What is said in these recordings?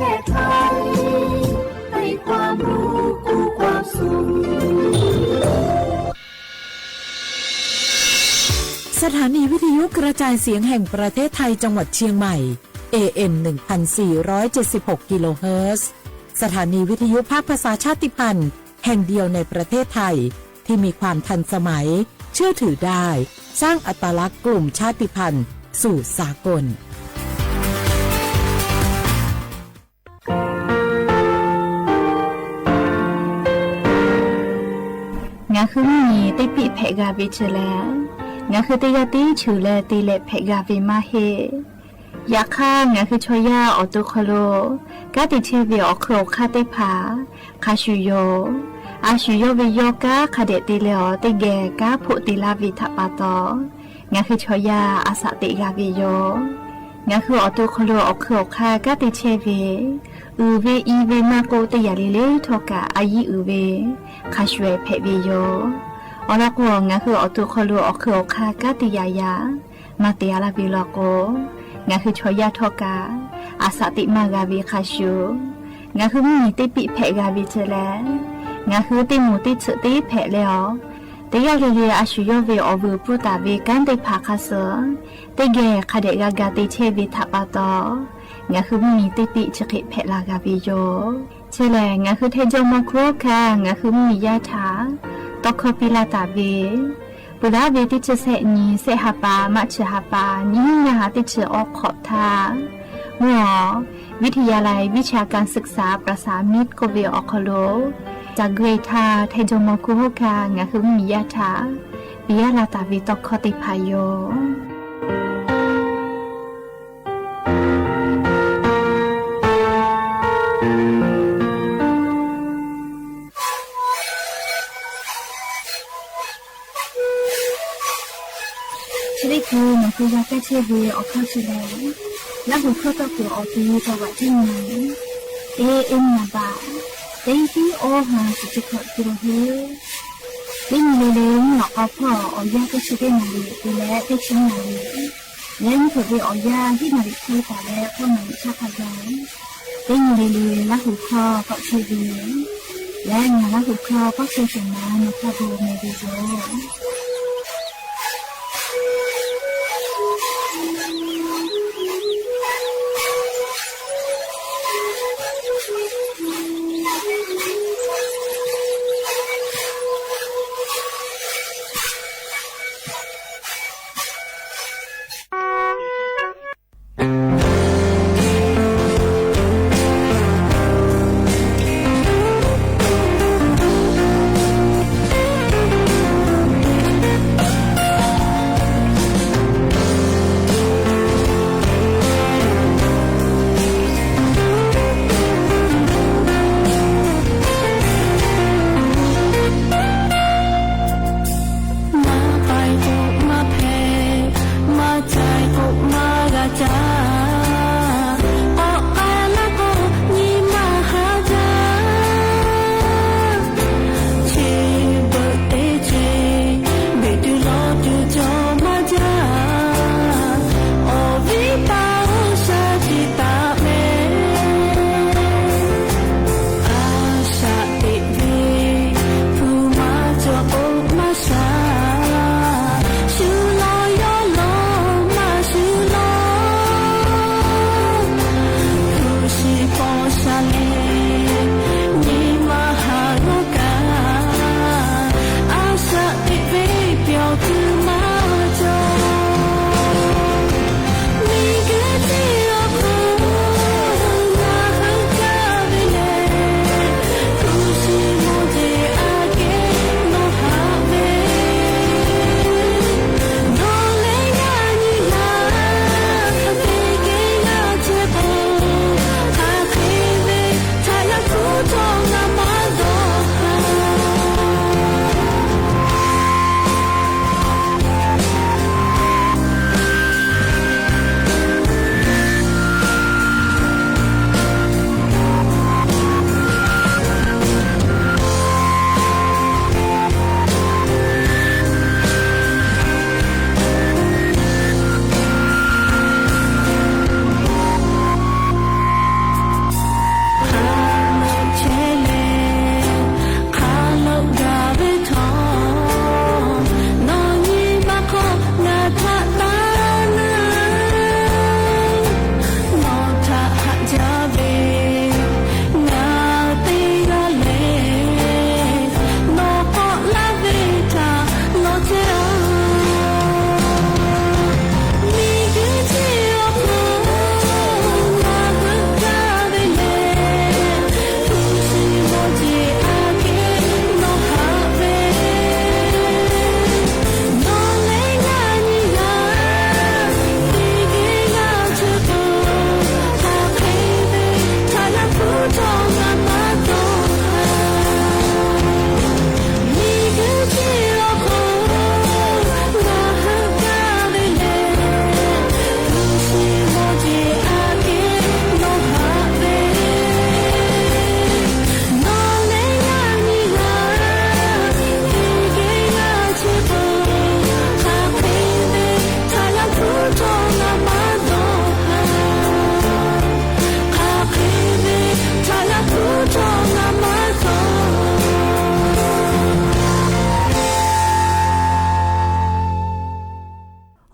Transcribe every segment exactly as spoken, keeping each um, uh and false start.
เทศไทย ให้ความรู้กู้ความสุข สถานีวิทยุกระจายเสียงแห่งประเทศไทยจังหวัดเชียงใหม่ เอเอ็ม หนึ่งพันสี่ร้อยเจ็ดสิบหก กิโลเฮิรตซ์ สถานีวิทยุภาคภาษาชาติพันธุ์แห่งเดียวในประเทศไทย ที่มีความทันสมัย เชื่อถือได้ สร้างอัตลักษณ์กลุ่มชาติพันธุ์สู่สากล ငါဃုမီး တ့ပံၣ်ဖဲးဂၤဝဲဆၢလဲၣ်, ငါဃုတ့ယၤတ့ဆူလဲၣ် တ့လဲၣ်ဖဲးဂၤဝဲမးဟ့ၣ် ယခါ ငါဃုဆီယါအီၣ်တိၢ်ခီၣ်လိာ် ကးတံာ်ဆဲးဝဲအီၣ်ခုၣ်အီၣ်ခါသ့ၣ်တဖၣ် ခါဆူၣ်ယီၤ အါဆူၣ်ယီၤဝဲယီၤ ကးခးဒဲးတ့လဲၣ်အီၤ တ့ၢ်ဂဲၤ ကးဖိးတ့ၢ်လၢ်ဝဲထးပာ်တီၤ ငါဃုဆီယါ အသးသ့ၣ်ဂၤဝဲယီၤ ငါဃုအီၣ်တိၢ်ခီၣ်လိာ်အီၣ်ခုၣ်အီၣ်ခါ ကးတံာ်ဆဲးဝဲ အုၣ်ဝဲအံၤဝဲမးကိးတ့ၢ်ယၤလံလ့ထီၣ်ကး အယံၤအုၣ်ဝဲ ခါဆူၣ်ဖဲးဝဲယီၤ အီၤလီၤကိး ငါဃုအီၣ်တိၢ်ခီၣ်လိာ်အီၣ်ခုၣ်အီၣ်ခါ ကးတံာ်ယၤယၤ မၤတ့ၢ်အါလၢ်ဝဲလီၤကိး ငါဃုဆီယါထီၣ်ကး အသးသ့ၣ်မၤဂၤဝဲခါဆူၣ် ငါဃုမီးတ့ပံၣ်ဖဲးဂၤဝဲဆၢလဲၣ်, ငါဃုတ့မူးတ့ဆၢးတ့ဖဲးလဲၣ်အီၤ, တ့ၢ်ယၤလံလံ အါဆူၣ်ယီၤဝဲအီၣ်ဝုၢ်ပူၤတၢ်ဝဲကၣ်သ့ၣ်တဖၣ်ခါဆၢ, တ့ၢ်ဂဲၤခးဒဲးဂၤဂၤတ့ၢ်ဆဲးဝဲထးပာ်တီၤ, ငါဃုမီးတ့ပံၣ်ဆၢဃ့ဖဲးလၢ်ဂၤဝဲယီၤ ဆၢလဲၣ် ငါဃုထဲယီၤမီၤခိၣ်ခါ ငါဃုမီးယါထး, တီခီပံလၢ်တၢ်ဝဲ, ပှၤလၢအဝဲတ့ဆၢဆဲးနံၤ ဆဲးဟးပာ် မးဆၢဟးပာ် နံၤနၤဟးတ့ဆၢအီခီၣ်ထါ, မ့ၢ်အီၤ วิทยาลัยวิชาการศึกษาประสานมิตร ကိးဝဲအီၣ်ခီၣ်လိာ်, တၢ်ဂ့ၢ်ထါ ထဲယီၤမီၤခိၣ်ဟီၣ်ခါ ငါဃုမီးယါထး, ပံလၢ်တၢ်ဝဲတီခီသ့ၣ်တဖၣ်ယီၤ ဆၢဒ့ၣ်ကိး မၤဃုဂၤကၢ်ဆဲးဝဲအီၣ်ခီၣ်ဆၢလဲၣ်, လၢဟူၣ်ခီၣ်တီၢ်ကိးအီၤတံၤ တဝးတံၢ်နံၤ, အ့ၣ် အ့ၣ် နဘၣ်, တ့တံၢ်အီၣ်ဟါ စံးဆံခီၣ်က့ၤလီၤဟ့ၣ်, တ့နံၤလံလံ မုၢ်လီၤအီဖီၣ် အီၣ်ယၢ်တ့ဆံတ့နၤလံ တုၤလၢတ့ဆံနၤလံ လၢမုၢ်ထီၣ်ဝဲအီၣ်ယၢ် ဟံၣ်နၤလံခံတၢ်လၢ ဖီနၤလံဆၣ်ဖးယၢ်, တ့နံၤလံလံ လၢဟူၣ်ခီၣ်ကီၣ်ဆၢဝဲ, လၢနၤလၢဟူၣ်ခီၣ်ကီၣ်ဆၢသ့ၣ်မး နဖးဘိးမဲာ်ဝဲယိာ်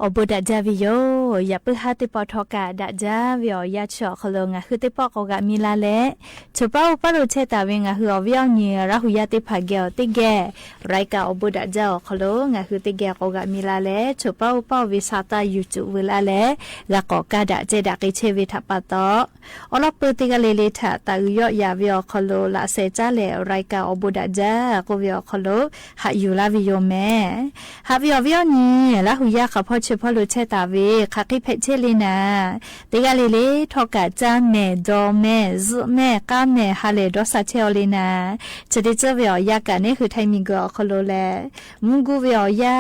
အီၤဘိးဒၣ်ဒၢဝဲယိၤ, ယၢပ်ၢၢ်ဟါတ့ၢ်ပီၣ်ထီၣ်ကၣ်ဒၣ်ဒၢဝဲအီၤ ယါဆၢအီၤခီလိာ် ငါဟုသ့ၣ်ပီၣ်ကိးဂၤမံၤလၢ်လၢ်, ဆိပၢ်အိၣ်ပၢ်လိာ်ဆဲးတၢ်ဝဲ ငါဟုအီၤဝဲအီၤနံၤ ရၣ်ဟူယါတ့ၢ်ဖးဂဲၤအီၤတ့ၢ်ဂဲၤ, ရၢၣ်ကၢ်အီၤဘိးဒၣ်ဒၢအီၤခီလိာ် ငါဟုတ့ၢ်ဂဲၤကိးဂၤမံၤလၢ်လၢ် ဆိပၢ်အိၣ်ပၢ်ဝဲဆၢတၢ် YouTube ဝဲလၢ်လၢ်, ဂၤကိးကၢ်ဒၣ်ကဲဒၣ်က့ၤဆဲးဝဲထးပာ်တီ အီလီၢ်ပၢတ့ၢ်ဂၤလၢ်လၢ်ထး တၢ်အုၣ်ယီၣ်ယၤဝဲအီၤခီလိာ် လၢ်စဲးကၢ်လဲၣ် ရၢၣ်ကၢ်အီၤဘိးဒၣ်ဒၢ ကိးဝဲအီၤခီလိာ် ဟးယူၤလၢ်ဝဲယိၤမဲာ်, ဟးဝဲအီၤဝဲအီၤနံၤ ရၣ်ဟူယါဃးဖီၣ်ဆၢဖီၣ်လိာ်ဆဲးတၢ်ဝဲ ဃးဃ့ဖဲးဆဲးလံနၤ, တ့ၢ်ဂၤလၢ်လၢ် ထီၣ်ကၣ် ကၢ်မဲာ် ဒီးမဲာ် စုမဲာ် ကၢ်မဲာ် ဟးလဲၢ်ဒီးစးဆဲးအီၤလံနၤ, ဆၢတ့ၢ်စၢၢ်ဝဲအီၤယါကၢ်န့ၣ် ဟုထၢမံၤဂီၤအီၤခီလိာ်လဲၣ်, မူၢ်ဂူၢ်ဝဲအီၤယါ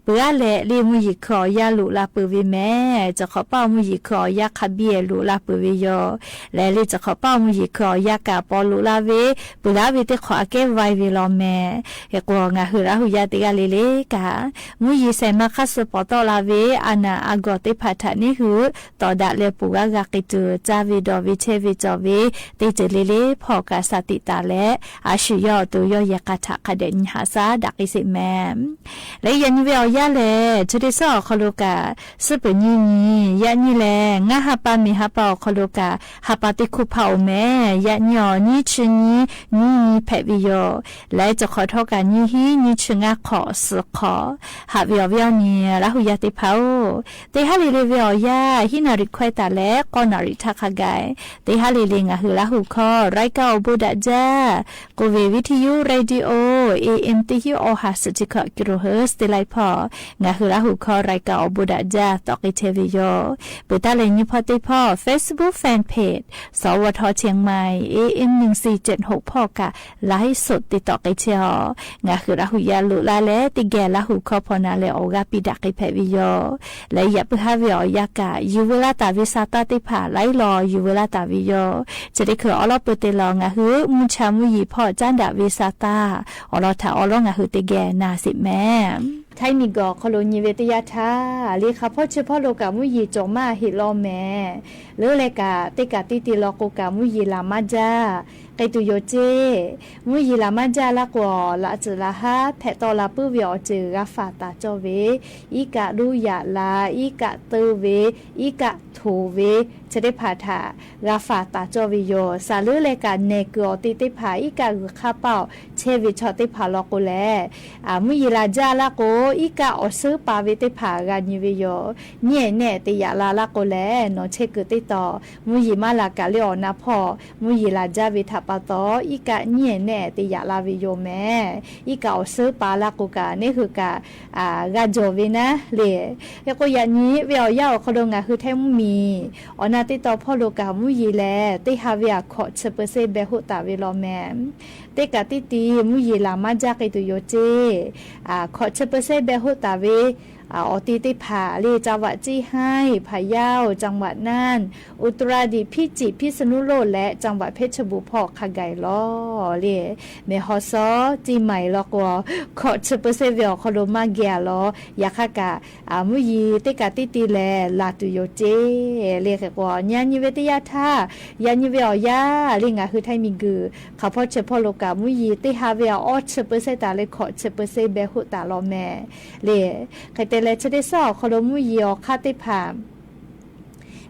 ပှၤလၢ်လၢ်လၢ် မူၢ်ယံၤခုအီၤယါလိာ်လၢ်ပၢၢ်ဝဲမဲာ်, စခီပၢ်မူၢ်ယံၤခုအီၤယါခးဘံၣ်အဲၣ်လိာ်လၢ်ပၢၢ်ဝဲယိၤ, လၢ်လၢ်စခီပၢ်မူၢ်ယံၤခုအီၤယါကၢ်ပီလိာ်လၢ်ဝဲ, ပှၤလၢ်ဝဲတ့ၢ်ခီအကဲဝဲဝဲလီၤမဲာ်, ဟဲကိး ငါဟုရၣ်ဟူယါတ့ၢ်ဂၤလၢ်လၢ်ကၢ်, မူၢ်ယံၤစဲးမၤခးစၢၤပီးတီၣ်လၢ်ဝဲ အနၢ်အဂီၢ်တ့ၢ်ဖးထးန့ၣ်ဟု တီၢ်ဒၣ်လၢပှၤဂၤဂၤက့ၤတုၤ ကၢ်ဝဲဒီးဝဲဆဲးဝဲကၠီဝဲ, တ့ၢ်တ့ၢ်လၢ်လၢ် ဖီၣ်ကၢ်စးတံာ်တာ်လၢ အဆူၣ်ယီၣ်အသိယီၣ်ယဲၢ်ကၢ်ထးခးဒဲးနံၤဟးစၢ်ဒၣ်က့ၤစ့ၢ်မဲာ် လၢယၤနံၤဝဲအီၤယါလဲၣ်, ဆၢတ့ၢ်စၢၢ်အီၤခီလိာ်ကၢ်, စ့ၢ်ပၢၢ်နံၤနံၤ, ယၤနံၤလဲၣ်, ငါဟးပာ်မ့ၢ်ဟးပာ်အီၤခီလိာ်ကၢ်, ဟးပာ်တ့ၢ်ခိၣ်ဖးအိၣ်မဲာ်, ယၤနံၤအီၤ နံၣ်ဆံနံၣ်, နံၣ်နံၣ်ဖဲးဝဲယိၤ, လၢစခီထီၣ်ကၢ်နံၣ်ဟံၣ်, နံၣ်ဆံငါခီ, စခီ, ဟးဝဲအီၤဝဲအီၤနံၤ ရၣ်ဟူယါတ့ၢ်ဖးအိၣ် တ့ၢ်ဟါလၢ်လၢ်ဝဲအီၤယါ ဟံၣ်နၣ်ရံၣ်ခွဲးတၢ်လၢ ဃိးနၣ်ရံၣ်ထးခးဂၤ, တ့ၢ်ဟါလၢ်လၢ် ငါဟုရၣ်ဟူခီ ရၢၣ်ကၢ်အီၤဘိးဒၣ်ဒၢ ကိးဝဲ ဝံထယု ရေၣ်ဒံဢိ AM တဟံၣ်အီဟးစဲးထံခီၣ် ကံရူၢ်ဟၢၣ် စတ့လၢ်ဖီၣ်, ငါဟုရၣ်ဟူခီ ရၢၣ်ကၢ်အီၤဘိးဒၣ်ဒၢ တီၣ်က့ၤထဲဝဲယိၤ, ပၢတၢ်လၢညိဖီတ့ၢ်ဖီၣ် Facebook Fan Page สวท เชียงใหม่ AM หนึ่งสี่เจ็ดหก ဖီၣ်ကၢ် ไลฟ์สด တ့တီၣ်က့ၤထဲအီၤ, ငါဟုရၣ်ဟူယါလိာ်လၢ်လၢ် တ့ၢ်ဂဲၤရၣ်ဟူခီဖီနၤလၢ အီၣ်ဂၤပံၤဒၣ်က့ၤဖဲးဝဲယိၤ လၢယၢပ်ၢၢ်ဟါဝဲအီၤယါကၢ် ယူၤဝဲလၢ်တၢ်ဝဲစးတၢ်တ့ၢ်ဖး လၢလီၤယူၤဝဲလၢ်တၢ်ဝဲယိၤ, ဆၢတ့ၢ်ခုၣ်အီလီၢ်ပၢတ့ၢ်လီၤ ငါဟု မုၢ်ဆါမုၢ်ယံၤဖီၣ် ကၢ်ဒၣ်ဝဲစးတၢ် အီလီၢ်ထးအီလီၢ် ငါဟုတ့ၢ်ဂဲၤနၤစ့ၢ်မဲာ် ထၢမံၤဂီၤခီလိာ် နံၤဝဲတ့ၢ်ယါထါ လၢဃးဖီၣ်ဆၢဖီၣ်လိာ်ကၢ် မုၢ်ယံၤကၠီၤမးဟ့ၣ်လီၤမဲာ်, လၢလၢကၢ် တ့ၢ်ကၢ်တံၢ်တံၢ်လီၤကိးကၢ် မုၢ်ယံၤလၢ်မါဒၢ် က့ၤတုၤယိၤစ့ၢ်, မုၢ်ယံၤလၢ်မါဒၢ်လၢ်ကိး လၢ်အစၢၤလၢ်ဟါ ဖဲးတီၣ်လၢ်ပၢၢ်ဝဲအီၤစၢၤ ဂၤဖးတၢ်ကၠီဝဲ, အံၤကၢ်ဒူယၣ်လၢ် အံၤကၢ်တၢဝဲ အံၤကၢ်ထိၣ်ဝဲ ဆၢတ့ၢ်ဖးထး ဂၤဖးတၢ်ကၠီဝဲယိၤ, စးလၢလၢကၢ်နဲၣ်ကုၢ်အီၤတ့ၢ်တ့ၢ်ဖး အံၤကၢ်ဂုာ်ဃါပာ်အီၤ ဆဲးဝဲဆီၣ်တ့ၢ်ဖးလီၤကိးလဲၣ် မုၢ်ယံၤလၢ်ဒၢ်လၢ်ကိး အံၤကၢ်အီၣ်စၢပာ်ဝဲတ့ၢ်ဖး ဂၤနံၤဝဲယိၤ, နံၣ်အဲၣ်နဲၣ်တယာ်လၢ်လၢ်ကိးလဲၣ် နီၢ်ဆဲးကုၢ်တ့ၢ်တီၣ်, မုၢ်ယံၤမးလၢ်ကၢ်လၢအီၣ်နၢ်ဖီၣ်, မုၢ်ယံၤလၢ်ဒၢ်ဝဲထးပာ်တီၣ်, အံၤကၢ်နံၣ်အဲၣ်နဲၣ်တယာ်လၢ်ဝဲယိၤမဲာ်, အံၤကၢ်အီၣ်စၢပာ်လၢ်ကိးကၢ် န့ၣ်ဟုကၢ် ဂၤကၠီဝဲနၤလၢ်, ဟဲကိးယၤနံၤဝဲအီၤယါအီၤခီလိာ် ငါဟုထၢမံၤ အီၣ်နၢ်တ့ၢ်တီၣ်ဖီၣ်လိာ်ကၢ် မုၢ်ယံၤလဲၣ် တ့ၢ်ဟါဝဲအခိးဆၢပၢၢ်စ့ၢ် ဘဲဟိၣ်တၢ်ဝဲလီၤမဲာ်, တ့ၢ်ကၢ်တံၢ်တံၢ် မုၢ်ယံၤလၢ်မါဒၢ်က့ၤတုၤယိၤစ့ၢ်, ခိးဆၢပၢၢ်စ့ၢ် ဘဲဟိၣ်တၢ်ဝဲ အီၤတ့ၢ်တ့ၢ်ဖးလၢ် จังหวัดเซี่ยงไฮ้ พะเยา จังหวัดน่าน อุตรดิตถ์ พิจิตร พิษณุโลก และ จังหวัดเพชรบูรณ์ ဖီၣ်ခးဂၤအံၤလီၤလၢ်, แม่ฮ่องสอน เชียงใหม่ လီၤကိး ခိးဆၢပၢၢ်စ့ၢ်ဝဲအီၤခီလိာ် မၤဂ့ၤအလီၤ ယၤဃၣ်ကၢ် မုၢ်ယံၤတ့ၢ်ကၢ်တံၢ်တံၢ်လဲၣ် လၢ်တုၤယိၤစ့ၢ်လၢ် ဟဲကိး ညါနံၤဝဲတ့ၢ်ယါထါ, ယၤနံၤဝဲအီၤယါလၢ် ငါဟုထၢမံၤဂုာ် ဃးဖီၣ်ဆၢဖီၣ်လိာ်ကၢ် မုၢ်ယံၤတ့ၢ်ဟါဝဲ အီၣ်ဆၢပၢၢ်စ့ၢ်တၢ်လၢ် ခိးဆၢပၢၢ်စ့ၢ် ဘဲဟိၣ်တၢ်လီၤမဲာ်လၢ်, ဃဲတဲလဲၣ် ဆၢတ့ၢ်စၢၢ်အီၤခီလိာ် မုၢ်ယံၤအီၣ်ခါတ့ၢ်ဖး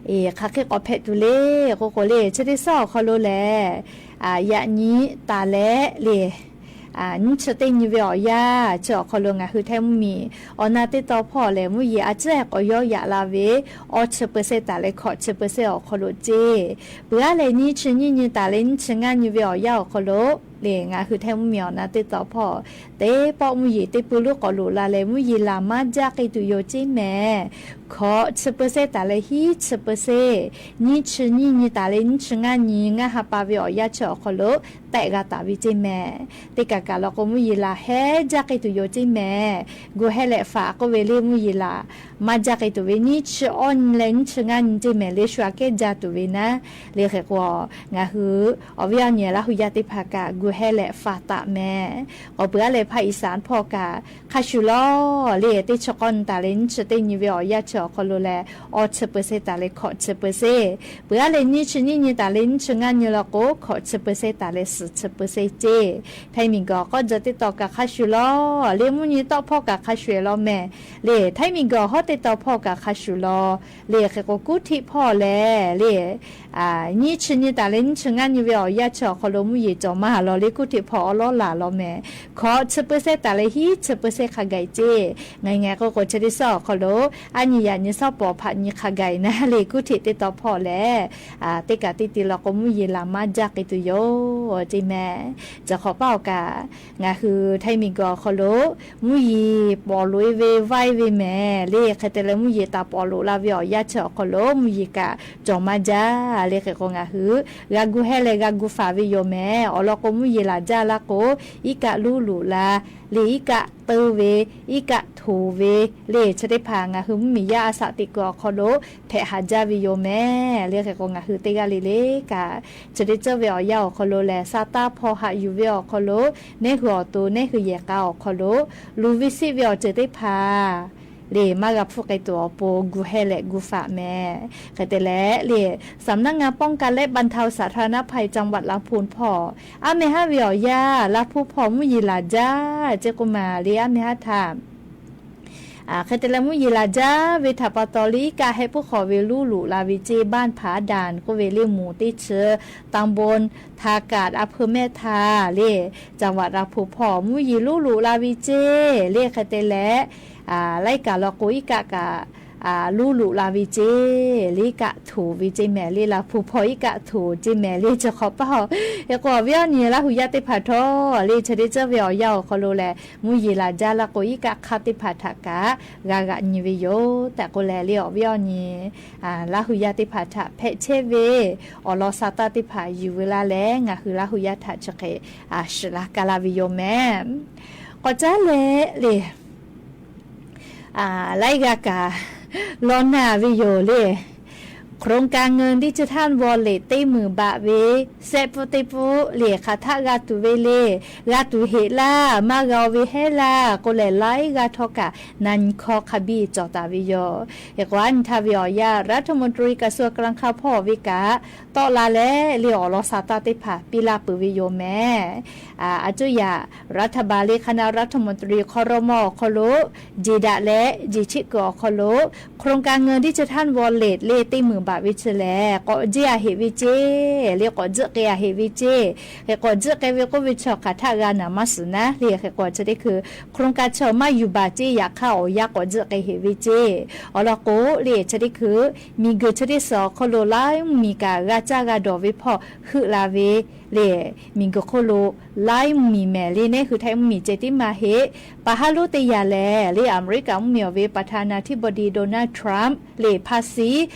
အံၤ ဃးဃ့ကိးဖဲးတုၤလၢ် ကိးကိးလၢ် ဆၢတ့ၢ်စၢၢ်အီၤခီလိာ်လဲၣ်, ယၤနံၤတၢ်လဲၣ်လၢ် နံၣ်ဆၢတ့ၢ်နံၤဝဲအီၤယါ ဆၢအီၤခီလိာ် ငါဟုထၢမံၤ အီၣ်နၢ်တ့ၢ်တီၣ်ဖီၣ်လဲၣ် မုၢ်ယံၤအစၢၢ်ကိးယီၣ်ယၤလၢ်ဝဲ အီၣ်ဆၢပၢၢ်စ့ၢ်တၢ်လၢ် ခိးဆၢပၢၢ်စ့ၢ်အီၤခီလိာ်စ့ၢ်, ပှၤလၢ်နံၣ်ဆံနံၣ်နံၤတၢ်လၢ် နံၣ်ဆံငါနံၤဝဲအီၤယါအီၤခီလိာ်လၢ် ငါဟုထၢမံၤ အီၣ်နၢ်တ့ၢ်တီၣ်ဖီၣ် တ့ၢ်ပီၣ်မုၢ်ယံၤ တ့ၢ်ပၢၢ်လိာ်ကိးလိာ်လၢ်လၢ် မုၢ်ယံၤလၢ်မါဒၢ်က့ၤတုၤယိၤစ့ၢ်မဲာ်, ခိးဆၢပၢၢ်စ့ၢ်တၢ်လၢ် ဟံၣ်ဆၢပၢၢ်စ့ၢ်, နံၣ်ဆံနံၣ်နံၤတၢ်လၢ် နံၣ်ဆံငါနံၤ ငါဟးပာ်ဝဲအီၤယါ ဆၢအီၤခီလိာ် တ့ၢ်ဂၤတၢ်ဝဲစ့ၢ်မဲာ်, တ့ၢ်ကၢ်ကၢ်လီၤကိး မုၢ်ယံၤလၢ်ဟဲဒၢ်က့ၤတုၤယိၤစ့ၢ်မဲာ်, ဂုာ်ဟဲလဲၤဖးကိးဝဲလၢ် မုၢ်ယံၤလၢ် မါဒၢ်က့ၤတုၤဝဲ နံၣ်ဆံအီၣ်နံၤလၢ် နံၣ်ဆံငါနံၤစ့ၢ်မဲာ် လၢ်ဆှၢကဲဒၢ်တုၤဝဲနၤလၢ် ဟဲကိး ငါဟု အီၣ်ဝဲအီၤနံၤ လၢ်ဟူယါတ့ၢ်ဖးကၢ် ဂုာ်ဟဲလဲၤဖးတၢ်မဲာ်, ကိးပှၤလၢ်ဖးအံသၣ်ဖီၣ်ကၢ် ခးဆူၣ်လီၤလၢ် တ့ၢ်ဆၢကီၢ်နံၤတၢ်လၢ် နံၣ်ဆံတ့ၢ်နံၤဝဲအီၤယါ ဆၢအီၤခီလိာ်လဲၣ် အီၣ်ဆၢပၢၢ်စ့ၢ်တၢ်လၢ် ခိးဆၢပၢၢ်စ့ၢ်, ပှၤလၢ်နံၣ်ဆံ နံၣ်နံၤတၢ်လၢ် နံၣ်ဆံငါနံၤလီၤကိး ခိးဆၢပၢၢ်စ့ၢ်တၢ်လၢ် ဆယ်ပၢၢ်ဆၢၣ်တၢ် ထၢၣ်မီၢ်ကီၢ် ကီၢ်ကၠီၣ် တ့တိာ်ကးခါဆူၣ်လီၤ လၢမုၢ်နံၤတီၣ်ဖီၣ်ကးခါဆူၣ်လီၤမဲာ် လၢထၢၣ်မီၢ်ကီၢ် ဟီၣ်တ့တိာ်ဖီၣ်ကးခါဆူၣ်လီၤ လၢဃဲၣ်ကိးကူထံၣ်ဖီၣ်လဲၣ် လၢ နံၣ်ဆံနံၣ်တၢ်လၢနံၣ်ဆံငါနံၣ်ဝဲအီၤ ယၢ်ဆၢအီၤခီလိာ် မုၢ်ယံၤကၠီၣ်မးလီၤ လၢကူထံၣ်ဖီၣ်အီၤလီၤလၢ်လီၤမဲာ် ခီဆယ်ပၢၢ်ဆၢၣ်တၢ်လၢ ဟံးဆယ်ပၢၢ်ဆၢၣ်ခါဂၤတၢ် ငဲၤငဲၤကိးကိးဆၢၣ်တ့စီအီၤခီလိာ် အါနံၣ်ယၢ်နံၣ် စီၤပီၣ်ဖးနံၣ်ခါဂၤအံၤနၤ လၢကူထံၣ်တ့တိာ်ဖီၣ်လဲၣ် တ့ကးတံၢ်တံၢ်လီၤကိး မုၢ်ယံၤလၢ်မၤဒၣ်က့ၤတုၤယိာ် ကၠ့မဲာ် စၢဃီၤပၣ်အီၤကး ငါဟု ထၢၣ်မီၢ်ကီၢ်ခီလိာ် မုၢ်ယံၤပီၣ်လိာ်ဝဲ ဝါဝဲမဲာ် လၢဃဲၣ်တလဲၣ် မုၢ်ယံၤတၢ်ပီၣ်လိာ်လၢ်ဝဲအီၤ ယၢ်ဆၢအီၤခီလိာ် မုၢ်ယံၤကးကၠီၣ်မးဒၣ် လၢဃဲၣ်ကိး ငါဟု ဂၤကူဟဲလဲၣ် ဂၤကူဖးဝဲယိာ်မဲာ် အီၤလီၤကိး မုၢ်ယံၤလၢ်ဒၣ်လၢကိး အံကးလူလူလၢ် လၢအံကးတၢဝဲ အံကးထိၣ်ဝဲ လၢဆၢတ့ၢ်ဖး ငါဟု မုၢ်မံၤယၢ်အစးတ့ၢ်ကီးအီၤခီလိာ် ဖဲးဟးဒၣ်ဝဲယိာ်မဲာ် လၢဃဲၣ်ကိး ငါဟု တ့ဂၤလံလၢကး ဆၢတ့ၢ်စၢၢ်ဝဲအီၤယၢ်အီၤခီလိာ်လဲၣ် စးတၢ်ဖီၣ်ဟးယူၤဝဲအီၤခီလိာ် နဲၣ်ဃုာ်အီၤတိၤ နဲၣ်ဃုာ်ယဲၢ်ကါအီၤခီလိာ် လူၤဝံစံးဝဲအီၤ ကၠ့တ့ၢ်ဖး လၢမၤဂၤဖှူက့ၤတုၤအီၤပိၤ ဂူာ်ဟဲလဲၣ်ဂူာ်ဖးမဲာ် ဃဲၣ်တလဲၣ် လၢ สำนักงานป้องกันและบรรเทาสาธารณภัยจังหวัดลำพูนဖီၣ် အါမဲာ်ဟါဝဲအီၤယၢ် လၢၢ်ဖူဖီၣ် မုၢ်ယံၤလၢ်ဒၣ် ကၠ့ကိးမး လၢအါမဲာ်ဟါထး ဃဲၣ်တလဲၣ် မုၢ်ယံၤလၢ်ဒၣ်ဝဲထးပာ်တီၤ လၢအံကးဟဲပူၤဃီၤဝဲလူလူလၢ်ဝဲကၠ့ ဘၣ်ဖးဒၣ် ကိးဝဲလၢမူၤတ့ဆၢ ตำบลทากาด อำเภอแม่ทา လၢ จังหวัดลำพูนဖီၣ် မုၢ်ယံၤလူလူလၢ်ဝဲကၠ့ လၢဃဲၣ်တလဲၣ် လၢအံကးလီၤကိး အံကးကး လူလူလၢ်ဝဲကၠ့ လၢအံကးထိၣ်ဝဲကၠ့မဲာ် လၢလၢၢ်ဖူဖီၣ် အံကးထိၣ်ကၠ့မဲာ် လၢစၢဃီၤပၣ်အီၤ အဃိ အဝဲအီၤနံၤ လၢဟူယၢ်တ့ၢ်ဖးထီၣ် လၢဆၢတ့ၢ်စၢၢ်ဝဲအီၤယၢ်အီၤခီလိာ်လဲၣ် မုၢ်ယံၤလၢ်ဒၣ်လၢကိး အံကးခါတ့ၢ်ဖးထးကး ဂၤဂၤနံၤဝဲယိာ် တၢ်ကိးလဲၣ် လၢအဝဲအီၤနံၤ လၢဟူယၢ်တ့ၢ်ဖးထး ဖဲးဆဲးဝဲ အီၤလီၤစးတၢ်တ့ၢ်ဖးယူၤဝဲလၢ်လဲၣ် ငါဟု လၢဟူယၢ်ထးဆၢဃဲၣ် စှၤလၢ်ကါလၢ်ဝဲယိာ်မဲာ် ကီးကၠါလဲၣ် လၢ လၢအံၤဂၤကး လီၤနၢ်ဝဲယိာ်လၢ โครงการเงินดิจิทัลวอลเล็ต တ့ၢ်မုၢ်ဘၣ်ဝဲ စဲးပူတ့ပူ လၢခးထးဂၤတုၤဝဲလၢ ဂၤတုၤဟ့ၣ်လၢ် မၤဂၤအီၤဝဲဟဲလၢ် ကိးလဲၣ် လၢအံၤဂၤထီၣ်ကး နါခီခါဘံၣ် ကၠီၣ်တၢ်ဝဲယိာ် အဃိ အါနံၤထါဝဲအီၤယၢ် รัฐมนตรีกระทรวงการคลังဖီၣ်ဝဲကး တီၣ်လၢ်လဲၣ် လၢအီၤလီၤစးတၢ်တ့ၢ်ဖး ပံလၢ်ပၢၢ်ဝဲယိာ်မဲာ် အကၠိယၤ รัฐบาล လၢ คณะรัฐมนตรี ครม အီၤခီလိာ် ကၠ့ဒၣ်လဲၣ် ကၠ့ဆံးကၢအီၤခီလိာ် โครงการเงินดิจิทัลวอลเล็ต လၢတ့ၢ်မုၢ်ဘၣ်ဝဲဆၢလဲၣ် ကိးကၠ့အဟ့ၣ်ဝဲကၠ့ လၢကိးကၠ့က့ၤအဟ့ၣ်ဝဲကၠ့ ဃဲၣ်ကိးကၠ့က့ၤဝဲကိးဝဲဆၢ ခးထးဂၤနၤမၤစၢၤနၤ လၢဃဲၣ်ကိးဆၢတ့ၢ်ခု โครงการเช่าไม่กี่บาท ကၠ့ယၤခါအီၤယၢ် ကိးကၠ့က့ၤဟ့ၣ်ဝဲကၠ့ အီၤလီၤကိး လၢဆၢတ့ၢ်ခု မံၤဂုာ်ဆၢတ့ၢ်စၢၤအီၤခီလိာ် လၢမံၤကး ဂၤကၠါဂၤဒီးဝဲဖီၣ် ဟုၣ်လၢ်ဝဲ လၢ မံၤဂုာ်ခိၣ်လိာ် လၢမံၤမဲာ် လၢနဲၣ်ဃုာ်ထၢၣ်မံၤ ကၠ့တ့ၢ်မၤဟ့ၣ် ပာ်ဟးလိတ့ၢ်ယၤလဲၣ် လၢအမဲရကၤမုၢ်မံၤအီၤဝဲ ประธานาธิบดีโดนัลด์ ทรัมป์ လၢဖးစံ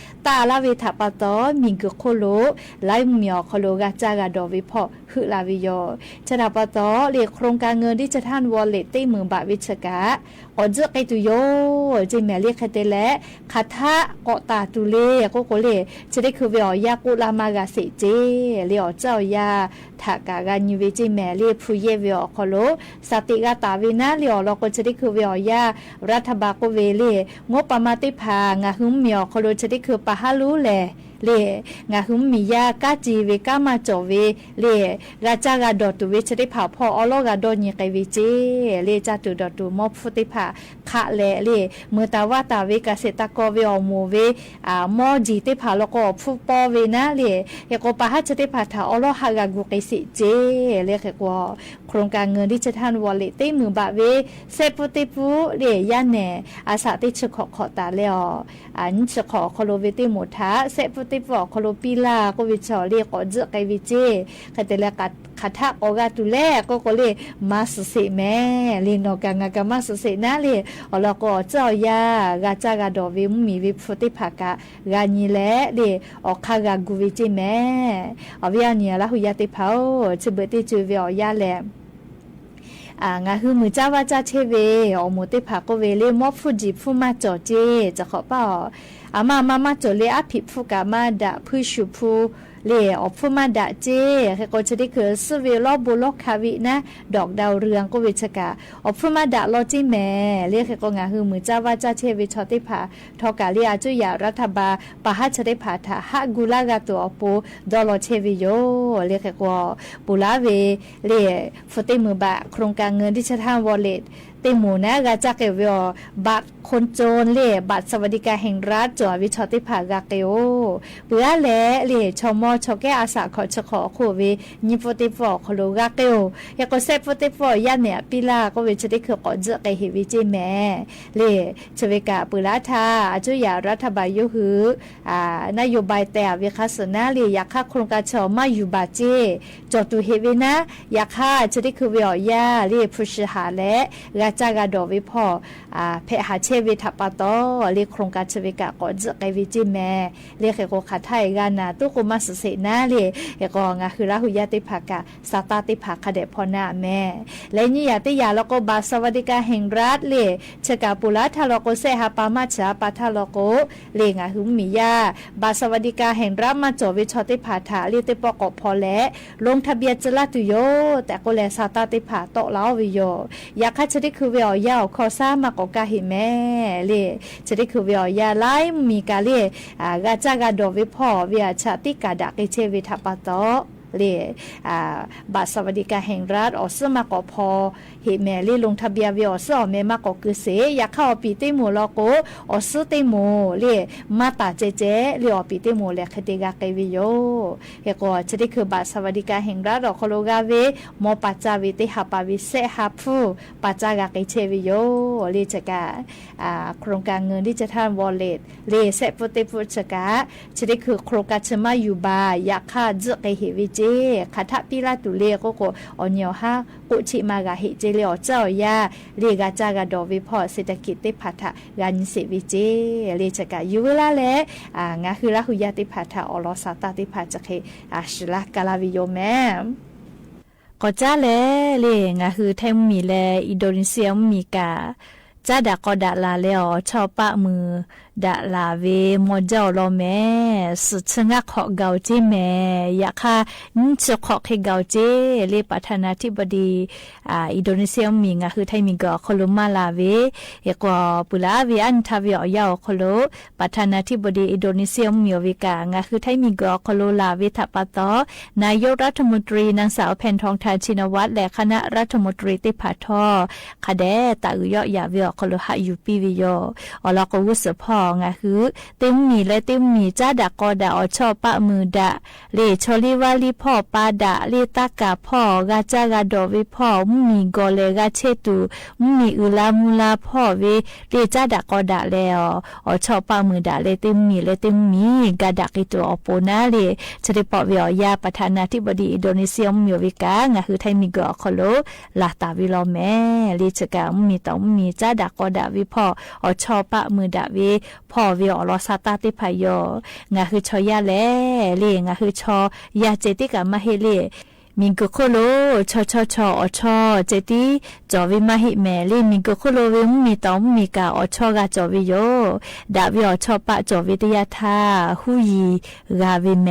တၢ်အလၢ်ဝဲထးပာ်တီၤ မံၤဂုာ်ခိၣ်လိာ် လၢမံၤမံၤအီၤခီလိာ် ဂၤကၠါဂၤဒီးဝဲဖီၣ် ဟုၣ်လၢ်ဝဲယိာ် ဆၢထၢၣ်ပာ်တီၤ လၢ โครงการเงินดิจิทัลวอลเล็ต တ့ၢ်မုၢ်ဘၣ်ဝဲဆၢကး ကိးကၠ့က့ၤတုၤယိာ် ကၠ့မဲာ် လၢဃဲၣ်တလဲၣ် ခးထးကိးတၢ်တုၤလၢ ကိးကိးလၢ ဆၢတ့ၢ်ခုဝဲအီၤယၢ် ကိးလၢ်မၤဂၤစ့ၢ်ကီး လၢအီၤကၠါအီၤယၢ် ထးကးဂၤနံၤဝဲကၠ့မဲာ် လၢဖုယဲၢ်ဝဲအီၤခီလိာ် စးတ့ၢ်ဂၤတၢ်ဝဲနၤ လၢအီၤလီၤကိး ဆၢတ့ၢ်ခုဝဲအီၤယၢ် รัฐบาลကိးဝဲလၢ งบประมาณတ့ၢ်ဖး ငါဟုမုၢ်မံၤအီၤခီလိာ် ဆၢတ့ၢ်ခု ပာ်ဟးလိလဲၣ် လၢ ငါဟုမုၢ်မံၤယၢ် ကၢ်စံၣ်ဝဲ ကၢ်မၤကၠီၣ်ဝဲ လၢ ဂၤကၠါဂၤဒီးတုၤဝဲ ဆၢတ့ၢ်ဖးဖီၣ် အီလီၤဂၤဒီးနံၤက့ၤဝဲကၠ့ လၢကၠၢ်တုၤဒီးတုၤ မီၢ်ဖှူတ့ၢ်ဖး ခးလဲၣ် လၢ မုာ်တၢ်ဝးတၢ်ဝဲ ကးစဲးတၢ်ကီဝဲ အီၣ်မိၢ်ဝဲ မီၢ်ကၠံၣ်တ့ၢ်ဖးလီၤကိး အီၣ်ဖှူပီဝဲနၤ လၢ ဟဲကိးပာ်ဟးဆၢတ့ၢ်ဖးထး အီလီၤဟးဂၤဂုာ်က့ၤစ့ၢ်ကီး လၢဃဲၣ်ကိး โครงการเงินดิจิทัลวอลเล็ต တ့ၢ်မုၢ်ဘၣ်ဝဲ စဲးပူတ့ၣ်ပူ လၢယဲၢ်န့ၣ် အစးတ့ၢ်ဆၢခိၣ်ခိၣ်တၢ်လၢအီၤ အနံၣ်ဆၢခိၣ်အီၤခီလိာ် ဝဲတ့ၢ်မုၢ်ထး စဲးပူတ့ၣ်ပူအီၤခီလိာ် ပံလၢ်ကိးဝဲဆၢ လၢကိးကၠ့က့ၤဝဲကၠ့ ဃဲၣ်တလဲၣ် ခးထးကိးဂၤတုၤလဲၣ် ကိးကိးလၢ မၤစၢၤစ့ၢ်မဲာ် လၢနီၢ်ကၢ်ငါကၢ် မၤစၢၤစ့ၢ်နၤ လၢ အီၤလီၤကိး အီၤကၠါအီၤယၢ် ဂၤကၠါဂၤဒီးဝဲ မုၢ်မံၤဝဲဖှူတ့ၢ်ဖးကး ဂၤနံၤလဲၣ် လၢ အီၤခးဂၤဂုာ်ဝဲကၠ့မဲာ် အဝဲအီၤနံၤ လၢဟူယၢ်တ့ၢ်ဖးအိၣ် ဆၢဘၢၣ်တ့ၢ်စၢၤဝဲအီၤယၢ်လဲၣ် ငါဟုမုၢ်ကၠါဝါကၠါဆဲးဝဲ အီၣ်မိၢ်တ့ၢ်ဖးကိးဝဲလၢ မီၢ်ဖှူကၠံၣ်ဖှူမၤကၠီၣ်ကၠ့ စၢဃီၤပၣ်အီၤ အမၤမၤမၤကၠီၣ်လၢ အဖံးဖုကးမၤဒၣ် ဖုဆူၣ်ဖု လ့ၣ် อ่อมฟึ้นมาดะเจ้ เขกว่าเชอได้คือ ซื่อเวลาโบราณคาวินะ ดอกดาวเรือง ก็เวชกะ อ่อมฟึ้นมาดะลอเจ้แหม ล့ၣ် เขกว่างาฮือ หมู่จ้าวาดจ้าเจ้เวชอเต๊ผ่า ทอกาเลีย อาจุยารัฐบาล ปาฮะเชอเต๊ผ่าถา ฮะกูลาราตั๋วปู ดอลลอเจ้เวโย ล့ၣ် เขกว่า ปูลาเว ล့ၣ် ፉเต๊หมู่บาท โครงการเงินดิจิทัลวอลเล็ต เต๊หมู่นะ กาจ้าเกวเวอ บัตรคนจน ล့ၣ် บัตรสวัสดิการแห่งรัฐ จ๋อเวชอเต๊ผ่ากาเกโอ เปื้อแล ล့ၣ် ชม ชแก้อาสา ขอเชอขอโคเว ญิงฟูเต๊ฟอ ขอโลกาเกโอ เขกว่าแซ่ฟูเต๊ฟอ ย่าแหนปิ้นล่า ก็เวชอได้คือ ก่อเจื้อเกเหเวเจ้แหม ล့ၣ် เชอเวกะ ปูลาถา อาจุยารัฐบาลยกหื้อ อ่า นโยบายแต่เวคาสนะ ล့ၣ် อยากฆ่าโครงการเชอมาอยู่บาทเจ้ จ๋อตั๋วเหเวนะ อยากฆ่าเชอได้คือเวออกย่า ล့ၣ် ผู้เสียหายและ กาจ้ากาดอกเวผ่อ อ่า แผะหาเจ้เวถาปาตอ ล့ၣ် โครงการเชอเวกะ ก่อเจื้อเกเวเจ้แหม ล့ၣ် เขกว่าขาดถ้ายกานา ตุ๊กโกมาสุเสนา ล့ၣ် เขกว่างาฮือลาหูย่าเต๊ผ่ากะ สตาร์ทเต๊ผ่าคะแดะผ่อนาแหม และนี่ยาเต๊ยาลอโก บัตรสวัสดิการแห่งรัฐ ล့ၣ် เชอกาปูลาถาลอโก แซ่หาปามาเฉอหาปาถาลอโก ล့ၣ် งาฮือมีย่า บัตรสวัสดิการแห่งรัฐมาจ๋อเวชอเต๊ผ่าถา ล့ၣ် เต๊ปอก่อผ่อและ ลงทะเบียนเจอละตั๋วโย แต่ก็แลสตาร์ทเต๊ผ่าเตาะลาวเวโย อยากฆ่าเชอได้คือเวออกย่า อ่อมคอซ้ามาก่อกาเหเม ล့ၣ် เชอได้คือเวออกย่า ไล่มีกา ล့ၣ် อ่า กาจ้ากาดอกเวผ่อ เวอาชาติกาดะเกเจ้เวถาปาตอ ล့ၣ် อ่า บัตรสวัสดิการแห่งรัฐ อ่อมซื้อมาก่อผ่อเหเม ล့ၣ် ลงทะเบียนเวอ่อมซื้ออ่อมแมมาก่อกือเส อยากฆ่าอ่อมปีเต๊หมู่ลอโก อ่อมซื้อเต๊หมู่ ล့ၣ် มาตราแจ๊แจ๊ ล့ၣ် อ่อมปีเต๊หมู่แล เขเตกาเกเวโย เขกว่าเชอได้คือบัตรสวัสดิการแห่งรัฐ อ่อมคอโลกาเว มอปาจาเว เต๊หาปาเว แซ่หาผู้ ปาจากาเกเจ้เวโย ล့ၣ် เชอกา อ่า โครงการเงินดิจิทัลวอลเล็ต ล့ၣ် แซ่ฟูเต๊ฟูเชอกา เชอได้คือโครงการเชอมาอยู่บาท อยากฆ่าเจื้อเกเหเวเจ้ ขาดถ้าปิ้นล่าตั๋ว ล့ၣ် ก็โก อ่อมเหนียวฮะ โกะชิมากาเหเจ้ ล့ၣ် อ่อมเจ้าอ่อมย่า ล့ၣ် กาจ้ากาดอกเวผ่อเศรษฐกิจเต๊ผ่าถะ กาเงินเสเวเจ้ ล့ၣ် เชอกา อยู่เวลาแล อ่า งาฮือลาหูย่าเต๊ผ่าถา อ่อมลอสตาร์ทเต๊ผ่าจะเค อ่า สิลากาลาเวโยแหม ก่อจ้าแล ล့ၣ် งาฮือไทยมีและ อินโดนีเซียมีกา จ้าดะกอดะหลาแล อ่อมชอบปะมือดะหลาเว มอเจ้าลอแหม สุดเชิงะขอเกาเจ้แหม อยากฆ่า นึ่งเชิงขอเคเกาเจ้ ล့ၣ် ประธานาธิบดี อ่า อินโดนีเซียมี งาฮือไทยมีกา อ่อมคอโลมาลาเว เขกว่าปูลาเว อั้นทาเวออกย่า อ่อมคอโล ประธานาธิบดีอินโดนีเซียมีเวกา งาฮือไทยมีกา อ่อมคอโลลาเวถาปาตอ นายกรัฐมนตรีนางสาวแพทองธาร ชินวัตร และคณะรัฐมนตรีเต๊ผ่าทอ คะแดะตะอือเยาะยาเว อ่อมคอโลหะอยู่ปี้เวโย อ่อมลอโก อู้สืบผ่อ งาฮือ เต๊มีและเต๊มี จ้าดะกอดะ อ่อมชอบปะมือดะ ล့ၣ် ชอลีวาลีผ่อปาดะ ล့ၣ် ตากาผ่อ กาจ้ากาดอกเวผ่อ มีกอแลกาเชตุ มีอือลามูลาผ่อเว ล့ၣ် จ้าดะกอดะแล อ่อมชอบปะมือดะ ล့ၣ် เต๊มีและเต๊มี กาดะเกตั๋วอ่อมโปนะ ล့ၣ် เชอได้ปอเวออกย่า ประธานาธิบดีอินโดนีเซียมีเวกา งาฮือไทยมีกา อ่อมคอโล ลาตาเวลอแหม ล့ၣ် เชอกา มีต๋อมมี จ้าดะกอดะเวผ่อ อ่อมชอบปะมือดะเว ผ่อเว อ่อมลอสตาร์ทเต๊ผ่าโย งาฮือชอย่าแล ล့ၣ် งาฮือชอย่าเจติกามาเฮ ล့ၣ် มีกึกโคโล ชอชอชอ อ่อมชอบเจติ จ๋อเวมาเฮแหม ล့ၣ် มีกึกโคโลเว มีต๋อมมีกา อ่อมชอบกาจ๋อเวโย ดะเว อ่อมชอบปะจ๋อเวเต๊ยาทา ฮู้ยีกาเวแหม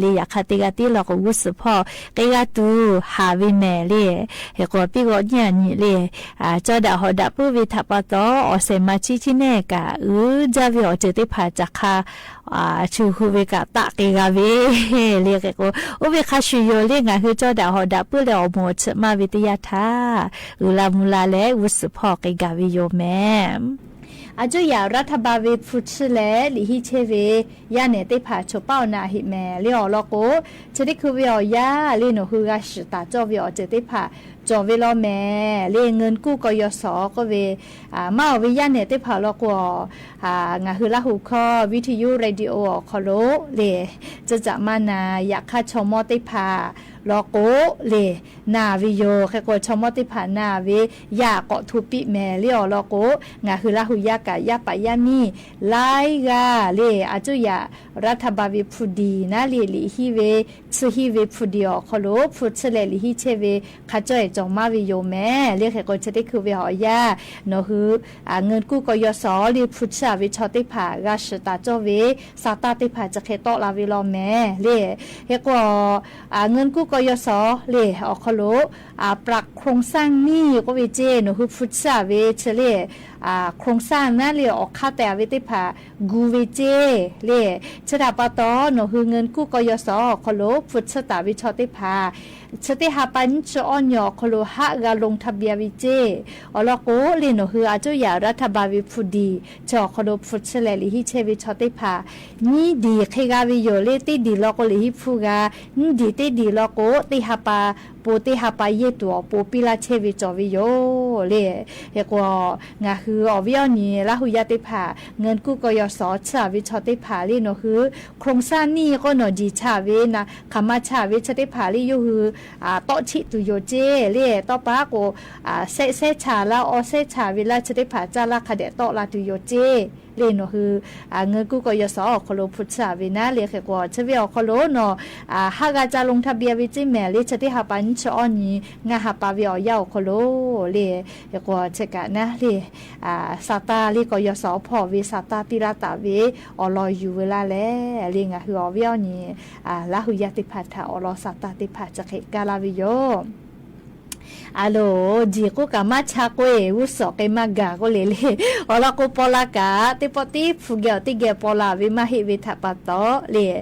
ล့ၣ် อยากฆ่าเต๊กาตี้ลอโก อู้สืบผ่อ เต๊กาตูหาเวแหม ล့ၣ် เขกว่าปี้กอเนี่ยนี่ ล့ၣ် อ่า จ้อดะหอดะปื้อเวถาปาตอ อ่อมเสมาชิกตี้แน่กา อือ จ้าเว อ่อมเจอเต๊ผ่าจะฆ่า อ่า ชูฮูเวกาตะเกกาเว ล့ၣ် เขกว่า อู้เวคาชูโย ล့ၣ် งาฮือจ้อดะหอดะปื้อแล อ่อมหมอเฉอะมาเวเต๊ยาทา อือลามูลาและ อู้สืบผ่อเกกาเวโยแหม อาจุยารัฐบาลเว พูดชื่อและ หลีฮิเชเว ย่าแหนเต๊ผ่า โฉเป้านาเฮแหม ล့ၣ် อ่อมลอโก เชอได้คือเวออกย่า ล့ၣ် หนอฮือกาสือตาจ้อเว อ่อมเจอเต๊ผ่า จ๋อเวลอแหม ล့ၣ် เงินกู้ กยศ ก็เว อ่า มาออกเวย่าแหนเต๊ผ่าลอโก อ่า งาฮือลาหูข้อ วิทยุ เรดิโอ อ่อมคอโล ล့ၣ် จะจะมานา อยากฆ่าชมอเต๊ผ่า လီၤကိး လၢ နာ်ဝဲယိၤ ခဲကိး ဆီၣ်မီၣ်သ့ၣ်တဖၣ်နာ်ဝဲ ယၢ်ကိးထူးပံးမဲာ်လၢအီၤလီၤကိး ငါဟုလၢဟူယၢ်ကး ယၢ်ပာ်ယၢ်မံၣ် လၢဂၤ လၢ အစိယၤ ရၤထဘၢၣ်ဝဲဖူဒံၣ်နၤ လၢ လံာ်ဟံၣ်ဝဲ ဆၢဟံၣ်ဝဲဖူဒံၣ်အီၤခီလိာ် ဖူဆၢလဲၣ်လံာ်ဟံၣ်ဆဲးဝဲ ခးကၠီအဲၣ်ကၠီမါဝဲယိၤမဲာ် လၢ ခဲကိး ဆၢသ့ၣ်ခုဝဲအီၤယၢ် နီၢ်ဟု အ ငိုၼ်းကူၣ်ကီၢ်ယီၤစီၤ လၢဖူဆၢဝဲဆီၣ်သ့ၣ်တဖၣ် ဂၤစၢၤတၢ်ကၠီဝဲ စာသားသ့ၣ်တဖၣ် ဆၢခဲတီၣ်လၢ်ဝဲလီၤမဲာ် လၢ ခဲကိး အ ငိုၼ်းကူၣ်ကီၢ်ယီၤစီၤ လၢ အီၤခီလိာ် အ ပရၣ် โครงสร้าง မံၣ် ကိးဝဲက့ နီၢ်ဟုဖူဆၢဝဲဆၢလၢ အ โครงสร้าง နၤ လၢ အီၣ်ခးတဲာ်ဝဲသ့ၣ်တဖၣ် ဂုၤဝဲက့ လၢ ဆၢတၢ်ပာ်တီၢ် နီၢ်ဟု ငိုၼ်းကူၣ်ကီၢ်ယီၤစီၤ အီၤခီလိာ် ဖူဆၢတၢ်ဝဲဆီၣ်သ့ၣ်တဖၣ် ဆၢသ့ၣ်ဟးပာ်နံၣ်ဆၢအီၣ်ညီ အီၤခီလိာ် ဟးဂၤ ลงทะเบียน ဝဲက့ အီၤလီၤကိး လၢ နီၢ်ဟု အစိယၤ ရၤထဘၢၣ်ဝဲဖူဒံၣ် ဆၢအီၤခီလိာ် ဖူဆၢလဲၣ်လံာ်ဟံၣ်ဆဲးဝဲဆီၣ်သ့ၣ်တဖၣ် နံၣ်ဒံၣ်ဃ့ဂၤဝဲယိၤ လၢ သ့ၣ်ဒံၣ်လီၤကိး လံာ်ဟံၣ်ဖူဂၤ နံၣ်ဒံၣ်သ့ၣ်ဒံၣ်လီၤကိး သ့ၣ်ဟးပာ် ပိာ်သ့ၣ်ဟးပာ်ယဲၢ်တူာ်အပူၤ ပံလၢဆဲးဝဲကၠီဝဲယိၤ လၢ ခဲကိး ငါဟု အီၣ်ဝဲအီၣ်နံၤ လၢဟူယၢ်သ့ၣ်တဖၣ် ငိုၼ်းကူၣ်ကီၢ်ယီၤစီၤ ဆၢဝဲဆီၣ်သ့ၣ်တဖၣ် လၢ နီၢ်ဟု โครงสร้าง နံၣ်ကိး နီၢ်ဒံၣ်ဆၢဝဲနၤ ခးမါဆၢဝဲဆၢသ့ၣ်တဖၣ် လၢ ယိၤဟု အ တီၣ်ထံၣ်တုၤယိၤက့ လၢ တီၣ်ပာ်ကိး အ စဲးဆဲးဆၢလၢ အီစဲးဆၢဝဲလၢ ဆၢသ့ၣ်တဖၣ် ကၢ်လၢ်ခးဒဲးတီၣ်လၢ်တုၤယိၤက့ လၢ နီၢ်ဟု အ ငိုၼ်းကူၣ်ကီၢ်ယီၤစီၤ အီၤခီလိာ် ဖူဆၢဝဲနၤ လၢ ခဲကိး ဆၢဝဲအီၤခီလိာ်နီၤ အ ဟးဂၤ จะ ลงทะเบียน ဝဲက့ မဲာ် လၢ ဆၢသ့ၣ်ဟးပာ်နံၣ်ဆၢအီၣ်နံၤ ငါဟးပာ်ဝဲအီၤယၢ်အီၤခီလိာ် လၢ ခဲကိး ဆၢကးနၤ လၢ အ စာသား လၢကီၢ်ယီၤစီၤဖီၣ်ဝဲ စာသား သံလၢတၢ်ဝဲ အီၤလီၤယူၤဝဲလၢ်လဲၣ် လၢ ငါဟု အီၣ်ဝဲအီၣ်နံၤ အ လၢဟူယၢ်သ့ၣ်တဖၣ်ထၢၣ် အီၤလီၤ စာသား သ့ၣ်တဖၣ် ဆၢခဲကၢ်လၢ်ဝဲယိၤ အလိၤ ဒ်ကိးကးမါဆါကွ့ၢ် ဝူစိာ်က့ၤမါဂၤကိးလၢလၢ အီၤလီၤကိးပီၢ်လၢ်ကး သ့ၣ်ပီၣ်သ့ၣ်ဖုဂဲၤအီၤသ့ၣ်ဂဲၤပီၢ်လၢ်ဝဲမ့ၢ်ဟ့ၣ်ဝဲထၢၣ်ပာ်တီၢ်လၢ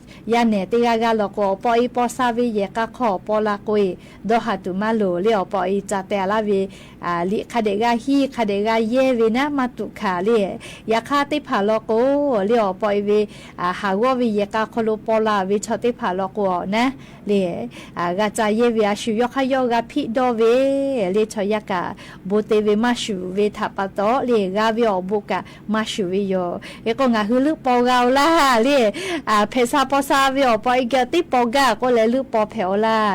အဃိ ယၤနဲၣ်သ့ၣ်ဂၤဂၤလီၤကိး အီၤပီၢ်အံၤပီၢ်ဆါဝဲယဲၢ်ကးခီၣ်ပီၢ်လၢ်ကွ့ၢ် ဒီဟးတူၢ်မးလိာ်လၢ အီၤပီၢ်အံၤ ကၢ်တဲာ်လၢ်ဝဲ အ လံာ်ခးဒဲးဂၤဟံၣ် ခးဒဲးဂၤယဲၢ်ဝဲနၤ မၤတူၢ်ခးလၢ ယၤခါသ့ၣ်တဖၣ်လီၤကိးလၢ အီၤပီၢ်အံၤဝဲ အ ဟးဂီၤဝဲယဲၢ်ကးခီၣ်လိာ်ပီၢ်လၢ်ဝဲဆီၣ်သ့ၣ်တဖၣ်လီၤကိးအီၤနၤ လၢ အ ဂၤကၢ်ယဲၢ်ဝဲ အ ဆူၣ်ယီၣ်ခါယီၣ်ဂၤဖံးဒီဝဲ လၢ ဆီၣ်ယၤကး ဘိးသ့ဝဲမၤဆူၣ်ဝဲထၢၣ်ပာ်တီၢ်လၢ ဂၤဝဲအီၤဘိးကးမၤဆူၣ်ဝဲယိၤ အဃိ ငါဟုလၢပီၢ်ဂၤအိၣ်လၢ်လၢ အ ဖဲးဆါပီၢ်ဆါဝဲအီၤပီၢ်အံၤ ကဲသ့ၣ်ပီၢ်ဂၤကိးလၢ လၢပီၢ်ဖဲးအိၣ်လၢ်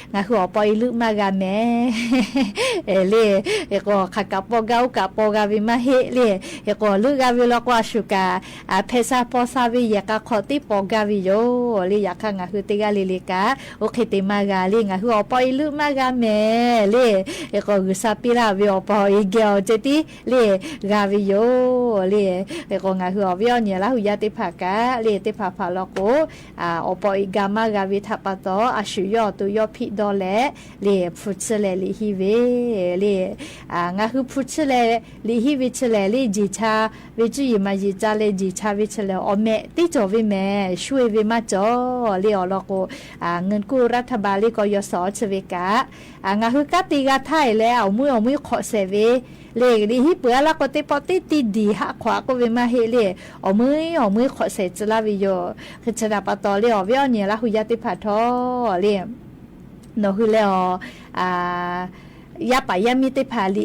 လၢ ငါဟုအီၤပီၢ်အံၤလၢမါဂၤမဲာ် လၢ အဃိ ခးကးပီၢ်ဂၤအိၣ်ကးပီၢ်ဂၤဝဲမ့ၢ်ဟ့ၣ်လၢ အဃိ လၢဂၤဝဲလီၤကိး အဆူၣ်ကး အ ဖဲးဆါပီၢ်ဆါဝဲယဲၢ်ကးခီၣ်သ့ၣ်ပီၢ်ဂၤဝဲယိၤလၢ ယၤခါ ငါဟုသ့ၣ်ဂၤလၢလၢကး အိၣ်ခ့သ့ၣ်မါဂၤလၢ ငါဟုအီၤပီၢ်အံၤလၢမါဂၤမဲာ်လၢ အဃိ ဂုၢ်စၢ်ပ့လၢ်ဝဲအီၤပီၢ်အံၤ ဂဲၤအီၤကဲသံလၢ ဂၤဝဲယိၤလၢ အဃိ ငါဟုအီၣ်ဝဲအီၣ်နံၤ လၢဟူယၤသ့ၣ်တဖၣ်ကးလၢ သ့ၣ်တဖၣ်ဖးလီၤကိး အ အီၤပီၢ်အံၤ ဂၤမါဂၤဝဲထၢၣ်ပာ်တီၢ် အဆူၣ်ယီၣ်အီၤ သူၣ်ယီၣ်ဖံးဒီလဲၣ်လၢ ဖုဆၢလဲၣ်လံာ်ဟံၣ်ဝဲလၢ အ ငါဟုဖုဆၢလဲၣ်လံာ်ဟံၣ်ဝဲဆၢလဲၣ်လၢ ကၠံၣ်ဆါဝဲ ကၠူၣ်ယံၢ်မၤယံာ်ကၢ်လၢ ကၠံၣ်ဆါဝဲဆၢလဲၣ် အီၣ်မဲာ်သ့ကၠီၣ်ဝဲမဲာ် ဆှဲဝဲမးကၠီၣ်လၢအီၤလီၤကိး အ ငိုၼ်းကူၣ်ရၤထဘၢၣ်လၢကီၢ်ယီၤစီၤဆၢဝဲကး အ ငါဟုကးတံာ်ဂၤထါအံၤလၢ အီၣ်မှံအီၣ်မှံ ခိးစဲးဝဲလၢ လံာ်ဟံၣ်ပှၤလၢကိးသ့ၣ်ပီၣ်သ့ၣ်သံဒံးဟးခွါကိးဝဲမ့ၢ်ဟ့ၣ်လၢ အီၣ်မှံအီၣ်မှံ ခိးစဲးစၢလၢ်ဝဲယိၤ ဆၢတၢ်ပာ်တီၢ်လၢ အီၣ်ဝဲအီၣ်နံၤ လၢဟူယၤသ့ၣ်တဖၣ်ထီၣ် လၢ နီၢ်ဟုလၢအီၤ အ ယါပာ်ယါမံသ့ၣ်တဖၣ် လံ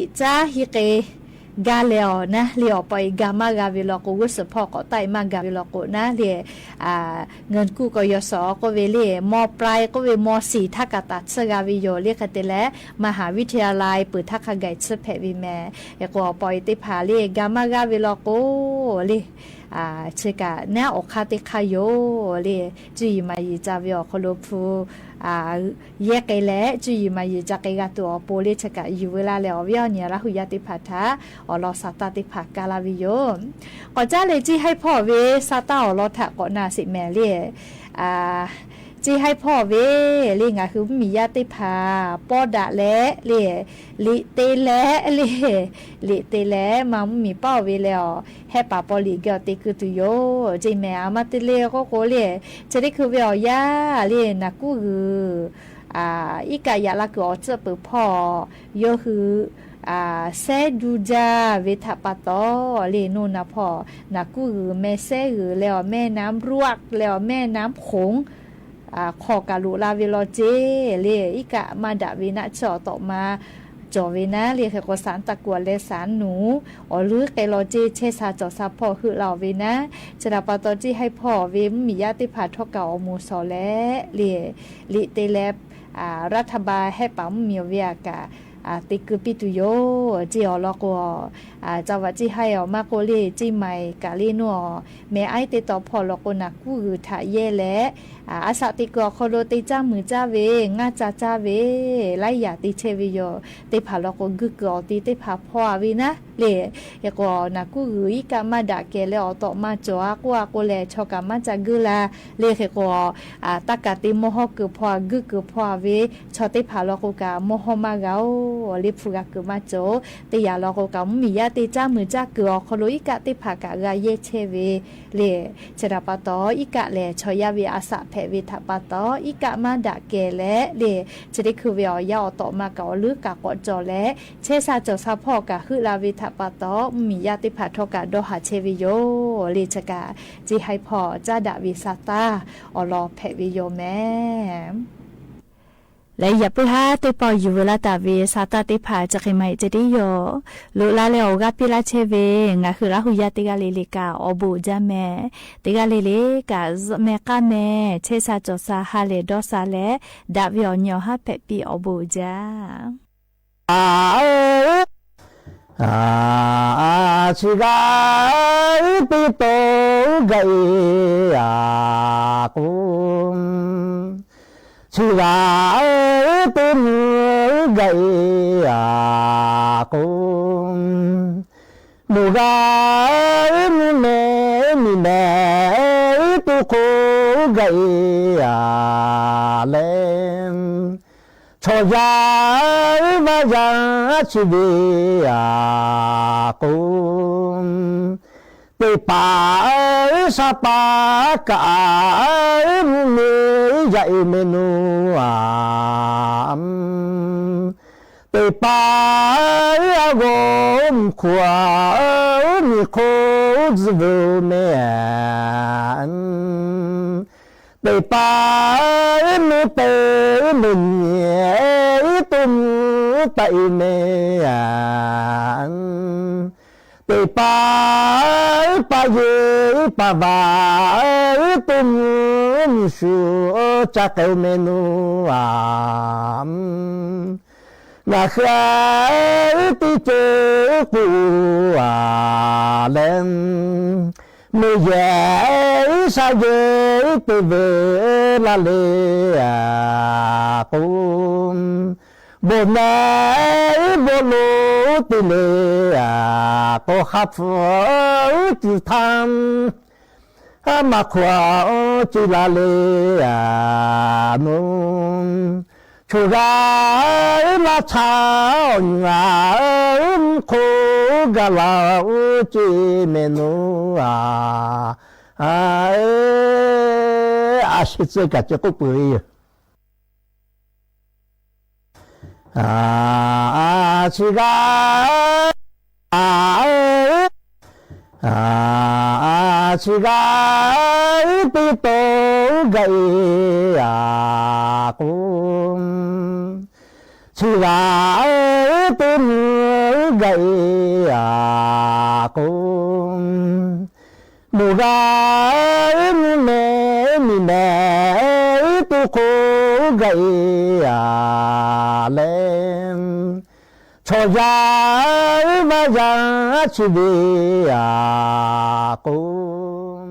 ာ်စၢဟံးက့ၤ ဂၤလဲၣ်အီၤနၤ လၢအီၤပီၢ်အံၤ ဂၤမးဂၤဝဲလီၤကိး ဝူစိာ်ဖီၣ် ကိးတၢ်အံၤမးဂၤဝဲလီၤကိးနၤ လၢ အ ငိုၼ်းကူၣ်ကီၢ်ယီၤစီၤကိးဝဲလၢ မပျိုင်း ကိးဝဲ မဆံး ထါကၢ်တၢ်ဆၢဂၤဝဲယိၤ လၢခံတ့ၢ်လၢ မဟာวิทยาลัย ပၢၢ်ထါခါဂဲၤဆၢဖဲးဝဲမဲာ် အဃိ အီၤပီၢ်အံၤသ့ၣ်တဖၣ်လၢ ဂၤမးဂၤဝဲလီၤကိးလၢ အ ဆၢကၢ်နၤ အီၣ်ခါသ့ၣ်ခါယိၤလၢ ကၠူၣ်ယံၢ်မၤယံာ်ကၢ်ဝဲအီၤခီလိာ်ဖု အ ယဲၢ်က့ၤလဲၣ် ကၠူၣ်ယံၢ်မၤယံာ်ကၢ်က့ၤဂၤတူာ်အီၤပိာ်လၢ ဆၢကၢ်ယူၤဝဲလၢ်လၢ အီၣ်ဝဲအီၣ်နံၤ လၢဟူယၤသ့ၣ်တဖၣ်ထၢၣ် အီၣ်လီၤ စာသားသ့ၣ်တဖၣ်ကၢ်လၢ်ဝဲယိၤ ကိးကၢ်လၢ ကၠံၣ်ဟဲဖီၣ်ဝဲ စာသား အီၣ်လီၤထၢၣ်ကိးနၤစ့ၢ်မဲာ်လၢ အ ကၠံၣ်ဟဲဖီၣ်ဝဲလၢ ငါဟုမံၤယါသ့ၣ်တဖၣ် ပီၣ်ဒၣ်လဲၣ်လၢ လံာ်သ့လဲၣ်လၢ လံာ်သ့လဲၣ် မၤမုၢ်မံၤပာ်ဝဲလၢအီၤ ဟဲပာ်ပီၣ်လံာ်က့ၤအီၤသ့ကုတုၤယိၤ ကၠံၣ်မဲာ် အမၤတ့ၢ်လၢအဃိဃိလၢ ဆၢဒ့ခုဝဲအီၤယါလၢ နၢ်ကူၣ်ဂုၢ် အ အံၤကးယၤလၢကုၢ်အီၤစၢၣ်ပၢၢ်ဖီၣ် ယိၤဟု အ စဲဒူကၠၢ်ဝဲထၢၣ်ပာ်တီၢ်လၢ နိၣ်နၢ်ဖီၣ် နၢ်ကူၣ်ဂုၢ် မဲစဲဂုၢ် လဲၤအီၤ แม่น้ำรวก လဲၤအီၤ แม่น้ำโขง အ ခိးကးလိာ်လၢ်ဝဲလီၤက့ၤလၢ အံၤကးမၤဒၣ်ဝဲနးဆၢအီၤတီၢ်မး จ๋อเวนะ เล่ เขกว่าสารตะกรวดและสารหนู อ๋อ ลือแกลอเจ แช่ซาจ่อซาผ่อหื้อลาวเวนะ ฉะนั้นปะตอจี้ให้ผ่อเว มียาเต๊ผ่าทอกาออกหมู่สอแล เล่ ลิเตแล อ่า รัฐบาลให้ป๋ามีเวียกะ อ่า เตกือปี้ตุโย เจ้าอ๋อ ลอโก อ่า เจ้าว่าจี้ให้ออกมาโกเล่ จี้ใหม่กะเล่นัว แม่ไอ้เตต่อผ่อลอโกหนากู้หื้อถะแย่แล อ่า อาสาเตเกือคอโลเตจ้ามือจ้าเว ง่าจ้าจ้าเว ไล่อย่าเตแช่เวโย เตผ่าลอโกกึ๊กเกือออกตีเตผ่าผ่อเวนะ เล่ เขกว่าหนากู้หื้ออีกะมาดะแก่แล ออกต่อมาจ๋อ กู้อาโกแล ชอกะมาจ้ากื้อลา เล่ เขกว่า อ่า ตะกะเตมอฮอเกือผ่อกึ๊กเกือผ่อเว ชอเตผ่าลอโกกะมอฮอมาเกา เล่ ผู้กะเกือมาจ๋อ เตอย่าลอโกกะมียาเตจ้ามือจ้าเกือออกคอโลอีกะเตผ่ากะกาแย่แช่เว เล่ ฉะนั้นปะตออีกะแล ชอยาเวอาสาแผะเวถะปะตอ อีกะมาดะแก่แล เล่ จะได้คือเวออกยาออกต่อมากะออกลือกะเกาะจ่อแล แช่ซาจ่อซาผ่อกะหื้อลาเวถะปะตอ มียาเตผ่าทอกะดอหาแช่เวโย เล่ ฉะกะ จี้ให้ผ่อจ้าดะเวซาต้า อ๋อ ลอแผะเวโยแม่ และอย่าปื้อฮ้าเตปออยู่เวลาตะเวซาต้าเตผ่าจะเขยใหม่จะได้โย ลุลาแลออกกาปี้ลาแช่เว งาหื้อลาฮูยาเตกาเลเลกา ออบูจ้าแม่ เตกาเลเลกา แม่ก้าแม่ แช่ซาจ่อซาฮาเลดอซาแล ดะเวออกเหนียวฮ้าแผะปี้ออบูจ้า อา อา อา ชิกา อี ปีโต กะ อี อา กุม ชิกา อี ปี มู กะ อี อา กุม มูกา อี มูเม มีแม่ อี ตูโค กะ อี อา เลม ชอยา อี วายา ชีวี อา กุม เตปา อี สาปากะ อี มูเม ยา อี เมนู อา เตปา อี อาโกม ขัว อี มีโค จื้อเวอแม่ เตปา อี มือเป อี มือเหนีย อี ตุ้ม ตา อี แม่ เตปา อี ปาเย อี ปาวา อี ตุ้ม มีชู จาเกวเมนู อา งาเฮือ อี ตีเจ อี กู อา เลม เมยแย อี สาเย อี เตเว ลาเล อา กุม โบแน อี โบโล ติเล อา โกฮับ อี จื้อทำ อามาขวา อี จื้อลาเล อา นุม ชูรา อี ราชา งา อี โค กาลา อี จื้อเมนู อา อา เอ อาชิตเสกะเจกุเปือย อา อา ชิกา อา อา อา ชิกา อี ปีโต กะ อี อา กุม ชิกา อี ปี มู กะ อี อา กุม มูกา อี มูเม มีแม่ อี ตูโค กะ อี อา เลม ชอยา อี วายา ชีวี อา กุม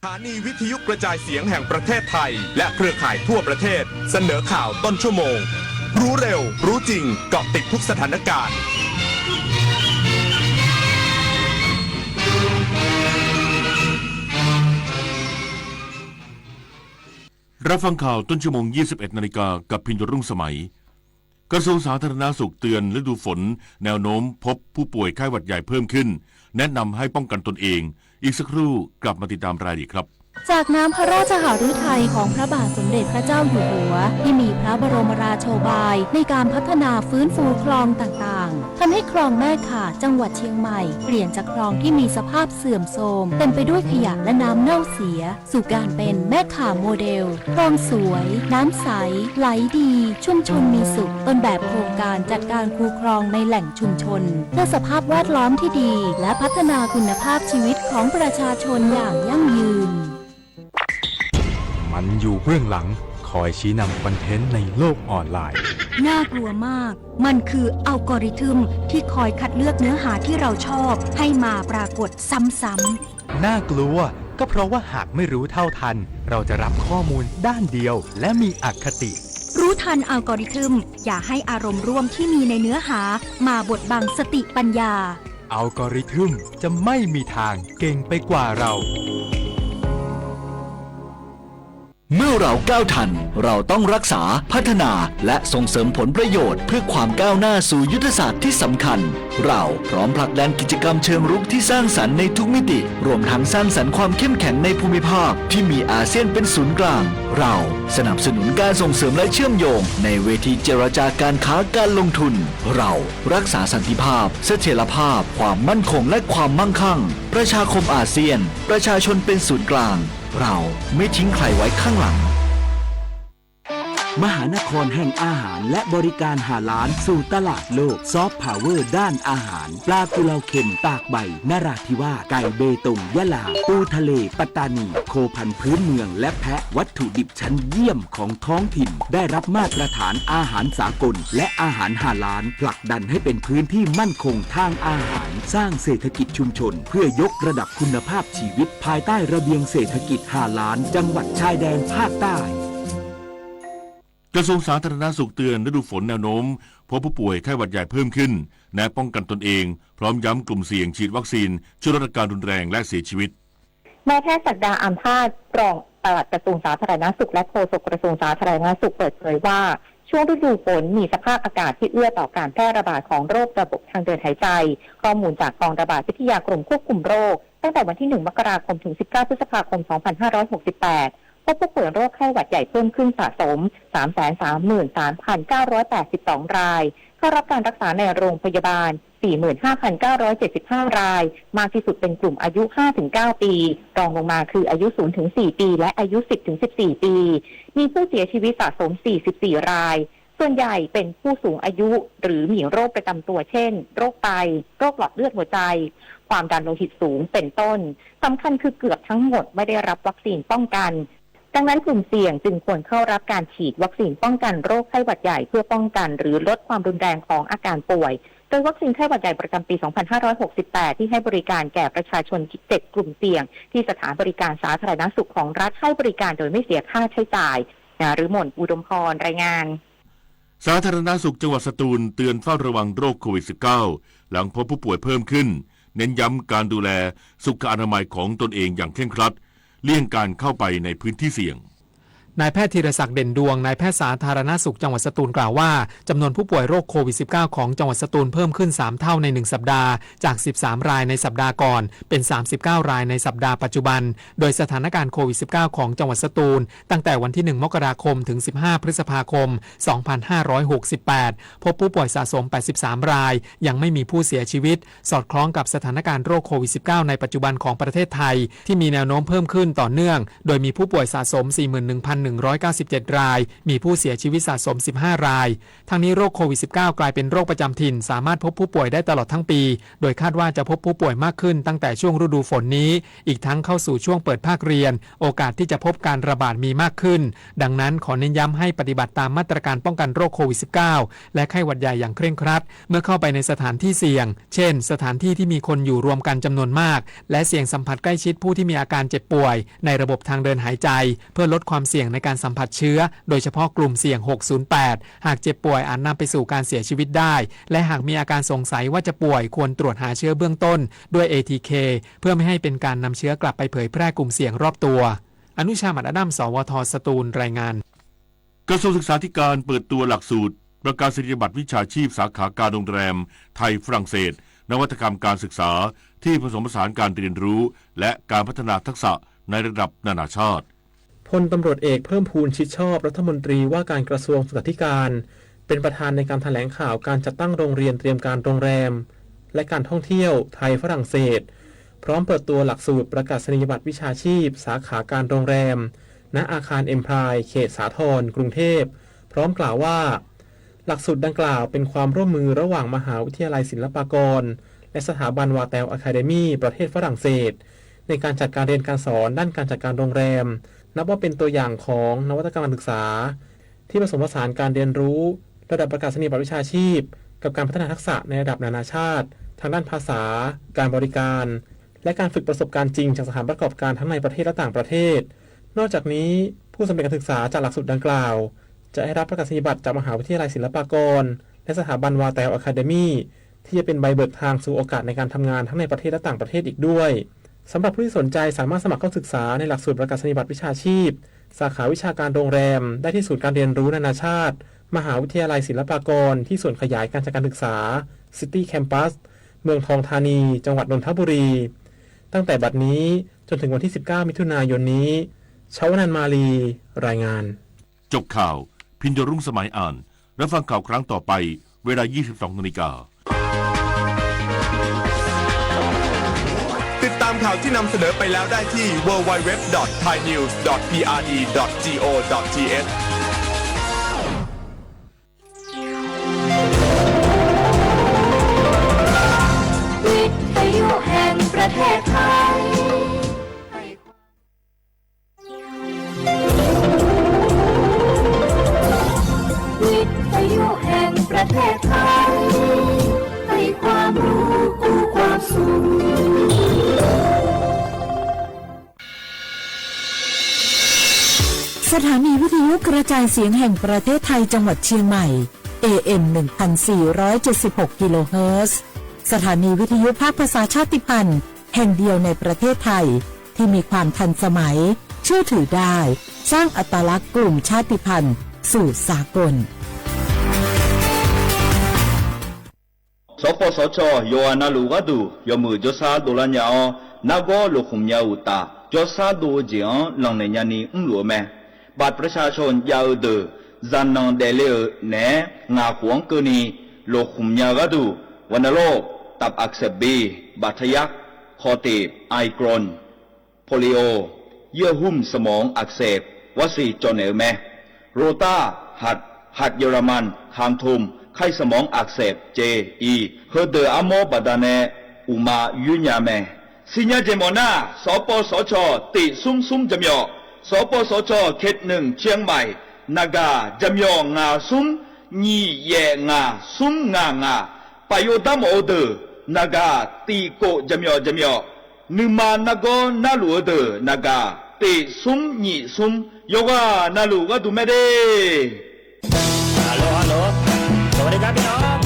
สถานีวิทยุกระจายเสียงแห่งประเทศไทย และเครือข่ายทั่วประเทศ เสนอข่าวต้นชั่วโมง รู้เร็ว รู้จริง เกาะติดทุกสถานการณ์ รับฟังข่าวต้นชั่วโมง ยี่สิบเอ็ดนาฬิกา กับพิญโญรุ่งสมัย กระทรวงสาธารณสุขเตือนฤดูฝน แนวโน้มพบผู้ป่วยไข้หวัดใหญ่เพิ่มขึ้น แนะนำให้ป้องกันตนเอง อีกสักครู่กลับมาติดตามรายละเอียดครับ จากน้ำพระราชหฤทัยของพระบาทสมเด็จพระเจ้าอยู่หัว ที่มีพระบรมราโชบายในการพัฒนาฟื้นฟูคลองต่าง ทำให้คลองแม่ข่าจังหวัดเชียงใหม่ เปลี่ยนจากคลองที่มีสภาพเสื่อมโทรม เต็มไปด้วยขยะและน้ำเน่าเสีย สู่การเป็นแม่ข่าโมเดล คลองสวย น้ำใส ไหลดี ชุมชนมีสุข ต้นแบบโครงการจัดการคูคลองในแหล่งชุมชน เพื่อสภาพแวดล้อมที่ดี และพัฒนาคุณภาพชีวิตของประชาชนอย่างยั่งยืน มันอยู่เบื้องหลัง คอยชี้นำคอนเทนต์ในโลกออนไลน์ น่ากลัวมาก มันคืออัลกอริทึมที่คอยคัดเลือกเนื้อหาที่เราชอบให้มาปรากฏซ้ำๆ น่ากลัว ก็เพราะว่าหากไม่รู้เท่าทัน เราจะรับข้อมูลด้านเดียว และมีอคติ รู้ทันอัลกอริทึม อย่าให้อารมณ์ร่วมที่มีในเนื้อหามาบดบังสติปัญญา อัลกอริทึมจะไม่มีทางเก่งไปกว่าเรา เมื่อเราก้าวทัน เราต้องรักษา พัฒนา และส่งเสริมผลประโยชน์เพื่อความก้าวหน้าสู่ยุทธศาสตร์ที่สำคัญ เราพร้อมผลักดันกิจกรรมเชิงรุกที่สร้างสรรค์ในทุกมิติ รวมทั้งสร้างสรรค์ความเข้มแข็งในภูมิภาคที่มีอาเซียนเป็นศูนย์กลาง เราสนับสนุนการส่งเสริมและเชื่อมโยงในเวทีเจรจาการค้าการลงทุน เรารักษาสันติภาพ เสถียรภาพ ความมั่นคง และความมั่งคั่ง ประชาคมอาเซียน ประชาชนเป็นศูนย์กลาง เราไม่ทิ้งใครไว้ข้างหลัง มหานครแห่งอาหารและบริการฮาลาลสู่ตลาดโลก ซอฟต์พาวเวอร์ด้านอาหาร ปลากุเลาเค็มตากใบนราธิวาส ไก่เบตงยะลา ปูทะเลปัตตานี โคพันธุ์พื้นเมืองและแพะ วัตถุดิบชั้นเยี่ยมของท้องถิ่น ได้รับมาตรฐานอาหารสากล และอาหารฮาลาล ผลักดันให้เป็นพื้นที่มั่นคงทางอาหาร สร้างเศรษฐกิจชุมชน เพื่อยกระดับคุณภาพชีวิต ภายใต้ระเบียงเศรษฐกิจฮาลาล จังหวัดชายแดนภาคใต้ กระทรวงสาธารณสุขเตือนฤดูฝนแนวโน้มพบผู้ป่วยไข้หวัดใหญ่เพิ่มขึ้น แนะป้องกันตนเอง พร้อมย้ำกลุ่มเสี่ยงฉีดวัคซีน ช่วยลดอาการรุนแรงและเสียชีวิต นายแพทย์ศักดา อำภาส รองปลัดกระทรวงสาธารณสุขและโฆษกกระทรวงสาธารณสุขเปิดเผยว่า ช่วงฤดูฝนมีสภาพอากาศที่เอื้อต่อการแพร่ระบาดของโรคระบบทางเดินหายใจ ข้อมูลจากกองระบาดวิทยากรมควบคุมโรค ตั้งแต่วันที่ หนึ่ง มกราคม ถึง สิบเก้า พฤษภาคม สองพันห้าร้อยหกสิบแปด พบผู้ป่วยโรคไข้หวัดใหญ่เพิ่มขึ้นสะสม สามแสนสามหมื่นสามพันเก้าร้อยแปดสิบสอง ราย เข้ารับการรักษาในโรงพยาบาล สี่หมื่นห้าพันเก้าร้อยเจ็ดสิบห้า ราย มากที่สุดเป็นกลุ่มอายุ ห้าถึงเก้า ปี รองลงมาคืออายุ ศูนย์ถึงสี่ ปี และอายุ สิบถึงสิบสี่ ปี มีผู้เสียชีวิตสะสม สี่สิบสี่ ราย ส่วนใหญ่เป็นผู้สูงอายุ หรือมีโรคประจำตัว เช่น โรคไต โรคหลอดเลือดหัวใจ ความดันโลหิตสูง เป็นต้น สำคัญคือเกือบทั้งหมดไม่ได้รับวัคซีนป้องกัน ดังนั้นกลุ่มเสี่ยงจึงควรเข้ารับการฉีดวัคซีนป้องกันโรคไข้หวัดใหญ่ เพื่อป้องกันหรือลดความรุนแรงของอาการป่วย โดยวัคซีนไข้หวัดใหญ่ประจำปี สองพันห้าร้อยหกสิบแปด ที่ให้บริการแก่ประชาชน เจ็ด กลุ่มเสี่ยง ที่สถานบริการสาธารณสุขของรัฐให้บริการโดยไม่เสียค่าใช้จ่าย นฤมล อุดมพร รายงาน สาธารณสุขจังหวัดสตูลเตือนเฝ้าระวังโรคโควิด สิบเก้า หลังพบผู้ป่วยเพิ่มขึ้น เน้นย้ำการดูแลสุขอนามัยของตนเองอย่างเคร่งครัด เลี่ยงการเข้าไปในพื้นที่เสี่ยง นายแพทย์ธีรศักดิ์ เด่นดวง นายแพทย์สาธารณสุขจังหวัดสตูลกล่าวว่า จำนวนผู้ป่วยโรคโควิด สิบเก้า ของจังหวัดสตูลเพิ่มขึ้น สาม เท่าใน หนึ่ง สัปดาห์ จาก สิบสาม รายในสัปดาห์ก่อน เป็น สามสิบเก้า รายในสัปดาห์ปัจจุบัน โดยสถานการณ์โควิด สิบเก้า ของจังหวัดสตูล ตั้งแต่วันที่ หนึ่ง มกราคม ถึง สิบห้า พฤษภาคม สองพันห้าร้อยหกสิบแปด พบผู้ป่วยสะสม แปดสิบสาม ราย ยังไม่มีผู้เสียชีวิต สอดคล้องกับสถานการณ์โรคโควิด สิบเก้า ในปัจจุบันของประเทศไทย ที่มีแนวโน้มเพิ่มขึ้นต่อเนื่อง โดยมีผู้ป่วยสะสม สี่หมื่นหนึ่งพันหนึ่งร้อยเก้าสิบเจ็ด ราย มีผู้เสียชีวิตสะสม สิบห้า ราย ทั้งนี้โรคโควิด สิบเก้า กลายเป็นโรคประจำถิ่น สามารถพบผู้ป่วยได้ตลอดทั้งปี โดยคาดว่าจะพบผู้ป่วยมากขึ้นตั้งแต่ช่วงฤดูฝนนี้ อีกทั้งเข้าสู่ช่วงเปิดภาคเรียน โอกาสที่จะพบการระบาดมีมากขึ้น ดังนั้นขอเน้นย้ำให้ปฏิบัติตามมาตรการป้องกันโรคโควิด สิบเก้า และไข้หวัดใหญ่อย่างเคร่งครัด เมื่อเข้าไปในสถานที่เสี่ยง เช่น สถานที่ที่มีคนอยู่รวมกันจำนวนมาก และเสี่ยงสัมผัสใกล้ชิดผู้ที่มีอาการเจ็บป่วยในระบบทางเดินหายใจ เพื่อลดความเสี่ยงในการสัมผัสเชื้อ โดยเฉพาะกลุ่มเสี่ยง หกศูนย์แปด หากเจ็บป่วยอาจนำไปสู่การเสียชีวิตได้ และหากมีอาการสงสัยว่าจะป่วย ควรตรวจหาเชื้อเบื้องต้นด้วย เอ ที เค เพื่อไม่ให้เป็นการนำเชื้อกลับไปเผยแพร่กลุ่มเสี่ยงรอบตัว อนุชา หมั่นอดัม สวท สตูล รายงาน กระทรวงศึกษาธิการเปิดตัวหลักสูตรประกาศนียบัตรวิชาชีพสาขาการโรงแรมไทยฝรั่งเศส นวัตกรรมการศึกษาที่ผสมผสานการเรียนรู้ และการพัฒนาทักษะในระดับนานาชาติ พลตำรวจเอกเพิ่มพูน ชิดชอบ รัฐมนตรีว่าการกระทรวงศึกษาธิการ เป็นประธานในการแถลงข่าวการจัดตั้งโรงเรียนเตรียมการโรงแรม และการท่องเที่ยวไทยฝรั่งเศส พร้อมเปิดตัวหลักสูตรประกาศนียบัตรวิชาชีพสาขาการโรงแรม ณ อาคารเอ็มไพร์ เขตสาทร กรุงเทพฯ พร้อมกล่าวว่า หลักสูตรดังกล่าวเป็นความร่วมมือระหว่างมหาวิทยาลัยศิลปากร และสถาบันวาแตลอะคาเดมีประเทศฝรั่งเศส ในการจัดการเรียนการสอนด้านการจัดการโรงแรม นับว่าเป็นตัวอย่างของนวัตกรรมการศึกษา ที่ผสมผสานการเรียนรู้ระดับประกาศนียบัตรวิชาชีพ กับการพัฒนาทักษะในระดับนานาชาติ ทางด้านภาษา การบริการ และการฝึกประสบการณ์จริงจากสถานประกอบการทั้งในประเทศและต่างประเทศ นอกจากนี้ ผู้สำเร็จการศึกษาจากหลักสูตรดังกล่าว จะได้รับประกาศนียบัตรจากมหาวิทยาลัยศิลปากร และสถาบันวาแตลอะคาเดมี ที่จะเป็นใบเบิกทางสู่โอกาสในการทำงานทั้งในประเทศและต่างประเทศอีกด้วย สำหรับผู้ที่สนใจสามารถสมัครเข้าศึกษาในหลักสูตรประกาศนียบัตรวิชาชีพ สาขาวิชาการโรงแรม ได้ที่ศูนย์การเรียนรู้นานาชาติ มหาวิทยาลัยศิลปากร ที่ศูนย์ขยายการจัดการศึกษา City Campus เมืองทองธานี จังหวัดนนทบุรี ตั้งแต่บัดนี้จนถึงวันที่ สิบเก้า มิถุนายนนี้ ชวนันท์ มาลี รายงาน จบข่าว พิญโญรุ่งสมัยอ่าน รับฟังข่าวครั้งต่อไป เวลา ยี่สิบสองนาฬิกา ติดตามข่าวที่นำเสนอไปแล้วได้ที่ ดับเบิลยู ดับเบิลยู ดับเบิลยู ดอท ไทยนิวส์ ดอท พี อาร์ ดี ดอท จี โอ ดอท ที เอช วิทยุแห่งประเทศไทย วิทยุแห่งประเทศไทย ให้ความรู้คู่ความสุข สถานีวิทยุกระจายเสียงแห่งประเทศไทยจังหวัดเชียงใหม่ เอ เอ็ม หนึ่งพันสี่ร้อยเจ็ดสิบหก กิโลเฮิรตซ์ สถานีวิทยุภาคภาษาชาติพันธุ์ แห่งเดียวในประเทศไทย ที่มีความทันสมัย เชื่อถือได้ สร้างอัตลักษณ์กลุ่มชาติพันธุ์สู่สากล สปสช ယွၤအနၢ်လူၢ်အဂၤဒူၣ် ယွၤမုၢ်ကၠိဆါဒိလါညါအီၤ နါဂီၤလိာ်ဃုာ်မၠါအုၣ်တၢ် ကၠိဆါဒိအီၤကၠ့ၣ်အီၤ လီၢ်နဲၣ်ညါနံၤ အုၣ်လူၢ်အမဲ บัตรประชาชน ယၤအုၣ်ဒုၣ် ဇာတ်နှောင် ဒဲးလၢအၢၣ်နဲၣ် ငၢ်ကွီၢ်ကၢၢ်နံၤ လိာ်ဃုာ်မၠါအဂၤဒူၣ် ဝဏ္ဏโรค ตับอักเสบบี บาดทะยัก คอตีบ ไอโครน โปลิโอ เยื่อหุ้มสมองอักเสบ ဝက်စင်ကၠီၣ်နဲၣ်အမဲ ရီးတား ဟတ်း ဟတ်းယိရမၢၼ် ခၢင်ထူမ် ไข้สมองอักเสบ เจ อี ဟၢဒုၣ်အါမီဘၣ်ဒၣ်နဲၣ် အုၣ်မးယွံၢ်ညါမဲ စံညါကၠ့ၣ်မီၣ်နၢ် สปสช တစ်ศูนย์ศูนย์ ယိၤမီၣ် สปสช เขตหนึ่ง เชียงใหม่ နဂၤ ယိၤမီၣ် ငါးศูนย์ နှစ် ယဲၢ် ငါး ศูนย์ ငါး ငါး ပာ်ယိၤတၢ်မီၣ်အီၤဒုၣ် နဂၤ တစ် ကိုး ယိၤမီၣ် ယိၤမီၣ် နုမၤနါဂီၤနၢ်လူၢ်အီၤဒုၣ် နဂၤ တစ် ศูนย์ နှစ် ศูนย์ ယိၤဂၤ နၢ်လူၢ်အဂၤဒူၣ်မဲဒၣ် ฮัลโหล ฮัลโหล สวัสดีครับพี่น้อง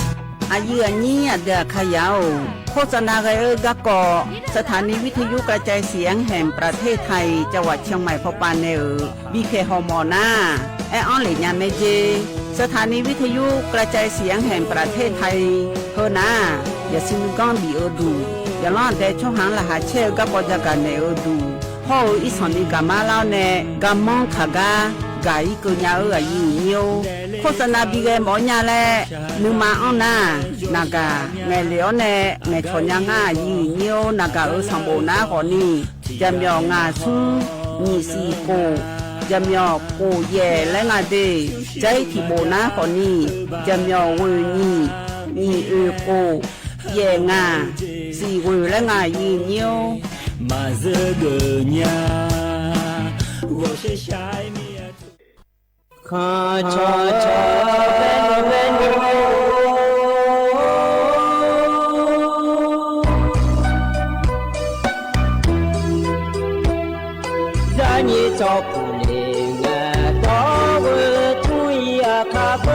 အယုၢ်အညိ အဒုးအခါယၤအိၣ် โฆษณาဂဲၤအၢ ကၠီကီၢ် สถานีวิทยุกระจายเสียงแห่งประเทศไทย จังหวัดเชียงใหม่ ဖီပာ်နဲၣ်ဧၢ ဘီခဲၣ်ဟီၣ်မီၣ်နၢ် အဲၣ်အီၤလၢညါမဲကၠ့ สถานีวิทยุกระจายเสียงแห่งประเทศไทย ဟၢနၢ် ယစံးမုၢ်ကီၢ်ဘံၣ်အၢဒူၣ် ယလီၢ်ဒဲးဆီဟၣ်လၢဟးဆဲးအၢ ကၠီကီၢ် ယကနဲၣ်အၢဒူၣ် ဟီၣ်အၢ အံၣ်ဆီၣ်နံၤကၣ်မါလၢအီၤနဲၣ် ကၠီမီၣ်ခၣ်ဂၤ ကၠီအံၣ်ကၢၣ်ညါအၢ အယုၢ်အညိ โฆษณาဘံၣ်ဂဲၤမီၣ်ညါလဲၣ် နုမၤအီၤနၢ် နဂၤ နဲၣ်လၢအီၤနဲၣ် နဲၣ်ဆီၣ်ညါငါ အယုၢ်အညိ နဂၤအၢ ဆီၣ်ဘိၣ်နၢ်ဃီၤနံၤ ယိၤမီၣ် ငါး ศูนย์ နှစ် สี่ ကိုး ယိၤမီၣ် ကိုး ယဲၢ် လၢ ငါး ဒ့ၣ် ကၠီအံၣ်ထံၣ်ဘိၣ်နၢ်ဃီၤနံၤ ယိၤမီၣ် ဂုၢ် နှစ် နှစ် ဂုၢ် ကိုး ယဲၢ် ငါး သီၣ် ဂုၢ် လၢ ငါး ယုၢ်ညိ မၤစၢၤဂၢၢ်ညါ ဂီၤရှဲရှဲမံၤ ခီၣ်ဆီၣ်ဆီၣ် ဘဲနူဘဲနူ ယၤနံၣ် စီၤပူၤလ့ၣ် ငါတီဝဲထူအံၤအခါဘၢ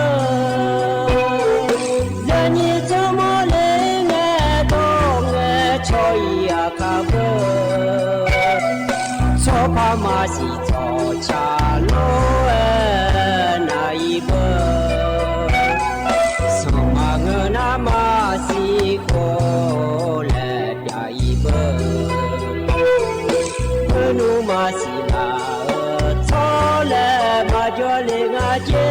ယၤနံၣ် စီၤမီၣ်လ့ၣ် ငါတီ ငါဆီအံၤအခါဘၢ ဆီဖါမၤစံၣ်ဆီၣ်ဆၣ်လိဝဲနၤအံၤဘၢ ဆီမၤငၢၢ်နါမၤစံၣ်ခိၣ်လဲၣ်ပၠးအံၤဘၢ ဘၢနူမၤစံၣ်နၤအၢ ဆီလဲၣ်မၤယီၤလ့ၣ်ငါကၠ့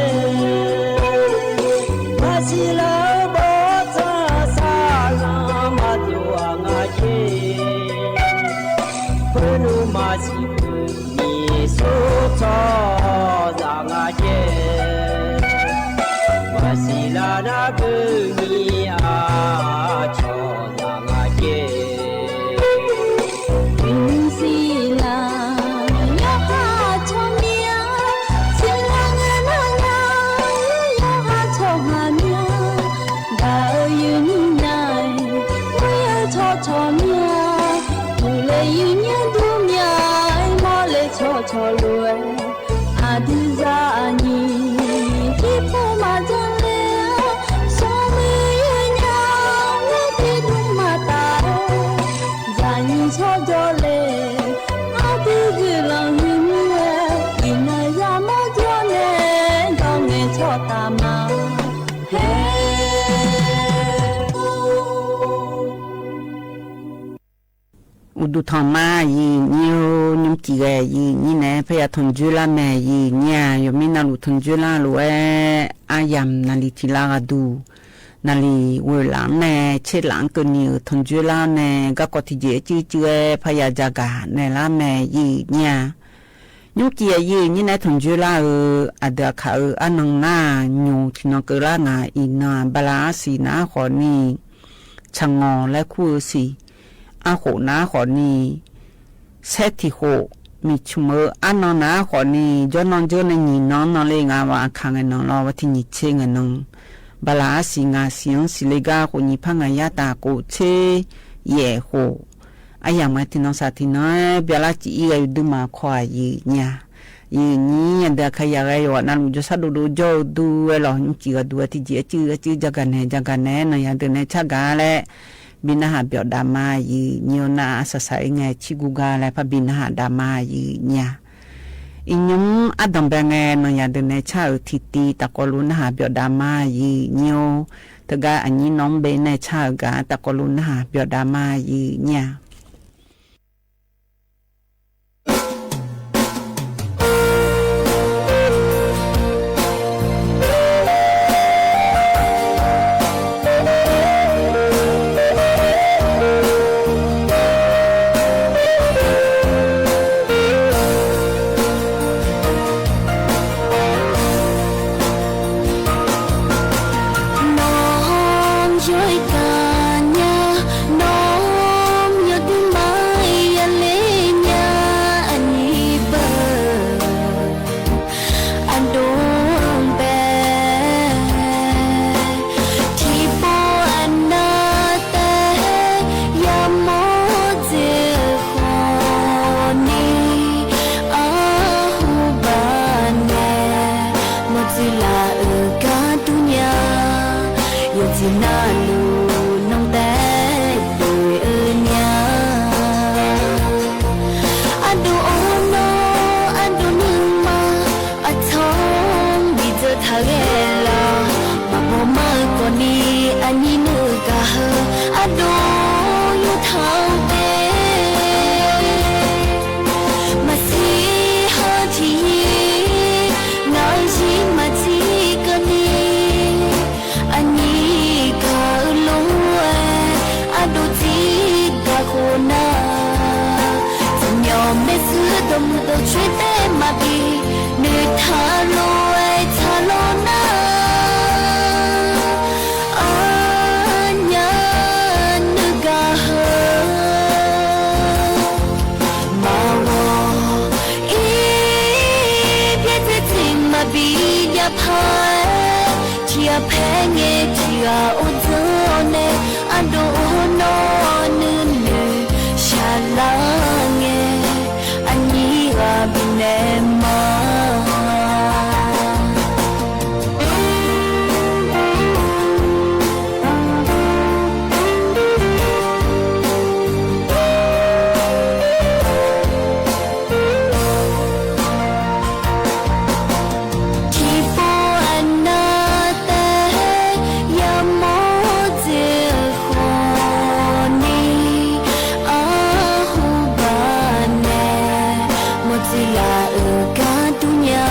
ချီၣ်လိၤဝဲ အဒုးစၢ်အနံၣ် ထံဖိမၤကၠီလဲၣ် စီၤမုၢ်ယုၢ်ညါ ဝဲသ့ၣ်ဒိၣ်မးတၢ် ယၤနံၣ်ဆီကၠီလဲၣ် အဒုးယုၢ်လီၤမုၢ်မုၢ်ဝဲ အံၤနၤယၤမီၢ်ကၠီနဲ ဒီးမဲာ်ဆီၣ်တၢ်မၤ ဟဲ အိၣ်ဒူၣ်ထီၣ်မး ယံာ်ညိ နုကံၢ်ဂဲၤ ယံာ်ညိနဲ ဖဲယၤထိၣ်ကၠိလါမဲာ် ယံာ်ညိ ယမ့ၢ်နၢ်လူၢ်ထိၣ်ကၠိလါလိၤဝဲ အါယၢ် နၢ်လံၢ်ထံၣ်လါဂၤဒူၣ် နၢ်လံၢ်ဝဲၢ်လါနဲ ဆ့လါကနံၣ်အၢ ထိၣ်ကၠိလါနဲ ကၣ်ကီၢ်ထံၣ်ကၠံအစုစုဝဲ ဖဲယၤကၠီဂၤနဲလါမဲာ် ယံာ်ညိ နုကံၢ်ဂဲၤ ယံာ်ညိနဲ ထိၣ်ကၠိလါဧၢ အဒုးအခါအၢ အနီၢ်နၢ် ညိၣ်ထံၣ်နီၢ်ကၢၤလါ နၤအံၤနၤ ဘၣ်လၢအစံၣ်နၤဃီၤနံၣ် ဆၣ်ငီၢ်လၢခူအစံၣ် အဃိၣ်နၤဃီၤနံၣ် ဆဲထံၣ်ဃိၣ် မံၣ်ဆူၣ်မၢ အနီၢ်နၤဃီၤနံၣ် ကၠီနီၢ်ကၠိန့ၣ် နံၣ်နီၢ်နီၢ်လၢ နၤဝဲအခါဂဲၤနီၢ်လီၤ ဝဲထံၣ်နံၣ်ဆ့ဂဲၤနီၢ် ဘၣ်လၢအစံၣ် နၤစံၣ်အီစံၣ်လၢဂၤဃိၣ် နံၣ်ဖးနၤယါတၢ်ကိးဆ့ ယဲၢ်ဃိၣ် အယၢ်မး ထံၣ်နီၢ်စၢ်ထံၣ်နီၢ် ဘၣ်လၢစံၣ်အံၤဂၤ ယဒုးမၤခီ ယံာ်ညိ ယံာ်ညိ ယဒုးအခါယၤဂဲၤ ယဝဲနၢ်လူၢ်ကၠိဆၣ်ဒိၣ်ဒိၣ်ကၠီဒုးဝဲလီၤ နုကံၢ်ဂဲၤဒုးဝဲထံၣ်ကၠံအစုစု ကၠီဂၤနဲ ကၠီဂၤနဲ နီၢ်ယၤဒုးနဲဆၣ်ဂၤလဲၣ် ဘံနၢ်ဟးပၠီၣ်ဒၣ်မး ယံာ်ညိ နၢ်အါစၢ်စၢ်အံၤ နဆံကူဂၤလဲၣ် ဖးဘံနၢ်ဟးဒၣ်မး ယံာ်ညိ အံၤညိ အဒိၣ်ဘဲနဲ နီၢ်ယၤဒုးနဲဆၣ်အၢ ထံၣ်တံၢ် တၢ်ကိးလိာ်နၢ်ဟးပၠီၣ်ဒၣ်မး ယံာ်ညိ တဂၤအညိနီၢ်ဘဲနဲဆၣ်အၢဂၤ တၢ်ကိးလိာ်နၢ်ဟးပၠီၣ်ဒၣ်မး ယံာ်ညိ နီၢ်ယွဲၢ်ကညး နီၢ်ယွဲၢ်ဒုးမၤယၤလၢညါ အနံၣ်ဘၢၣ် အဒိၣ်ဘဲ ထံဖိအနၢ်တဲ ယၤမိၢ်စ့ၢ်ဃီန့ၣ် အဟူဘၣ်နဲ မိၢ်စ့ၢ်လၢအကတူၢ်ညါ ယစံၣ်နၢ်လူၢ်နီၢ်တဲ ဒုးအၢညါ အဒိၣ်အီနီၢ် အဒိၣ်နုၢ်မး အဆီဘံၣ်စၢၢ်ထးဂဲၤလီၤ မၤဘီမၢကီၢ်နံၣ် အနံၣ်နုၢ်ကဟၢ အဒိၣ်ယိာ်ထီၣ်ဘဲ မၤဆံးဟၢထံၣ်ယံၤ နၤယံၤမၤဆံးကန့ၣ် အနံၣ်ကဟၢလိၤဝဲ အဒိၣ်စံးကၤဃိနၤ တမံၤမ့ၢ်ဆူဒီးမုၢ်ဒီးဆွ့တဲမၤဘံၣ် နုၢ်ထါလိၤဝဲထါလိၤနၤ အညါနုၢ်ကဟၢ မၤဝီၤ အံၤ ဘျဲၣ်စ့ၣ်စ့ၣ်မၤဘံၣ်ယၤဖး ထံအဖဲငဲထံဂၤအိၣ်ဒိၣ်နဲ အဒိၣ်အီနီၢ်နုၢ်နုၢ် ရှါလါငဲ အနံၣ်ဂၤဘံၣ်နဲမး ထံဖိအနၢ်တဲ ယၤမိၢ်စ့ၢ်ဃီန့ၣ် အဟူဘၣ်နဲ မိၢ်စ့ၢ်လၢအကတူၢ်ညါ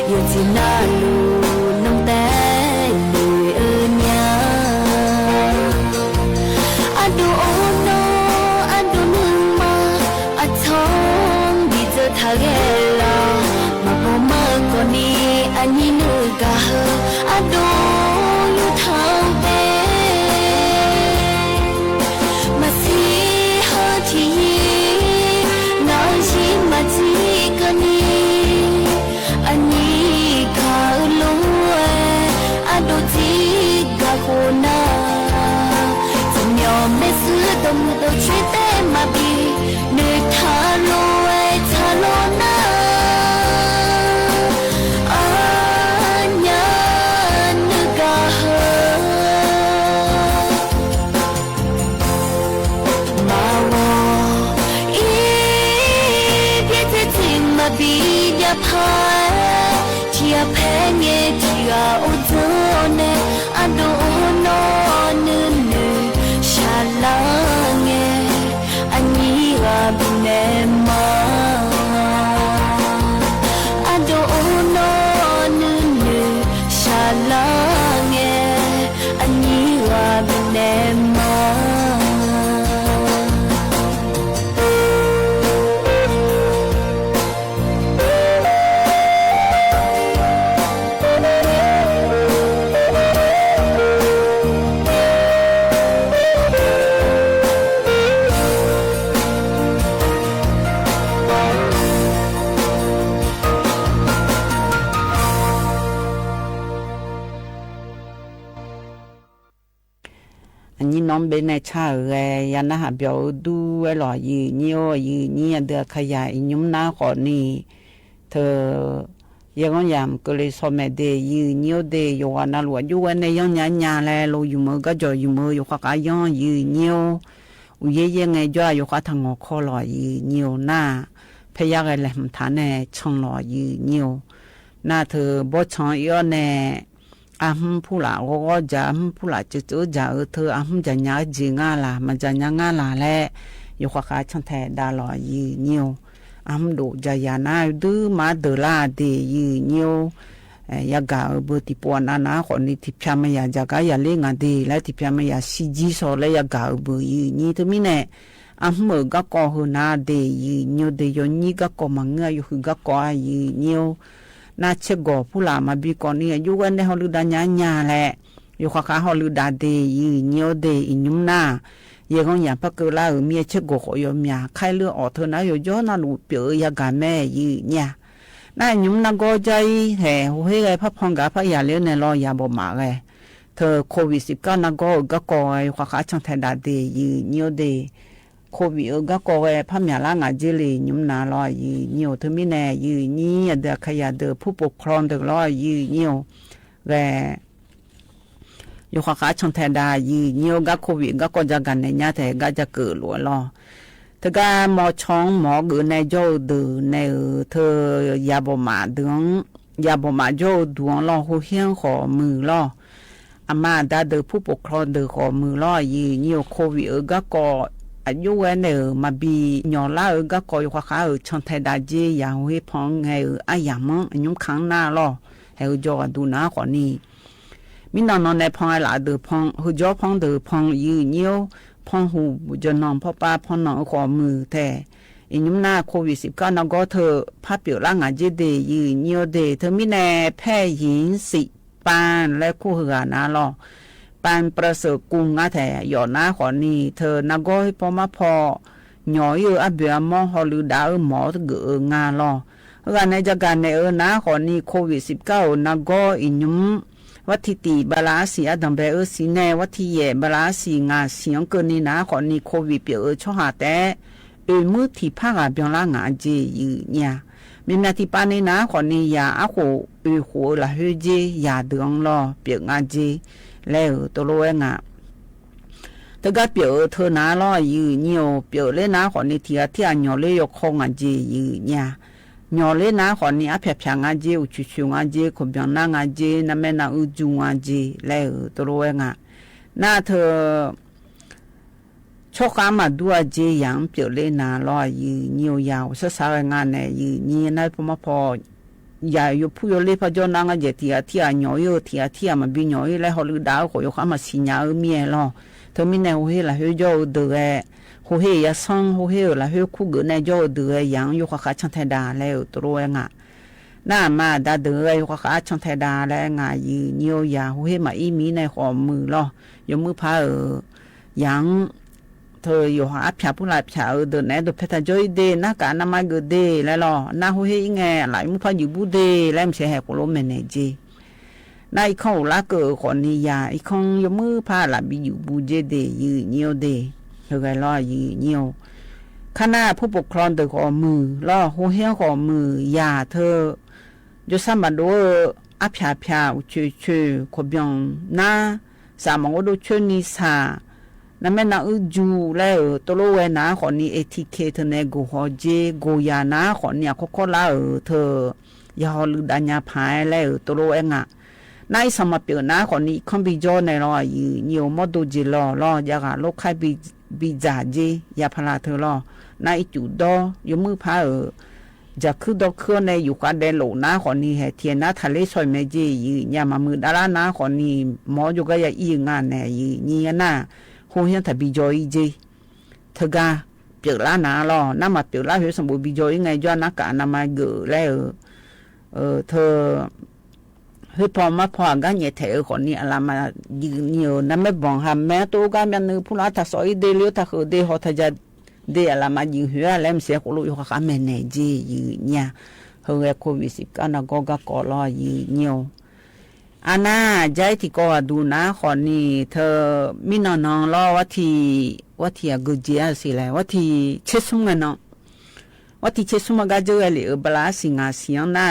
ယစံၣ်နၢ်လူၢ်နီၢ်တဲ ဒုးအၢညါ အဒိၣ်အီနီၢ် အဒိၣ်နုၢ်မး အဆီဘံၣ်စၢၢ်ထးဂဲၤလီၤ မၤဘီမၢကီၢ်နံၣ် အနံၣ်နုၢ်ကဟၢ အဒိၣ်ယိာ်ထီၣ်ဘဲ မၤဆံးဟၢထံၣ်ယံၤ နၤယံၤမၤဆံးကန့ၣ် အနံၣ်ကဟၢလိၤဝဲ အဒိၣ်စံးကၤဃိနၤ တမံၤမ့ၢ်ဆူဒီးမုၢ်ဒီးဆွ့တဲမၤဘံၣ် နုၢ်ထါလိၤဝဲထါလိၤနၤ အဘီဒၢဖး ထံအဖဲငဲ ထံဂၤအိၣ်ဒိၣ်နဲ အဒိၣ်အိၣ်နီနုနု ရှါလၢငဲ အညံဂၤဘုနဲမး အဒိၣ်အိၣ်နီနုနု ရှါလၢငဲ အညံဂၤဘုနဲမး အညံနီဘ့နဲဆၣ်ဧၢ ယနၢ်ဟးပျီၤအၢဒူဝဲလီၤ ယံာ်ညံအိၣ် ယံာ်ညံအဒုးအခါယၤ အံၤညုမ်နၢ်ဃီန့ၣ် ထၢ ယဲၢ်ဂီၢ်ယၤ ကလ့စီမဲာ်ဒ့ၣ် ယံာ်ညံအိၣ်ဒ့ၣ် ယွၤနၢ်လူၤအယုၢ်ဝဲန့ၣ် ယီၢ်ညါညါလဲၣ် လိယုၢ်မုာ် ကၠီယုၢ်မုာ် ယွၤဃၣ်ဃၣ်ယီၢ် ယံာ်ညံအိၣ် အိၣ်ယဲၢ်ယဲၢ်ငဲ ယွၤယွၤဃၣ်ထၢၣ်ငီၤခီလီၤ ယံာ်ညံအိၣ် နၢ် ဖဲယဲၢ်ဂၤလဲၤမုာ်ထါန့ၣ် ဆၢလီၤ ယံာ်ညံအိၣ် နၢ်ထၢ ဘီဆၢအံၤအီၤန့ၣ် အဟုၣ်ဖုၣ်လၢ်ဂီၢ်ဂီၢ် ယၤအဟုၣ်ဖုၣ်လၢ် စၢၢ်စၢၢ် ယၤအၢ ထၢ အဟုၣ်ယၤညါက့ၤငါလၢ် မၤယၤညါငါလၢ်လဲၣ် ယွၤဃၣ်ဃၣ်ဆၢၣ်ထဲးဒၣ်လီၤ ယံာ်ညံအိၣ် အဟုၣ်ဒိၣ်ယၤယၤနၢ် ဒုးမၤဒၢးလၢ်ဒ့ၣ် ယံာ်ညံအိၣ် ယၤဂၤအၢဘၢၣ် တံၤပီနါနါဃီန့ၣ် တံၤဖၠၣ်မယၤ ယၤကါယၤလ့ငါဒ့ၣ် လၢတံၤဖၠၣ်မယၤ ဆံးကံစီၤလၢယၤဂၤအၢဘၢၣ် ယံာ်ညံ ထၢမံန့ၣ် အဟုၣ်အၢကၢ်ကီၢ်ဟုၣ်နၤဒ့ၣ် ယံာ်ညံအိၣ်ဒ့ၣ် ယိၤညံကၢ်ကီၢ်မၤငၢၢ် ယိၤဟုၣ်ကၢ်ကီၢ်ဧါ ယံာ်ညံအိၣ် နၢ်ဆဲးဂီၤဖုၣ်လၢ် မၤဘံကီးနံၣ် ယိၤဝဲန့ၣ်ဟီၣ်လုၢ်ဒၣ်ညါညါလဲၣ် ယွၤဃၣ်ဃၣ်ဟီၣ်လုၢ်ဒၣ်ဒ့ၣ် ယံာ်ညံအိၣ်ဒ့ၣ် အံၤညုမ်နၢ် ယဲၢ်ဂီၢ်ယၤ ဖးကၢလၢအမံၤအဆဲးဂီၤဃီယီၤမၠး ခါလၢအီၣ်ထၢနၤ ယိၤယီၢ်နၢ်လူၤ ပၠးအၢယၤဂၤမ့ၢ် ယံာ်ညံ နၢ်ညုမ်နၢ်ဂီၢ်ဒ်အံၤ ဟဲ ဟိဟ့ၣ်ဂဲၤဖးဖီဂၤဖးယၤလၢန့ၣ်လီၤ ယၤဘီၣ်မးဂဲၤ ထၢ COVID ဆံးကၢ်နၢ်ဂီၢ်အၢကၢ်ကီၢ်ဂဲၤ ယွၤဃၣ်ဃၣ်ဆၢၣ်ထဲးဒၣ်ဒ့ၣ် ယံာ်ညံအိၣ်ဒ့ၣ် COVID အၢကၢ်ကီၢ်ဂဲၤ ဖးမၠးလၢငါဒ့ၣ်လံ ယံာ်ညုမ်နၢ်လီၤ ယံာ်ညံအိၣ် ထၢမံန့ၣ် ယံာ်ညံအဒုးအခါယၤဒုး ဖုၣ်ပိာ်ချီဒုးလီၤ ယံာ်ညံအိၣ် ဂဲၤ ယွၤဃၣ်ဃၣ်ဆၢၣ်ထဲးဒၣ် ယံာ်ညံအိၣ် ဂၤ COVID ဂၤကီၢ်ယၤဂၤန့ၣ် ညါထဲးဂၤယၤကၢးလိာ်လီၤ တဂၤ မီၤဆီမီၤဂုာ်နဲ ယီၢ်အၢဒုးနဲအၢ ထၢ ယၤဘီၣ်မးဒုး ယၤဘီၣ်မးယီၢ်အၢဒုးလီၤ ဟိဟ့ၣ်ဃီမုၢ်လီၤ အမါအဒါဒုး ဖုၣ်ပိာ်ချီဒုးဃီမုၢ်လီၤ ယံာ်ညံအိၣ် COVID အၢကၢ်ကီၢ် အယိၣ်ဝဲန့ၣ်အၢ မၤဘံညီလၢအၢကၢ်ကီၢ် ယွၤဃၣ်ဃၣ်အၢဆၢၣ်ထဲးဒၣ်က့ၤ ယၤဟိဟ့ၣ်ဖီဂဲၤအၢ အါယၤမး အညုမ်ခါနၢ်လီၤ ဟဲအၢယီၢ်ဂၤဒုးနၢ်ဃီန့ၣ် မံနီၢ်နီၢ်နဲဖီဂဲၤလၢ်ဒုးဖီ ဟိုကၠီဖီဒုးဖီ ယံာ်ညံအိၣ် ဖီဟူး ယနီၢ်ဖီပၢ် ဖီနီၢ်အၢဃီမုၢ်ထဲး အံၤညုမ်နၢ် COVID ဆံးကၢ်နၢ်ဂီၢ်ထၢ ဖးပၠးလၢငါဒ့ၣ်ဒ့ၣ် ယံာ်ညံအိၣ်ဒ့ၣ် ထၢမံန့ၣ် ဖဲယံၤစံး ပၢ် လၢခိၣ်ဟဂၤနၤလီၤ ပၢ် ပရၢၣ်စၢၣ်ကူငါထဲး ယီၢ်နၢ်ဃီန့ၣ် ထၢနၢ်ဂီၢ်ဟ့ၣ်ဖီမၤဖီ ညီအၢအဘၢၣ်အမီၢ် ဟီၣ်လုၢ်ဒၣ်အၢ မီၤတဂုာ်အၢ ငါလီၤ ဟဂၤနဲယၤဂၤနဲအၢ နၢ်ဃီန့ၣ် COVID ဆံးကၢ်အၢ နၢ်ဂီၢ်အံၤညုမ် ဝဲထံၣ်တံၢ် ဘၣ်လၢအစံၣ် အဒၢၣ်ဘဲအၢစံၣ်န့ၣ် ဝဲထံၣ်ယဲၢ် ဘၣ်လၢအစံၣ် ငါစံၣ်အီၤကၢၢ်န့ၣ် နၢ်ဃီန့ၣ် COVID ပၠးအၢဆီဟးတဲ အၢမုၢ်ထံၣ်ဖးဂၤဘျီလၢငါအက့ၢ် ယံာ်ညါ မ့မ့ၢ်ထံၣ်ပၢ်န့ၣ် နၢ်ဃီန့ၣ် ယၤအဃိ အၢဃိအၢလၢဟၢက့ၢ် ယၤဒုးအီၤလီၤ ပၠးငါက့ၢ် လဲၤအၢတလိဝဲငါ တဂၤပၠးအၢထၢနၤလီၤ ယံာ်ညံအိၣ် ပၠးလၢနၢ်ဃီန့ၣ် ထံၣ်အထံၣ်အညီလၢယီၤခီငါက့ၢ် ယံာ်ညါ ညီလၢနၢ်ဃီန့ၣ် အဖျးဖျးငါက့ၢ် အိၣ်ဆူၣ်ဆူၣ်ငါက့ၢ် ခိၣ်ဘျီၣ်နၢ်ငါက့ၢ် နမဲာ်နၢ်အုၣ်ကၠူၤငါက့ၢ် လဲၤအၢတလိဝဲငါ နၢ်ထၢ ဆီဃါမၤဒူအက့ၢ် ယၤပၠးလၢနၤလီၤ ယံာ်ညံအိၣ် ယၤအိၣ်ဆၢဆၢဝဲငါန့ၣ် ယံာ်ညံ နၢ်ဖီမၤဖီ ယၤယိၤဖုယိၤလ့ဖးကၠီနၢ်ငါက့ၢ် ထံၣ်အထံၣ်အညီအၢ ထံၣ်အထံၣ်အမၤဘံညီအၢ လဲၤဟီၣ်လုၢ်ဒၣ်အၢဃိ ယိၤဃါမၤစံၣ်ညါအၢမ့ၢ်လီၤ ထၢမံန့ၣ် ဟိဟ့ၣ်လၢဟၢကၠီအၢဒုးဂဲၤ ဟိဟ့ၣ်ယၤဆၢ ဟိဟ့ၣ်အၢလၢဟၢခူၣ်ဂုာ်နဲကၠီအၢဒုးဂဲၤ ယၤယိၤဃၣ်ဃၣ်ဆၢၣ်ထဲးဒၣ် လဲၤအၢတလိဝဲငါ နၢ်မၤဒါဒုးဂဲၤ ယိၤဃၣ်ဃၣ်ဆၢၣ်ထဲးဒၣ် လဲၤငါ ယံာ်ညံအိၣ် ယၤဟိဟ့ၣ်မၤအံၤမံၤန့ၣ်ဃီမုၢ်လီၤ ယိၤမုၣ်ဖးအၢ ယၤ ထၢယိၤဟးအဖျးဖုၣ်လၢ်ဖျးအၢဒုးနဲဒိးဖဲထးကၠီအံၤဒ့ၣ် နၢ်ကးနၢ်မါဂ့ၤဒ့ၣ် လဲၤလီၤ နၢ်ဟိဟ့ၣ်အံၤငဲၤ လၢယိၤမုၣ်ဖးယုၢ်ဘူးဒ့ၣ် လဲၤမုၢ်ဆဲးဟဲကိးလိာ်မဲာ်နဲက့ၢ် နၢ်အံၤခီအိၣ်လၢကၢၢ်အၢဃီန့ၣ် ယၤအံၤခီယိၤမုၣ်ဖးလၢဘံယုၢ်ဘူးက့ၢ်ဒ့ၣ် ယံာ်ညံအိၣ်ဒ့ၣ် ဟဲဂဲၤလီၤ ယံာ်ညံအိၣ် ခါနၢ်ဖုၣ်ပိာ်ချီဒုးဃီမုၢ်လီၤ ဟိဟ့ၣ်ဃီမုၢ် ယၤထၢ ယိၤဆၣ်မၤဒိအၢ အဖျးဖျး အိၣ်ဆူၣ်ဆူၣ် ခိၣ်ဘျီၣ်နၢ် စးမီၤအိၣ်ဒိၣ်ဆၢနံၤဆး နမ့ၢ်နၢအုၣ်ကၠူလဲၣ်ဧၢ တလိၣ်ဝဲနၤဃိးနံၣ် เอทีเค เธอ နဲ ကိးဟီၣ်ကၠ့ ကိးယၤနၤဃိးနံၣ် အခီၣ်ခီၣ်လါဧၢ เธอ ယဟီၣ်လုၢ်ဒၣ်ညါဖးလဲၣ်ဧၢ တလိၣ်ဝဲငါ နအံၤ စၢ်မၤပျၢၤနၤဃိးနံၣ် အံၤခီၣ်ဘံၣ်ကၠီၣ်နဲလီၤ ယုၢ်ညိၣ် မီၢ်ဒိၣ်ကၠ့လီၤလီၤ ယဂၤလိၣ်ခါဘံၣ် ဘံၣ်စၢ်ကၠ့ ယၤဖးလၢ် เธอ လီၤ နအံၤစူၣ်ဒီး ယမုၣ်ဖးဧၢ စၢ်ခုၣ်ဒီးခုၣ်န့ၣ် ယူၤဃာ်ဒဲးလိာ်နၤဃိးနံၣ် ဟဲထံၣ်နၤထးလ့ဆီၣ်မဲာ်ကၠ့ ယုၢ်ညိၣ် မၤမုာ်ဒၣ်လၢနၤဃိးနံၣ် မ်ယိၤကါယၤအံၤငါနဲ ယုၢ်ညိၣ်နၤ ဟိဟ့ၣ်တၢ်ဘံၣ်ကၠီၣ်အံၤကၠ့ เธอ ဂၤ ပျၢၤလၢနၤလီၤ နမၤပျၢၤလၢ် ဟ့ၣ်စံးဘိးဘံၣ်ကၠီၣ်အံၤ ငဲယွၤနကး နမၤဂ့ၤလဲၣ်ဧၢ เธอ ဟ့ၣ်ဖီမၤဖီအဂၤညဲထဲးဧၢ ဃိးနံၣ် အလၢ်မၤယုၢ်ညိၣ်ဧၢ နမ့ၢ်ဘီၣ်ဟးမဲာ်တိၢ်ဂၤမၠးနုၤ ဖုလၢ်တၢ်စီအံၤဒ့လၢ တၢ်ဃုာ်ဒ့ ဟီၣ်တၢ်ယၤဒ့ အလၢ်မၤယုၢ်ဟ့ၣ်လဲၣ် မ့ၢ်စ့ၢ်ကီးလိၣ်ယိၤဃာ်ဃာ်မဲာ်နဲကၠ့ ယုၢ်ညိၣ် ဟ့ၣ်ဂဲၤ โควิดสิบเก้า နၤ ကီကၢ်ကီလီၤ ယုၢ်ညိၣ် အါနၤ ယဲအံၤထံကီၢ်ဂၤဒုးနၤဃိးနံၣ် เธอ မံနီၢ်နီၢ်လီၤ ဝဲထံၣ် ဝဲထံၣ်အဂုာ်ကၠ့အစံးလဲၣ် ဝဲထံၣ်ဆံဆံမုၢ်ဂၤနီၢ် ဝဲထံၣ်ဆံဆံမုၢ်ဂၤကၠိဝဲလံဧၢ ဘလါစံၣ်ငါစံၣ်နၤ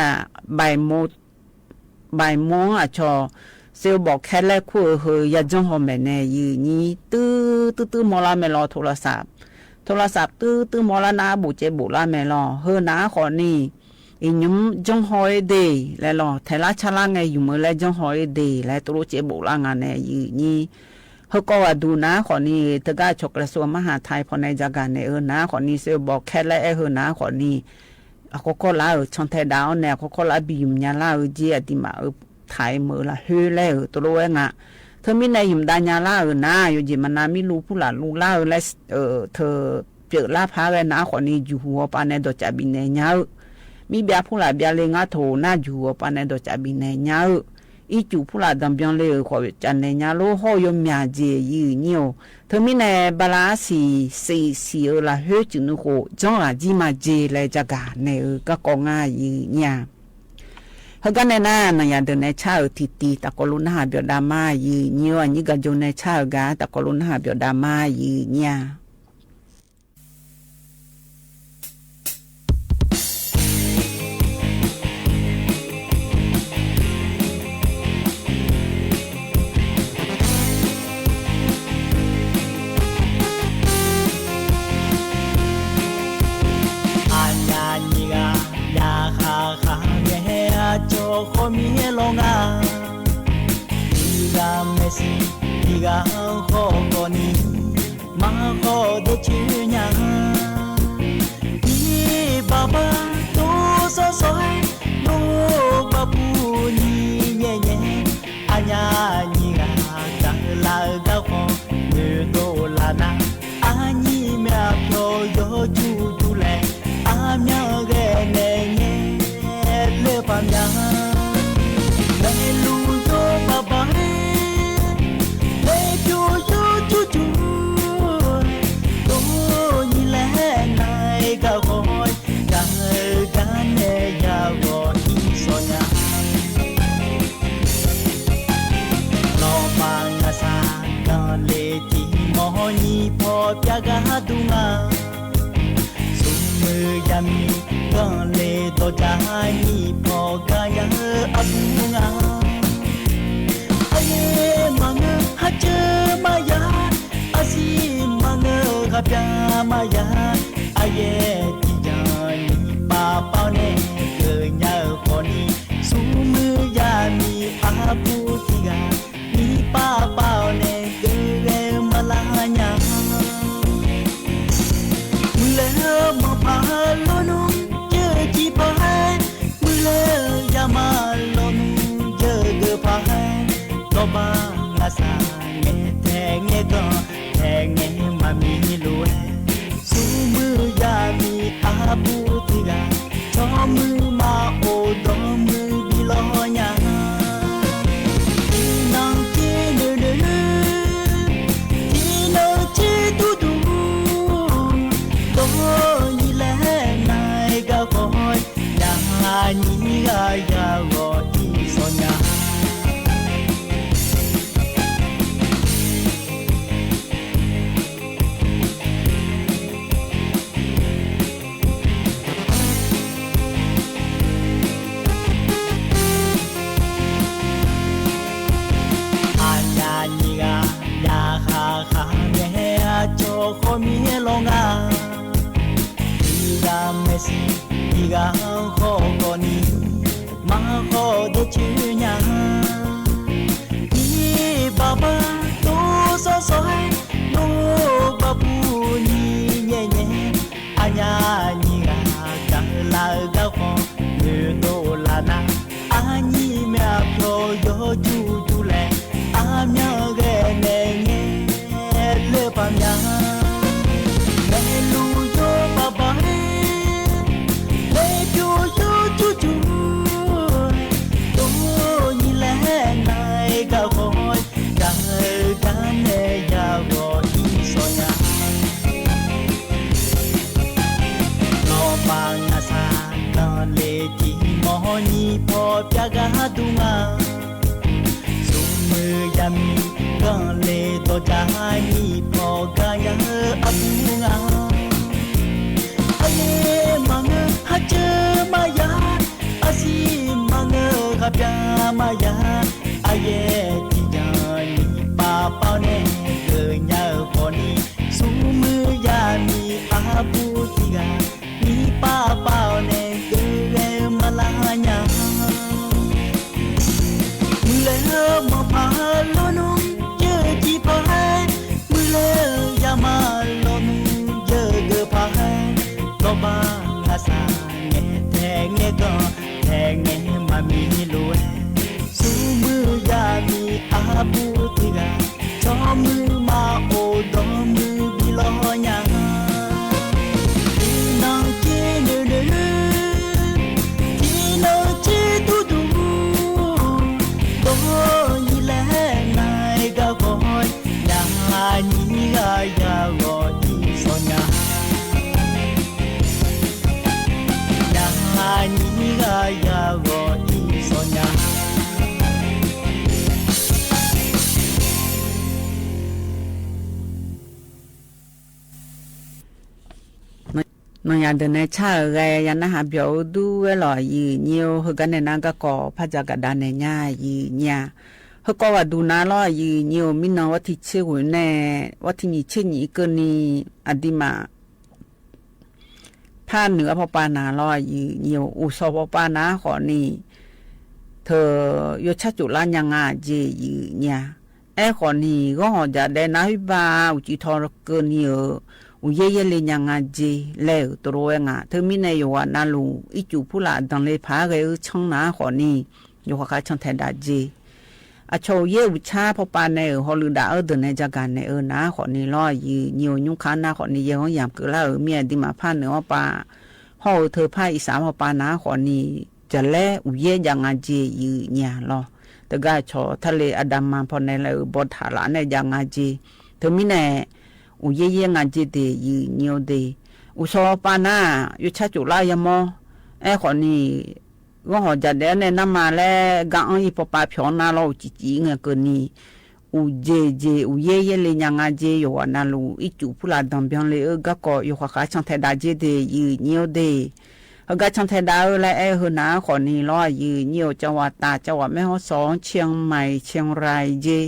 ဘၣ်မိၢ် ဘၣ်မိၢ်အဆီ စ့ဘီၣ်ခဲလဲၣ် ခိၣ်ဧၢ ဟ့ၣ်ယၤကၠီၣ်ဟီၣ်မဲာ်နဲ ယုၢ်ညိၣ် တုၤတုၤတုၤမီလၢမဲာ်လီၤ โทรศัพท์ โทรศัพท์ တုၤတုၤမီလၢနၤ ဘိၣ်စ့ဘိၣ်လၢ်မဲာ်လီၤ ဟ့ၣ်နၤဃိးနံၣ် အံၤညီမ်ကၠီၣ်ဟီၣ်အံၤဒ့လဲၣ်လီၤ ထဲလၢဆါလၢ်ငဲ ယုၢ်မုၢ်လၢကၠီၣ်ဟီၣ်အံၤဒ့လဲၣ် တလိၣ်စ့ဘိၣ်လၢ်ငါနဲ ယုၢ်ညိၣ် ဟ့ၣ်ကီၢ်ဂၤဒုးနၤဃိးနံၣ် တဂၤဆီၣ်ကျဲးစိမဟါထဲးဖီနဲ ယဂၤနဲဧၢ နၤဃိးနံၣ် စ့ဘီၣ်ခဲလဲၣ် အဲၣ်ဟ့ၣ်နၤဃိးနံၣ် အခီၣ်ခီၣ်လါဧၢ ဆီထဲဒၣ်အီၤနဲ အခီၣ်ခီၣ်လါ ဘံၣ်ယုၢ်မၠါလၢ်ဧၢ ကၠ့အဒံးမး ထဲးမုၢ်လၢ်ဟ့ၣ်လဲၣ်ဧၢ တလိၣ်ဝဲငါ เธอ မံနဲယုၢ်မဒါညါလၢ်ဧၢ နၤ ယိၤကၠ့မနၤ မံလူပူၤလၢ်လူလၢ်ဧၢလဲၣ် เธอ ပျၢၤလၢ်ဖးဂဲၤနၤဃိးနံၣ် ယူၤဟူးအီၤပာ်နဲဒီးကၠးဘံၣ်နဲညါဧၢ မံဘျါဖူလၢ်ဘျါလ့ ငါထိၣ်နၤ ယူၤဟူးအီၤပာ်နဲဒီးကၠးဘံၣ်နဲညါဧၢ အံၤစူၣ်ဖူလၢ်ဒီးဘျီလ့ဧၢ ဃိးကၠးနဲညါလိၤ ဟီၣ်ယိၤမၠါကၠ့ ယုၢ်ညိၣ် เธอ မံနဲ ဘလါစံၣ် စံၣ်စံၣ်ဧၢ လၢဟ့ၣ်စုနုဃိး ကၠီၣ်ဂၤကၠံမၤကၠ့လဲၣ် ယဂၤနဲဧၢ ကၢ်ကီငါ ယုၢ်ညိၣ် ဟ့ၣ်ဂဲၤနဲနၤ နယၤဒုးနဲဆၣ်ဧၢ တံၢ်တံၢ် တၢ်ကိးလိနဟးဘျီးဒါမါ ယုၢ်ညိၣ် အညိၣ်ဂၤကၠိနဲဆၣ်ဧၢဂၤ တၢ်ကိးလိနဟးဘျီးဒါမါ ယုၢ်ညိၣ် အညါနံၣ်ဂၤ ယဟးဃာ်မဲာ်ဟဲအကၠီၣ်ဃီမံဟဲလီၤငါ တံၢ်ဂၤမဲာ်ဆံး တံၢ်ဂၤဃီကီၢ်နံၣ် မၤဃီဒိးဆူညါ ဒ်ဘၣ်ဘၣ်တိၢ်စီစီ လိၣ်ဘၣ်ပူၤနံၣ်ညဲညဲ အညါနံၣ်ဂၤ တၢ်လၢဂၤဃီ မုၢ်ဒိၣ်လၢနၤ အနံၣ်မ့ၢ်အဖျိ ယိၤကၠူကၠူလဲၣ် အမၠၣ်ဂဲၤနဲညဲ လၢပၢ်မၠၣ် လဲၤလူၤယိၤဘၣ်ဘၣ် လဲၤပျိၤယိၤကၠူကၠူ တိၢ်နံၣ်လဲၣ်နၤဂၤဃီ တၢ်ဂၤနဲယၤဂီၤအံၤစီၤညါ လီၤမၢ်ငါစၢ် ကၢ်လဲၤတံၢ်မီၢ်နံၣ်ဖီပျၢ်ဂၤဒူငါ ဆူမုၢ်ယါမံၤ ကၢ်လဲၤဒီးကၠၢ်နံၣ်ဖီကါယၤအပူၤငါ အယဲၢ်မၤငၢၢ်ဟးကၢမးယၤ အစံၣ်မၤငၢၢ်ဟးပျၢ်မးယၤ အယဲၢ်တံၢ်ယၤနံၣ်ပာ်ပာ်န့ၣ် ကၢ်ညါဃီနံၣ် ဆူမုၢ်ယါမံၤအပူၤတံၢ်ဂၤ နံၣ်ပာ်ပာ်န့ၣ် ကၢ်ဂဲၤမၤလၢ်ညါ မုၢ်လၢမၤဖးလီၤနုၢ် ယဲၢ်ကံဖး မုၢ်လၢယါမၤလီၤနုၢ် ယဲၢ်ကဖး လီၤဘၣ်ငါစၢ် ငဲၤထဲငဲၤကီၢ် ထဲငဲၤမၤမံၤလိၤဝဲ ဆူမုၢ်ယါမံၤအပူၤတံၢ်ဂၤ ဆိမုၢ်မၤအိၣ်ဒီးမုၢ်ဘံလီၤညါ တံၢ်နီၢ်က့နုၢ်နုၢ် တံၢ်နီၢ်က့တူၢ်တူၢ် တိၢ်နံၣ်လဲၣ်နၤဂၤဃီ ယါနံၣ်ဂၤယၤဂီၤအံၤစီၤညါ အညါနံၣ်ဂၤ ယဟးဃာ်မဲာ်ဟဲ ဂၤဃီကီၢ်နံၤ မၤဃီဒ့ချ့ညါ နံၤဘၣ်ဘၣ်တိစၢၤစၢၤ လိၣ်ဘၣ်ပူၤနံၤညဲညဲ အညါနံၤဂၤ ကလၤဂၤဃီ နုာ်တိၢ်လၢ်နၤ အညံၤမ့ၢ်အဖျိ ယိၤကၠူကၠူလဲၣ် အမၠၣ်ဂဲၤနဲၣ်ငဲ လၢပၢ်မၠၣ် မ့ၢ်လူၤယိၤဘၣ်ဘၣ် မ့ၢ်ပျိယိၤကၠူကၠူ တိၢ်နံၤလဲၣ်နၤဂၤဃီ တၢ်ဂၤနဲၣ်ယၤဂီၤ အံၤစီၤညါ လီၤဘၣ်ငါစၢ် ကလဲၤတံၤမီၤ နံၤဖီပျၢ်ဂၤဒူငါ ဆိမိၣ်ယၤမံၤ ကလဲၤဒီးတၢ် နံၤဖီကါယၤအပူၤငါ အယဲၢ်မၤငါ ဟးစၢၤမၤယၤ အစံမၤငါ ဟးပျၢ်မၤယၤ အယဲၢ်တံၤယၤ နံၤပၢ်ပၢ်န့ၣ် ကညးဃီနံၤ ဆိမိၣ်ယၤမံၤ အပူၤတံၤဂၤ နံၤပၢ်ပၢ်န့ၣ် ကဂဲၤမၤလၢညါ မုၢ်လၢမၤဖးလီၤနုၢ် ယဲၢ်ကံဖး မုၢ်လၢယၤမၤလီၤနုၢ် ယဲၢ်ကဖး လီၤဘၣ်ငါစၢ် နဲၣ်ထဲနဲၣ်ကီၢ် ထဲနဲၣ်မၤမံၤလိၤဝဲ ဆိမိၣ်ယၤမံၤ အပူၤတံၤဂၤ ဆိမိၣ်မၤအိၣ်ဒီးမုၢ်ဘံၣ်လီၤညါ တံၤနီၢ်က့နုာ်နုာ် တံၤနီၢ်က့ဒူဒူ တိၢ်နံၤလဲၣ်နၤဂၤဃီ ညါနံၤဂၤယၤဂီၤ အံၤစီၤညါ ညါနံၤဂၤယၤဂီၤ အံၤစီၤညါ နီၢ်ယၤဒၢးနဲၣ် ဆၣ်ဧၢ ဂဲၤယၤနၢ်ဟးပၠီၣ်အူဒူဝဲလီၤ ယုၢ်ညိၣ်ဧိၤ ဟ့ၣ်ဂံၢ်နဲၣ်နၤ ဂၤကီၢ်ဖးစၢ်ကဒါနဲၣ်ညါ ယုၢ်ညိၣ်ဧိၤ ဟ့ၣ်ကီးဝဲဒူနၤလီၤ ယုၢ်ညိၣ်ဧိၤ မ့ၢ်နီၢ်ဝဲထံၣ်ဆ့ဝဲန့ၣ် ဝဲထံၣ်နံၣ်ဆ့နံၣ်အကၢၢ်နံၣ် အဒံးမး ဖးနုာ်အဖီပၢ်နၤလီၤ ယုၢ်ညိၣ်ဧိၤ အိၣ်ဆီဖီပၢ်နၤဃီနံၤ ထၢၣ် ယိၤဆၣ်ကိးလါညါငါက့ ယုၢ်ညိၣ်ဧိၤ အဲၣ်ဃီနံၤ ဂီၢ်ဟီၣ်ဒၣ်ဒဲး နၢ်ဟူဘၣ် အိၣ်ကံထီၣ်ကၢၢ်နံၤဧိၤ အိၣ်ယဲၢ်ယဲၢ်လံညါငါက့ လဲၤဧိၤတရိဝဲငါ ထၢၣ်မံၤန့ၣ် ယဝၤနၤလူၤ အံၣ်စူၣ်ဖူလၢ်အဒၢးလၢဖးဂဲၤဧိၤဆၢၣ်နၤဃီနံၤ ယိၤဃၣ်ဃၣ်ဆၢၣ်ထဲးဒၣ်က့ အဆီၣ်ယဲၢ်အိၣ်ဆၣ်ဖီပၢ်နဲၣ်ဧိၤ ဟီၣ်လုၢ်ဒၣ်အၢဒၢးနဲၣ် ကၠၢ်ကၢ်နဲၣ်ဧိၤနၤဃီနံၤလီၤ ယုၢ်ညိၣ်ဧိၤ ညိၣ်ခါနၤဃီနံၤ ယဲၢ်ဧိၤယၢမ်ၣ်ကၢၢ်လၢဧိၤ မ့ၢ်အဒံးမးဖးနုာ်အီၤပၢ် ဟီၣ်ဧိၤထၢၣ်ဖးအံၣ်စၢ်ဖီပၢ်နၤဃီနံၤ ကလဲၤအိၣ်ယဲၢ်ယၤငါက့ ယုၢ်ညိၣ်ဧိၤလီၤ တဂၤဆီၣ်ထၢၣ်လၢအဒၣ်မၤဖီနဲၣ်လၢဧိၤ ဘီထၣ်လၢနဲၣ်ယၤငါက့ ထၢၣ်မံၤန့ၣ် အိၣ်ယဲၢ်ယဲၢ်ငါက့ဒၣ် ယုၢ်ညိၣ်ဧိၤဒၣ် အိၣ်ဆီဖီပၢ်နၤ ယိၤဆၣ်ကိးလါယမီ အဲၣ်ဃီနံၤ ဂီၢ်ဟီၣ်ဒၣ်ဒဲးန့ၣ် နမၤလၢ ဂၤအီၣ်အံၤဖီပၢ်ဖျီၣ်နၤလီၤ အိၣ်ကံကံငဲၢ်ကၢၢ်နံၤ အိၣ်က့က့ အိၣ်ယဲၢ်ယဲၢ်လံညါငါက့ ယဝၤနၤလူၤ အံၣ်စူၣ်ဖူလၢ်ဒၢးဘၣ်လၢဧိၤ ဂၤကီၢ် ယိၤဃၣ်ဃၣ်ဆၢၣ်ထဲးဒၣ်က့ဒၣ် ယုၢ်ညိၣ်ဧိၤဒၣ် ဟ့ၣ်ဂၤဆၢၣ်ထဲးဒၣ်ဧိၤလၢအဲၣ်ဟ့ၣ်နၤဃီနံၤလီၤ ယုၢ်ညိၣ်ဧိၤ ကၠၣ်ဝၤတၢ် ကၠၣ်ဝၤမဲၢ်ဟီၣ်စီ ဆၠၣ်မၢၣ် ဆၠၣ်ရၢၣ်က့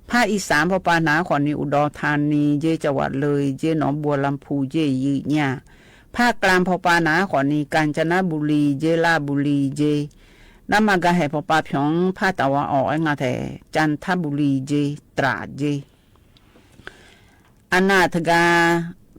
ဖးအံၣ်စၢ်ဖီပၢ်နၤဃီနံၤ အိၣ်ဒီးထါနံၤက့ ကၠၣ်ဝၤလၢၢ်က့ နီၢ်ဘိလမ်ၽူးက့ ယုၢ်ညိၣ်ဧိၤ ဖးကျါဖီပၢ်နၤဃီနံၤ ကၣ်စနဘူလံက့ လါဘူလံက့ နမၤဂၤဟဲဖီပၢ်ဖျီၣ် ဖးတၢ်ဝၤအီၤ အဲၣ်ငါထဲ ကၣ်ထဘူလံက့ တြၣ်က့ အနၢ်တဂၤ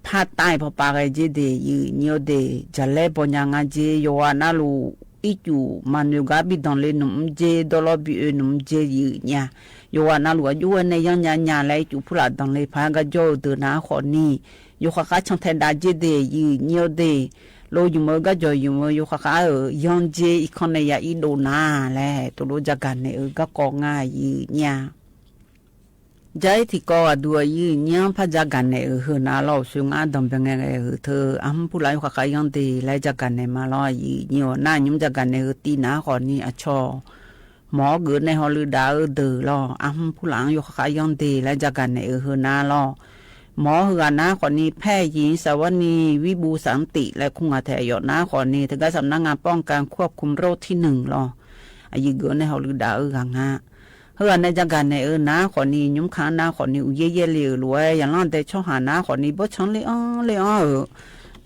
ဖးတၢ်ဖီပၢ်ဂဲၤက့ဒၣ် ယုၢ်ညိၣ်ဧိၤဒၣ် ကၠၣ်လဲဘီညါငါက့ ယဝၤနၤလူၤ အံၣ်စူၣ်မၤနၢၤဂၤဘံၣ်ဒၢးလၢနုၢ်က့ ဒီးလီၤဘံၣ်အၢနုၢ်က့ ယုၢ်ညိၣ်ဧိၤ ယဝၤနၤလူၤ အယုၢ်ဝဲန့ၣ် ယီၢ်ညါညါလၢ အံၣ်စူၣ်ဖူလၢ်ဒၢးလၢဖး ဂၤကၠီၣ်ဧိၤဒၣ်နၤဃီနံၤ ယိၤဃၣ်ဃၣ်ဆၢၣ်ထဲးဒၣ်က့ဒၣ် ယုၢ်ညိၣ်ဧိၤဒၣ် လီၤယုၢ်မၢ ဂၤကၠီၣ်ယုၢ်မၢ ယိၤဃၣ်ဃၣ်ဧၢ ယီၢ်က့ အံၤခီန့ၣ် ယၤအံၣ်ဒိၣ်နၤလဲၣ် တိၢ်လိာ်ကၠၣ်ကၣ်နဲၣ်ဧိၤ ဂၤကီၢ်ငါ ယုၢ်ညိၣ်ဧိၤ ယဲထံကီၢ်ဂၤဒူ ယုၢ်ညိၣ်ဧိၤ ဖးကၠၣ်ကၣ်နဲၣ်ဧိၤ ဟ့ၣ်နၤလီၤ အိၣ်ဆိးငါဒၢးဘၣ်ငဲၢ်ဂဲၢ်ဧိၤ ထၢၣ် အဟူဖူလၢ် ယိၤဃၣ်ဃၣ်ယီၢ်ဒၣ် လၢကၠၣ်ကၣ်နဲၣ်မးလီၤ ယုၢ်ညိၣ်ဧိၤ နၢ်ညိၣ်ကၠၣ်ကၣ်နဲၣ်ဧိၤ တံၢ်နၤဃီနံၤ အဆီၣ် မ်ဂ့ၤန့ၣ် ဟီၣ်လုၢ်ဒၣ်အၢဒၢးလီၤ အဟူဖူလၢ် ယိၤဃၣ်ဃၣ်ယီၢ်ဒၣ် လၢကၠၣ်ကၣ်နဲၣ်ဧိၤ ဟ့ၣ်နၤလီၤ မ်ဟ့ၣ်ဂၤနၤဃီနံၤ ဖဲယံၤ စၢဝါနံၤ ဝံဘူစၣ်တံး လၢခူၣ်ငါထဲယီၤနၤဃီနံၤ တဂၤ สำนักงานป้องกันควบคุมโรคที่หนึ่ง လီၤ အယုၢ်ဂ့ၤန့ၣ် ဟီၣ်လုၢ်ဒၣ်အၢဂၤငါ ဟ့ၣ်ဂၤနဲၣ်ကၠၣ်ကၣ်နဲၣ်ဧိၤ နၤဃီနံၤ ညိၣ်ခါနၤဃီနံၤ အိၣ်ယဲၢ်ယဲၢ်လံဧိၤ လီၤဝဲ ယၤလီၤဒဲးဆီဟၣ်နၤဃီနံၤ ဘီၣ်ဆၣ်လၢအီၤလၢအီၤဧိၤ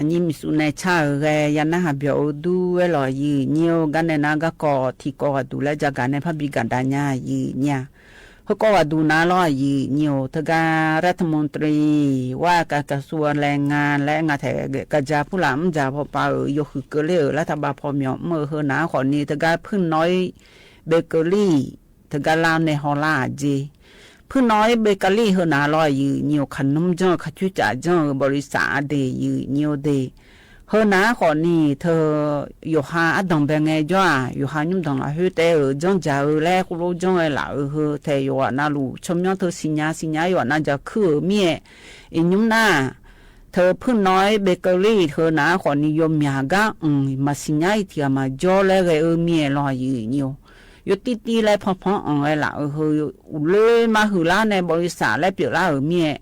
အညိမံၤစူးနဲဆၣ်ဧိၤ ယၤနၢ်ဟးဘျီၣ်ဧိၤဒူဝဲလီၤ ယိာ်ညိၣ်ဧိၤ ကါနဲနာ်ကီၢ်ထံးကီၢ်ဂၤဒူးလၢယကၤနဲဖးဘံကၤဒါညါ ယိာ်ညိၣ်ဧိၤ ဟဲကီၢ်ဂၤဒူးနၤလီၤ ယိာ်ညိၣ်ဧိၤ တဂၤ ရတ်ฐมนตรี ว่าการกระทรวงแรงงาน လႄၣ် ငါထဲ ကစၢ်ဖုလၢ်မုၢ်စၢ်ဖီပာ်ဧိၤ ယိာ်ဃုာ်ကလ့ၢ်ဧိၤ လၢတၢ်ဘၣ်ဖီမၠီၣ်မုၢ်ဧိၤ ဟဲနၤဃီၤနံၤ တဂၤ ဖုၣ်နီၣ် เบเกอรี่ တဂၤလၢ်နဲဟီၣ်လၢ်အက့ ဖုၣ်နီၣ် เบเกอรี่ ဟဲနၤလီၤ ယိာ်ညိၣ်ဧိၤ ခနုၢ်ကၠီၣ် ခကၠူၣ်ကၠၣ်ကၠီၣ်ဧိၤ บริษัทအဒ့ၣ် ယိာ်ညိၣ်ဧိၤဒ့ၣ် ဟဲနၤဃီၤနံၤ ထၢ ယိၤဟၣ်အဒိၣ်ဘဲငဲၢ်ယွၤ ယိၤဟၣ်ညုၣ်ဒိၣ်လၢဟဲတဲဧိၤ ကၠီၣ်ကၠၢ်ဧိၤ လၢဃိလိကၠီၣ်ဝဲလၢအဟဲ ထဲယွၤနၢ်လူၤ ဆိမိၣ်ထၢစံညါ စံညါယွၤနၢ်ကၠၢ်ခုၣ်ဧိၤမ့ၢ် အညုၣ်နၢ် ထၢဖုၣ်နီၣ် เบเกอรี่ ဟဲနၤဃီၤနံၤ ယိၤမၠးဂၤ အၢ မၤစံညါအံၤထံၣ် မၤကၠီလၢဂဲၤဧိၤမ့ၢ်လီၤ ယိာ်ညိၣ်ဧိၤ ယိၤတံၢ်တံၢ်လၢဖီဖီအၢၣ်ဝဲလၢအဟဲ အိၣ်လၢမၤဟုၣ်လၢ်နဲ บริษัทလၢပၠိၣ်လၢအမ့ၢ်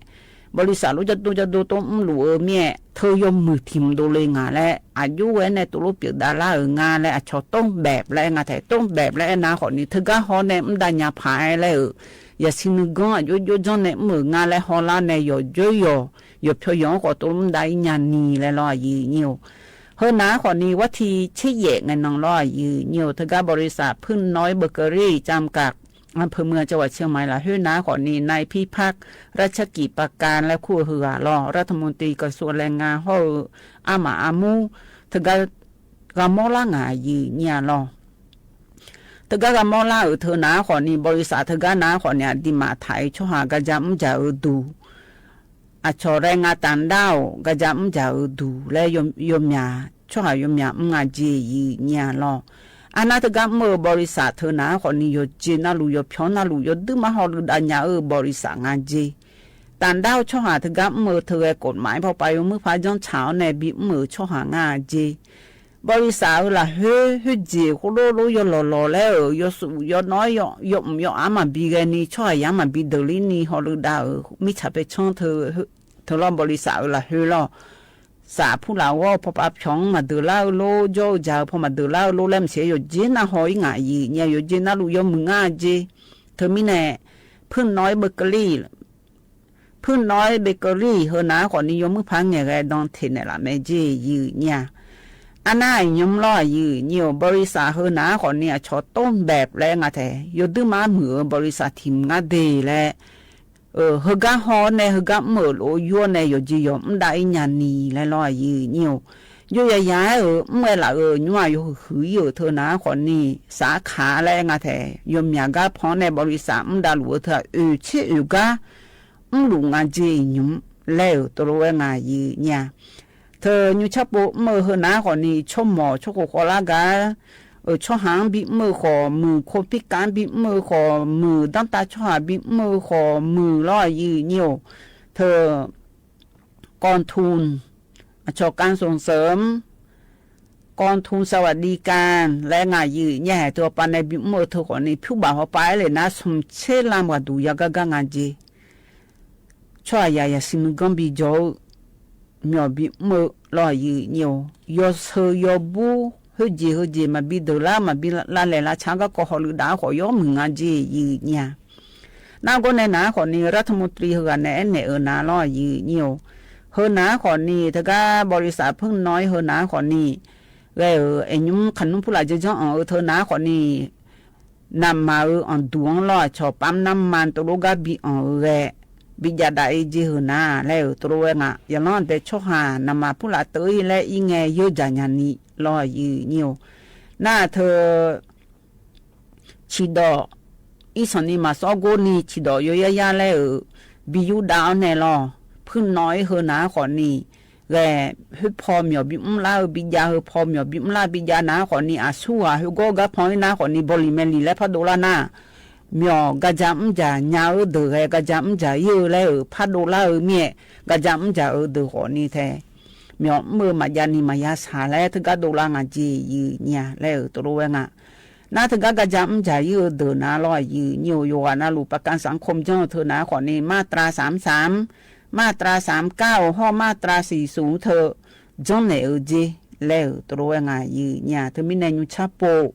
บริษัทလိကၠိကၠိတိၢ်မုၢ်လူၤဧိၤမ့ၢ် ထၢယိၤမုၢ်ထံၣ်မဒိလ့ၣ်ငါလၢ အယိဝဲနဲတိၢ်လိပၠိၣ်ဒါလၢဧိၤ ငါလၢအဆီၣ်တိၢ်ဘဲးလၢ ငါထဲတိၢ်ဘဲးလၢနၤဃီၤနံၤ ထၢဂၤဟီၣ်နဲ မ့ၢ်ဒၣ်ညါဖးလၢဧိၤ ယၤဆံနုာ်ကီၢ် အယိယိကၠီၣ်နဲမုၢ်ဧိၤ ငါလၢဟီၣ်လၢ်နဲ ယိၤယိယိၤ ယိၤဖျိယိၤဃီၤတိၢ်မုၢ်ဒါအံၤညါနံၤလၢလီၤ ယိာ်ညိၣ်ဧိၤ ဟဲနၤဃီၤနံၤ ဝဲထံဆ့ယဲၢ်ငဲၢ်နီၤလီၤ ယိာ်ညိၣ်ဧိၤ တဂၤ บริษัทဖုၣ်နီၣ် เบเกอรี่ จำกัด อำเภอเมือง จังหวัดเชียงใหม่ လၢဟဲနၤဃီၤနံၤ นายพิพัฒน์ รัชกิจประการ လၢခူၣ်ဧိၤဟဲဂၤလီၤ รัฐมนตรีกระทรวงแรงงาน ဟီၣ်ဧိၤ အါမးအါမူ တဂၤ ဂၤမီလၢ်ငါ ယိာ်ညိၣ်လီၤ တဂၤဂၤမီလၢ်ဧိၤ ထၢနၤဃီၤနံၤ บริษัทထၢဂၤနၤဃီၤနံၤ အဒံးမးထဲ ဆိဟၣ် ကစၢ်မုၢ်စၢ်ဧိၤဒူး အဆီၣ် แรงงานต่างด้าว ကစၢ်မုၢ်စၢ်ဧိၤဒူးလၢ ယိၤမၠး ဆိဟၣ်ယိၤမၠးမုၢ်ငါက့ ယိာ်ညိၣ်လီၤ အါနၤတဂၤမုၢ်ဧိၤ บริษัทထၢနၤဃီၤနံၤ ယိၤက့နၢ်လူၤ ယိၤဖျီနၢ်လူၤ ယိၤဒုးမၤဟီၣ်လူၤဒါညါဧိၤ บริษัทငါက့ ต่างด้าวဆိဟၣ် တဂၤမုၢ်ဧိၤ ထၢဂဲၤကိးမး ဖီပာ်ယိၤမုၢ်ဖး ကၠီၣ်ဆၣ်အီၤနဲ ဘံၣ်မုၢ်ဧိၤ ဆိဟၣ်ငါက့ บริษัทဧိၤလၢဟဲ ဟဲက့ၤဃိလိလိယိၤလီၤလီၤလၢဧိၤ ယိၤစူးယိၤနီၣ် ယိၤအုၣ်ယိၤအါမးဘံဂဲၤနံၤ ဆိဟၣ်ယါမးဘံဒၢးလံနံၤ ဟီၣ်လူၤဒါဧိၤ မ့ၢ်ဆၣ်ဖဲဆီထၢ ထၢလီၤ บริษัทဧိၤလၢဟဲလီၤ စၢ်ဖုလၢ်ဂီၢ် ဖီပာ်ဖျီမၤဒၢးလၢဧိၤလိ ကၠီၣ်ကၠၢ်ဧိၤ ဖီမၤဒၢးလၢဧိၤလိ လၢမုၢ်ဆ့ၣ် ယိၤက့နၢ်ဟီၣ်အံၤငါ ယိာ်ညိၣ် ယိၤက့နၢ်လူၤ ယိၤမုၢ်ငါက့ ထၢမံၤနဲ ဖုၣ်နီၣ် เบเกอรี่ ဖုၣ်နီၣ် เบเกอรี่ ဟဲနၤဃီၤနံၤ ယိၤမုၢ်ဖး ငဲၤဂဲၤဒိၣ် ထဲနဲၣ်လၢ်မဲာ်က့ ယိာ်ညိၣ် အါနၤအညိၣ်လီၤ ယိာ်ညိၣ်ဧိၤ บริษัทဟဲနၤဃီၤနံၤ အဆီၣ်တိၢ်ဘဲးလၢ ငါထဲ ယိၤဒုးမၤမုၢ်ဧိၤ บริษัทထံၣ်မုၢ်ငါဒ့လၢ ဟဲဂၤဟီၣ်နဲ ဟဲဂၤမုၢ်ဧိၤလိယိၤနဲ ယိၤက့ယိၤမုၢ်ဒါအံၤညါနံၤလၢလီၤ ယိာ်ညိၣ်ဧိၤ ယိၤယၤယၤဧိၤ မုၢ်ဝဲလၢဧိၤ ညိၣ်ယိၤဃုာ်ဃုာ်အံၤဧိၤ ထၢနၤဃီၤနံၤ စးခးလၢ ငါထဲ ယိၤမၠးဂၤဖီနဲ บริษัทမုၢ်ဒါလူၤဧိၤ ထၢအုၣ်ဆ့အုၣ်ဂၤ မုၢ်လူၤငါက့အညိၣ် လၢဧိၤ တရူးဝဲငါ ယိာ်ညိၣ် ထၢညိၣ်ဆၣ်ပိာ်မုၣ်ဟဲနၤဃီၤနံၤ ဆိကမိၣ်ဆိကမိၣ်ဃီလၢဂၤ အၢ ဆိဟၣ်ဘံၣ်မုၢ်ဃီၤမုၢ် ခိၣ်ဖံးကၣ်ဘံၣ်မုၢ်ဃီၤမုၢ် ဒၣ်တၢ်ဆိဟၣ်ဘံၣ်မုၢ်ဃီၤမုၢ်လီၤ ယိာ်ညိၣ်ဧိၤ ထၢ กองทุน အဆီၣ် การส่งเสริม กองทุนสวัสดิการ လၢငါ ယိာ်ညိၣ်ဟဲ ထၢပာ်နဲဘံၣ်မုၢ်ထၢဃီၤနံၤ ဖုးဘၣ်ဟီၣ်ပာ်လဲၣ်နၤ ဆိမ်ဆ့လါမွၤဒူယၤဂၤဂၤငါက့ ဆိဟၣ်ယၤယၤဆံနုာ်ကီၢ်ဘံၣ်ကၠီ မၠီၣ်ဘံၣ်မုၢ်လီၤ ယိာ်ညိၣ်ဧိၤ ယိၤဆၢယိၤဘူ ဟဲက့ၤဟဲက့ၤ မၤဘံဒၢးလၢ မၤဘံလၢလဲၤလၢဆါ ဂၤကီၢ်ဟီၣ်လူၤဒါဃီၤ ယိၤမုၢ်ငါက့ ယိာ်ညိၣ်ဧိၤ နၢ်ကီၢ်နဲနၤဃီၤနံၤ รัฐมนตรีဟဲဂၤနဲ အဲၣ်နဲၣ်အၢနၤလီၤ ယိာ်ညိၣ်ဧိၤ ဟဲနၤဃီၤနံၤ တဂၤ บริษัทဖုၣ်နီၣ်ဟဲနၤဃီၤနံၤ ဂဲၤဧိၤ အညိၣ်ခနုၢ်ဖုလၢ်ကၠီကၠီအီၤအၢ ထၢနၤဃီၤနံၤ နးမးဧိၤ အီၤဒူအီၤလီၤ ဆီၣ်ပၢ်နးမး တရူးဂၤဘံၣ်အီၤဧိၤဂဲၤ ဘံၣ်ယၤဒၣ်အ့ၣ်က့ဟဲနၤ လၢဧိၤ တရူးဝဲငါ ယလီၤဒဲးဆိဟၣ် နးမးဖုလၢ်တၢ်အံၤလၢအံၤငဲၤ ယိၤကၠၢ်ညါနံၤလီၤ ယိာ်ညိၣ်ဧိၤ နၢ်ထၢ ဆံးဒီး အံၣ်ဆီၣ်နံၤမၤသီၣ်ကိးနံၤ ဆံးဒီးယိၤယါယါလၢဧိၤ ဘံၣ်ယူဒၤအီၤနဲၣ်လီၤ ဖုၣ်နီၣ်အံၤဟဲနၤဃီၤနံၤ ဂဲၤ ဟဲဖီမၠီၣ်ဘံၣ်မုၢ်လၢဧိၤ ဘံၣ်ယၤ ဟဲဖီမၠီၣ်ဘံၣ်မုၢ်လၢ ဘံၣ်ယၤနၤဃီၤနံၤ အဆူၣ်ဧါ ဟဲဂီၢ်ဂၤဖီအံၤနၤဃီၤနံၤ ဘီလံၤမဲာ်လံၤလၢဖးဒိၣ်လၢနၤ မၠီၣ် ကစၢ်မုၢ်ကၠၢ်ညါဧိၤဒၢးဂဲၤ ကစၢ်မုၢ်ကၠၢ်ယိၤလၢဧိၤ ဖးဒိၣ်လၢဧိၤမ့ၢ် ကစၢ်မုၢ်ကၠၢ်ဧိၤဒၢးဃီၤနံၤထဲ မၠီၣ်မုၢ်မၤယါနံၤမၤယါဆၣ်လၢ ထၢဂၤဒိၣ်လၢငါက့ ယိာ်ညိၣ်ဧိၤ လၢဧိၤ တရူးဝဲငါ နၢ်ထၢဂၤ ကစၢ်မုၢ်ကၠၢ်ယိၤဧိၤဒၢးနၤလီၤ ယိာ်ညိၣ်ဧိၤ ယိၤဂၤနၤလူၤ ประกันสังคม ကၠီၣ်ထၢနၤဃီၤနံၤ มาตราสามสาม มาตราสามเก้า ဟီၣ် มาตราสี่ศูนย์ ထၢ ကၠီၣ်နဲၣ်ဧိၤက့ လၢဧိၤ တရူးဝဲငါ ယိာ်ညိၣ်ဧိၤ ထၢမံၤနဲၣ် ညိၣ်ဆၣ်ပိာ်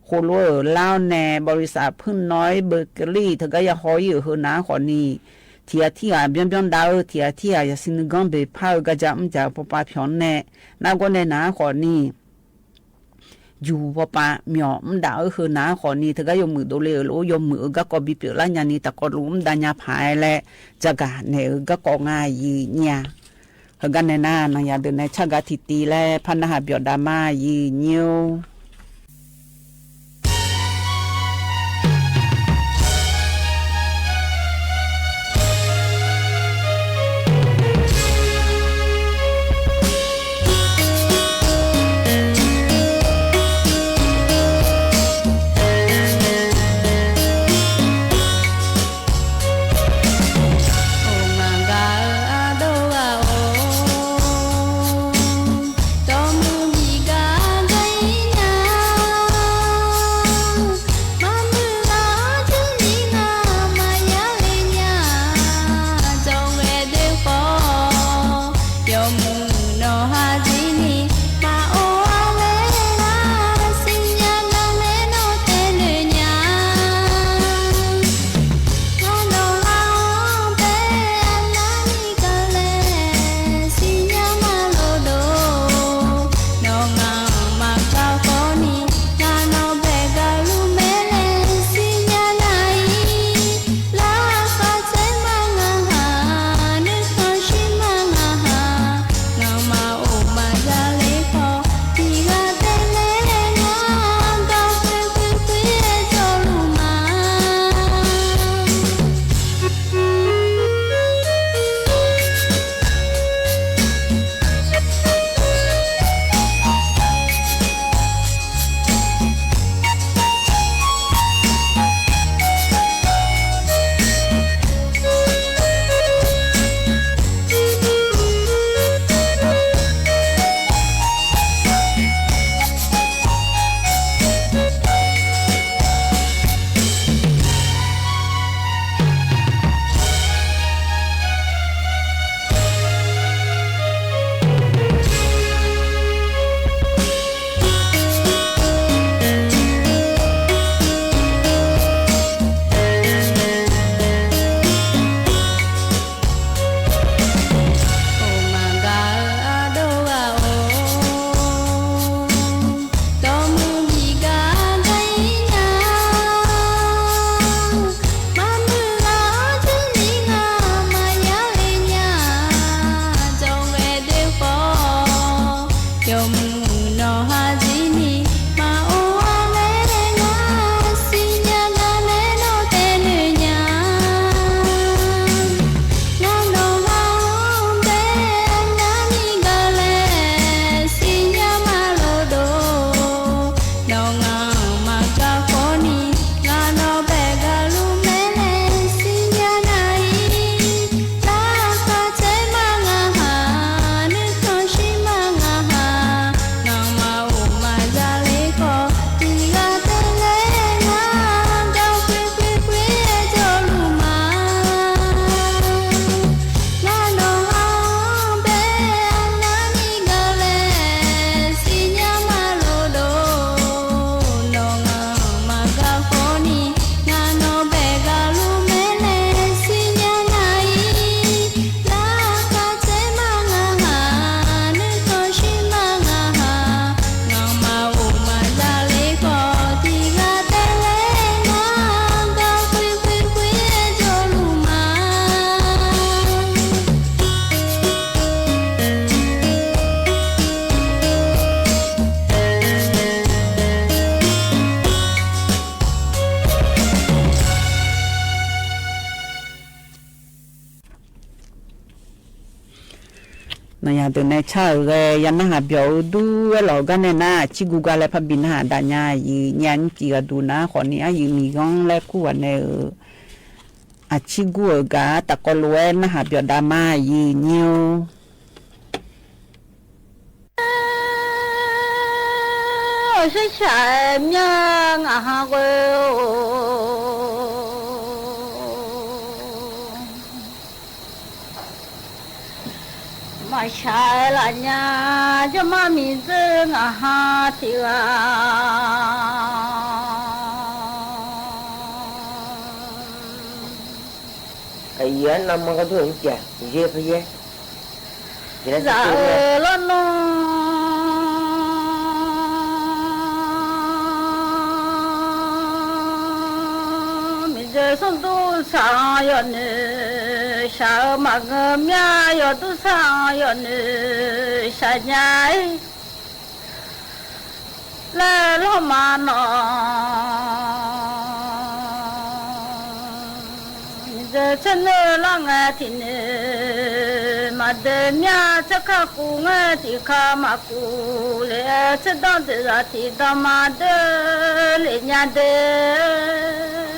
ဃိၣ်လိဧိၤ လါအီၤနဲၣ် บริษัทဖုၣ်နီၣ်ဘဲကလံၣ် ထၢဂၤယၤဟီၣ်အံၤဧိၤ ဟဲနၤဃီၤနံၤ เถียที่อ่ะ เบี้ยนเบี้ยนดาวเอ้ย เถียที่อ่ะ อย่าซินนึกกั๋งเบยผ้าเอ้ย กาจะอืมจ๋าปอปาเผียวแน่ นาโก้แน่นา ขอนี่ อยู่ปอปา เหมียว อืม ดาเอ้ย เฮอหนา ขอนี่ เถิงก้าโยมหื้อโดเลเออ โล โยมหื้อเออ ก้าก็บีเปียวละญานี ตะกอลู อืม ดายาผายแล จะก้า แหน่เออ ก้าก็ง่ายยีเนี่ย เฮอ ก้าแน่นา หนังยาเดินในชาติกาถิตีแล พระนหาเบียวดามายีเงี้ยว နယၤဒုးနဲၣ်ဆၣ်ဧိၤဂဲ ယၤနၢ်ဟးပျီၣ်ဧိၤဒူဝဲလီၤ ကါန့ၣ်နၤ အဆံၣ်ကူၣ်ကါလၢဖးဘံးနၢ်ဟးဒၣ်ညါ ယံာ်ညါနံၣ်ကံဂၤဒူးနၤ ဃိးနံၣ်အါယံာ်မံၤဂီၢ်လဲၣ်ကူၣ်ဝဲန့ၣ်ဧိၤ အဆံၣ်ကူၣ်ဧိၤဂၤ တၢ်ကီလိၤဝဲနၢ်ဟးပျီၣ်ဒၣ်မး ယံာ်ညါဧိၤ မၤဆါလၢညါ ယမၤမံၤသုငါဟးထံဂၤ အယံၤအနၢ်မၢကဒိၣ်န့ၣ် ယဲၢ်ဖယဲၢ် ယဲၢ်လၢ စးအၢ လီၤနီၤ မ့ၢ်စ့ၢ် သူၣ်ဒူသးယီၤန့ၣ် စးအၢ မၤဂ့ၤမး ယီၤဒူသးယီၤန့ၣ် စးညါ လၢလီၤမးနီၤ မ့ၢ်စ့ၢ် ဆၢနုာ်လၢ်ငါထံးန့ၣ် မၤဒၢးမး ဆၢခါကူငါထံးခါမၤကူလံ ဆၢဒီဒုးရၤထံးဒီး မၤဒၢးလံညါဒဲး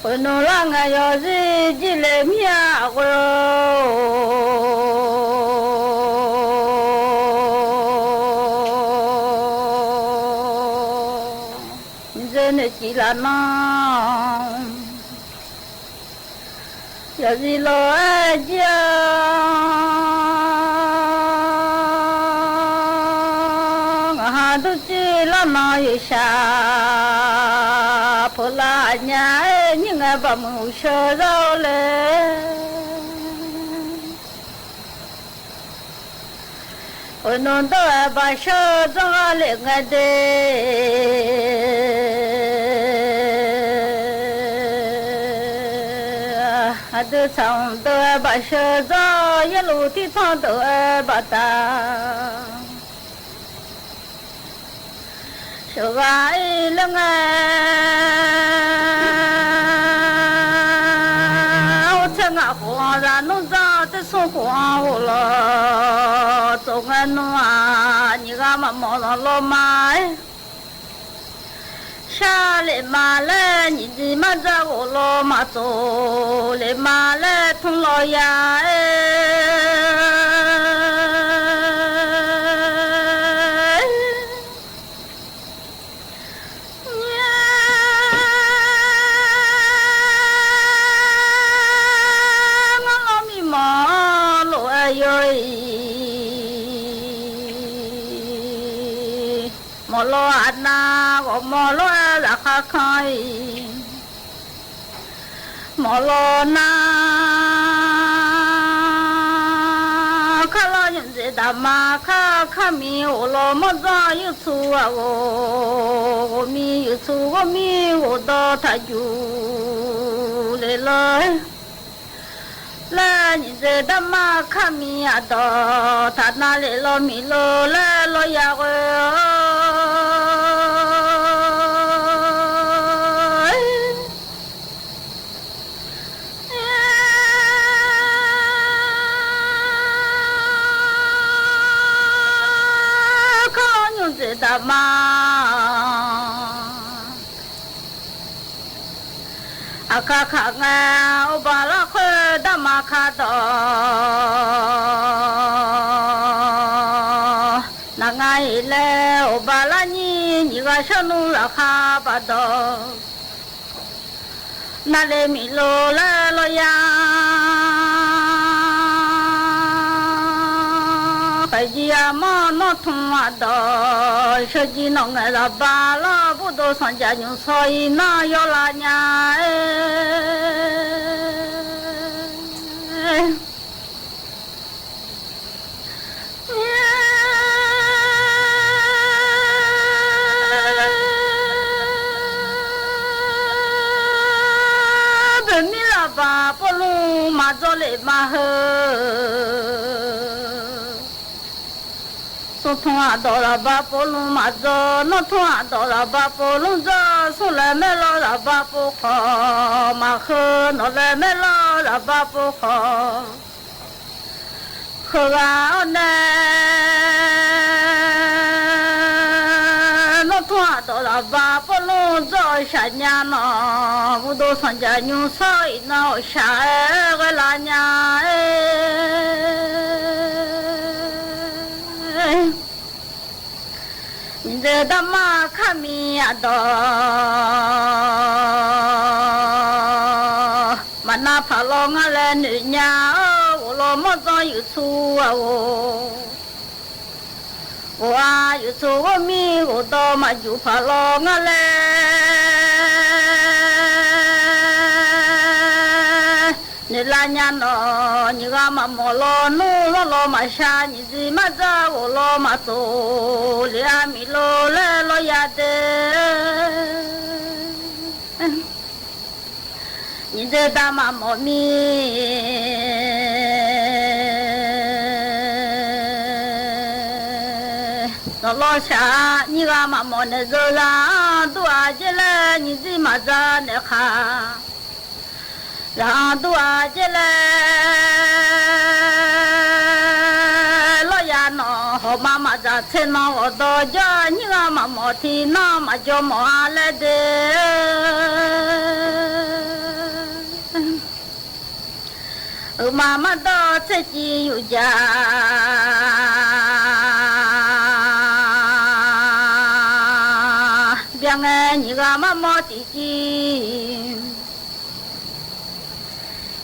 ပၢၤနီၤလၢ်ငါ ယီၤစ့ၢ်ကီးလၢမးအဂီၢ် မ့ၢ်စ့ၢ် နကံလၢ်နီၤ ယီၤစ့ၢ်ကီးလၢ်အကံ ငါဟးဒိၣ်စ့ၢ်လၢ်နီၤ ယစး ဖိလၢ်ညါ နံၣ်ငါဘၣ်မုာ်ဆၢဒီးလဲၣ် ပၢၤနီၤဒိၣ်ဝဲဘၣ်ဆၢ စီၤဂၤလၢ်ငါဒဲး အဒုးဆၣ်အိၣ်ဒိၣ်ဝဲဘၣ်ဆၢ စီၤယဲလူၤထံထီၣ်ဒိၣ်ဝဲဘၣ်တၢ် စီၤဂၤအံၤလၢ်ငါ အိၣ်ဆၢငါဃိးရၤ နီၢ်စီၤတဆိၣ်ဃိးအိၣ်လီၤ စီၤငါနီၤဧၢ နံၣ်ဂၤမၤမီၢ်လီၤမး စးလၢ်မးလၢ် နံၣ်ဒံးမၤစၢၤအိၣ်လီၤမး စီၤလၢ်မးလၢ် ထူလီၤယၤ မီၢ်လီၤမံမီၢ်လီၤအယိအံၤ မီၢ်လီၤအနၢ်ဂီၤ မီၢ်လီၤအသးခါခါအံၤ မီၢ်လီၤနၢ် ခါလီၤညိၣ်စ့ၢ်တၢ်မၤခါ ခါမံအိၣ်လီၤ မီၢ်စီၤယုၢ်ဆူအဂီၢ် ဂီၢ်မံယုၢ်ဆူ ဂီၢ်မံဂီၢ်ဒီးထးယူၤ လဲၤလီၤ လၢညိၣ်စ့ၢ်တၢ်မၤခါမံအဒီး ထးနါလဲၤလီၤမံၤလီၤလၢလီၤယၤဂီၢ် ခါလီၤညိၣ်စ့ၢ်တၢ်မၤ အခါခါငါ အိၣ်ဘၣ်လၢခွဲးတၢ်မၤခါဒီး နၤငါအံၤလဲၣ် အိၣ်ဘၣ်လၢနံၣ် နံၣ်ဂၤဆၢနုာ်လၢ်ခါဘၣ်ဒီး နၤလဲၤမံၤလီၤလၢလီၤယၤ ကယံၤအမီၢ်နီၢ်ထူအဒီး ဆၢကံနီၣ်ငဲၤလၢ်ဘၣ်လီၤ ဘူၣ်ဒိၣ်စီၤကၠၣ်ညိၣ်စီၤအံၤ နၢ်ယီၤလၢ်ညါ ပမံလၢ်ဘၣ်ပိာ်လူၤမၤစီၤလၢ်မၤဟၢ စီၤထူအဒီးလၢ်ဘၣ်ပိာ်လူၤမၤစီၤ နီၢ်ထူအဒီးလၢ်ဘၣ်ပိာ်လူၤစီၤ စီၤလဲၤမဲလီၤလၢ်ဘၣ်ပိာ်ခီ မၤဟၢ နီၢ်လဲၤမဲလီၤလၢ်ဘၣ်ပိာ်ခီ ဃုဂၤအီၤနဲ နီၢ်ထူအဒီးလၢ်ဘၣ်ပိာ်လူၤစီၤ စးညါနီၤ ဘူၣ်ဒိၣ်စီၤကၠၣ်ညိၣ်စီၤအံၤနီၤ စးအၢ ဂဲၤလၢ်ညါ နံၣ်ဒဲးတၢ်မၤခါမံအဒီး မၤနၢ်ဖးလီၤငါလဲၣ် နံၣ်ညါဧၢ ဂီၢ်လီၤမီၢ်စီၤယုၢ်ဆူအဂီၢ် ဂီၢ်အါယုၢ်ဆူဂီၢ်မံဂီၢ်ဒီး မၤယူၤဖးလီၤငါလဲၣ် ညါနီၤ နံၣ်ဂၤမးမီၣ်လီၤ နူလီၤလီၤမးရှါ နံၣ်ဆံမးစၢ်ဂီၤလီၤမးသိး လံအမံၤလိၤလဲၤလီၤယၤဒဲး နံၣ်ဆံတၢ်မးမီၣ်မံၤ လီၤလီၤဆါ နံၣ်ဂၤမးမီၣ်န့ၣ် စၢၤလၢဒူၣ်အါက့လဲၣ် နံၣ်ဆံမးစၢ်န့ၣ်ခါ လၢဒူၣ်အါက့လဲၣ် လီၤယၤနီၤ ဟီၣ်မးမးစၢ်ဆ့ၣ်နီၤဂီၤဒီး ကၠီနံၣ်ဂၤမးမီၣ်ထံနီၤ မၤကၠီမီၣ်အါလဲၣ်ဒဲး အုမးမးဒီးဆ့ၣ်ကံယူၢ်ယၤ ဘၣ်ငဲနံၣ်ဂၤမးမီၣ်တံၢ်ကံ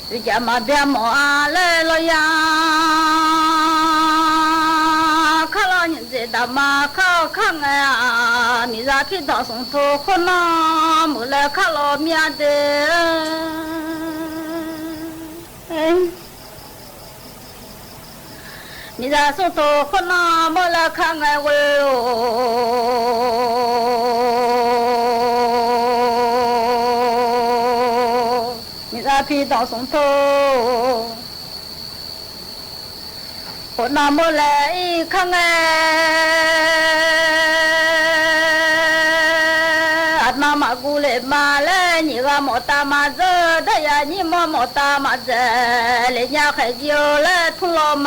ယူၢ်ယၤမးဘၣ်မီၣ်အါလဲၣ်လီၤယၤ ခါလီၤနံၣ်ဆံတၢ်မးခါခါငဲၤဧါ မံၤစၢ်ဖံးဒီးသူၣ်ထိး ခိၣ်နၢ်မုၣ်လဲၤခါလီၤမံၤဒဲး မံၤစၢ်သူၣ်ထိး ခိၣ်နၢ်မုၣ်လဲၤခါငဲၤဝဲအိၣ် မံၤစၢ်ဖံးဒီးသူၣ်ထိး ခိၣ်နၢ်မုၣ်လဲၤအံၤခါငဲၤ အနီၢ်မးကူလဲၤမးလဲၣ် နံၣ်ဂၤမီၣ်တၢ်မးစၢၤ ဒီးယၤနံၣ်မီၢ်မီၣ်တၢ်မးစၢၤ လၢညါဃဲၤကံအိၣ်လဲၤထူလီၤမး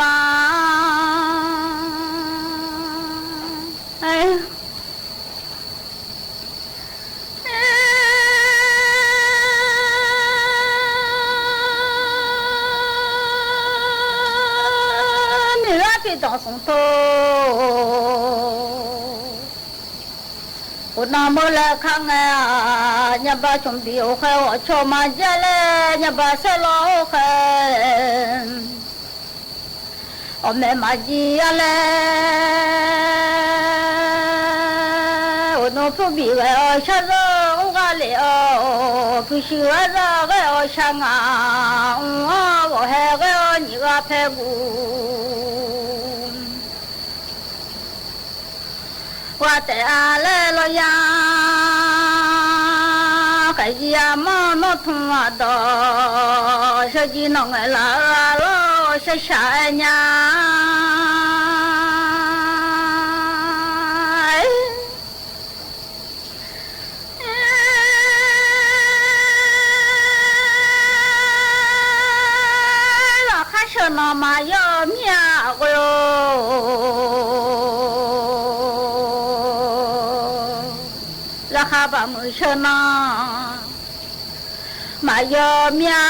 မံၤလၢဖံးဒီးသူၣ်ထိး ခိၣ်နၢ်မုၣ်လဲၤခါငဲၤ ညါဘၣ်ဆိၣ်ဘံၣ်အိၣ်ဃဲ အိၣ်ဆိၣ်မၤကဲလဲၣ် ညါဘၣ်ဆဲးလီၤအိၣ်ဃဲ အိၣ်မဲာ်မၤကံအါလဲၣ် အိၣ်နိဖုဘံၣ်ဂဲၤအီၤဆါစၢၤ အူဂၤလ့ၤအီၤ ဖုဆှုဂၤစၢ်ဂဲၤအီၤဆါငါ အူအီၣ်ဂီၢ်ဟဲဂဲၤအီၤ နံၣ်ဂၤဖဲကူ ဝဲတဲအါလဲၣ်လီၤယၤ ဃဲၤကံအမီၢ်နီၢ်ထူအဒီး ဆှၢကံနီၢ်ငဲၤလၢအလီၢ် ဆှၢဆှးအဲညါ လၢခါဆှၢနီၢ်မၤယီၤမံၤအဂီၢ် လၢခါဘၣ်မုာ်ဆှၢနီၢ် မၤယီၤမံၤ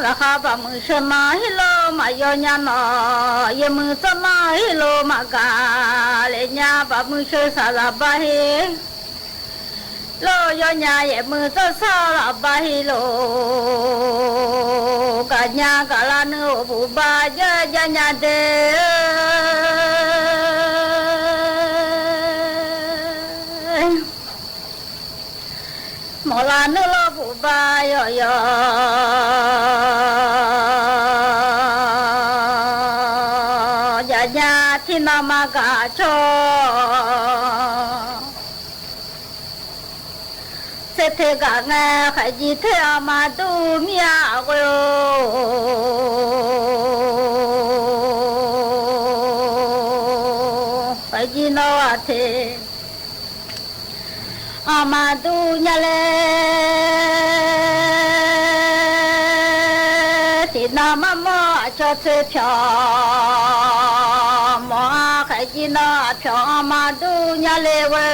လၢခါဘၣ်မုာ်ဆှၢနီၢ် ဟ့ၣ်လိာ်မၤယီၤညါနီၢ် ယဲမုာ်စီနီၢ် ဟ့ၣ်လိာ်မၤကၤ လၢညါဘၣ်မုာ်ဆှၢစၢ်လၢဘၣ်ဟ့ၣ် လိာ်ယီၤညါ ယဲမုာ်စီစီလၢဘၣ်ဟ့ၣ်လိာ် ကညးကလါနုာ်အိၣ်ဘူၣ်ဘါ ယဲယညါဒဲး မီၢ်လၢနုာ်လီၤဘူၣ်ဘါယီၤယီၤ ယညါထံနီၢ်မၤကၤဆိ သ့ထဲဂၤငဲၤ ဃဲၤကံထဲအီၤမၤဒူမံၤအဂီၢ် ဃဲၤကံနီၢ်အထဲ အီၤမၤဒူညါလဲၣ် ထံနီၢ်မၤမီၢ်အဆိသွဲဖျီ မီၢ်ဃဲၤကံနီၢ်အဖျီ အီၤမၤဒူညါလဲၣ်ဝဲ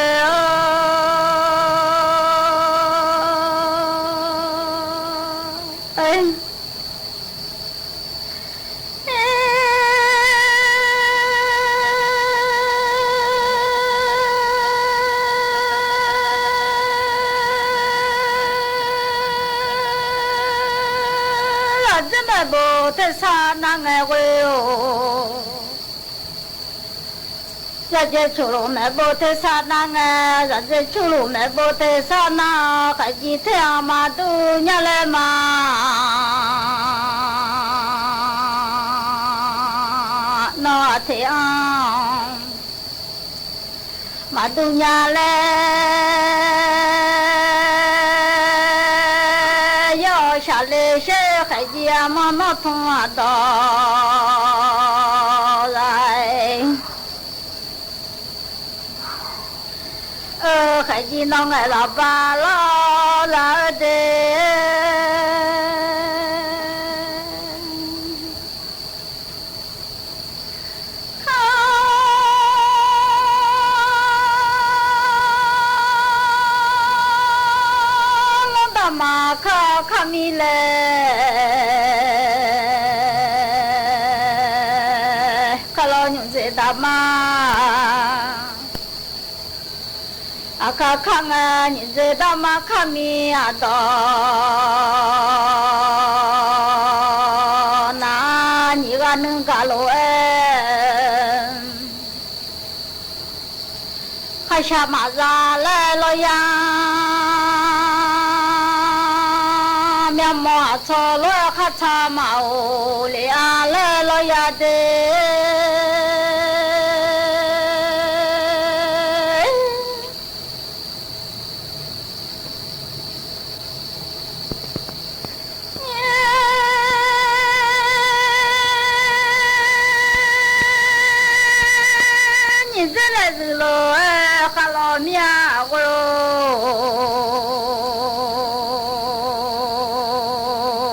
လၢဒ်မ့ၢ်ဘိးထဲဆါနၤငဲၤဝဲအိၣ် ရၢၼ်းၸေး ဆူလူမ့ၢ်ဘိး တ့ဆၢနၢ်ငယ်၊ ရၢၼ်းၸေး ဆူလူမ့ၢ်ဘိး တ့ဆၢနၢ် ဃဲၣ်ကၠံထဲအီၤ မၤဒုးညါလၢမၤ နီၢ်ထဲအီၤ မၤဒုးညါလၢ ယီၢ်ဆၣ်လ့ၣ်ရှဲ ဃဲၣ်ကၠံအမါ နီၢ်ထူၣ်အဒီး အၢ ဃဲၣ်ကၠံနီၢ်ငဲၢ်လီၤ ဘၣ်လီၤလၢဒ့ ခီလီၤတၢ်မၤ ခီခီမံၤလဲၣ် ခီလီၤညိၣ်စ့တၢ်မၤ အခီခီငဲၢ် ညိၣ်စ့တၢ်မၤ ခီမံၤအဒီး နၤ နံၣ်ဂၤနုၢ်ဂၤလိာ်အဲ ခီဆၣ်မၤစၢ်လၢလီၤယၤ မၠၣ်မီၢ်အဆီၣ်လိာ် ခီဆၣ်မၤအိၣ်လံအါလၢလီၤယၤဒ့ နံၣ်စ့လဲၣ် စူၤလိာ် ခီလီၤမၠၣ်အဂီၢ်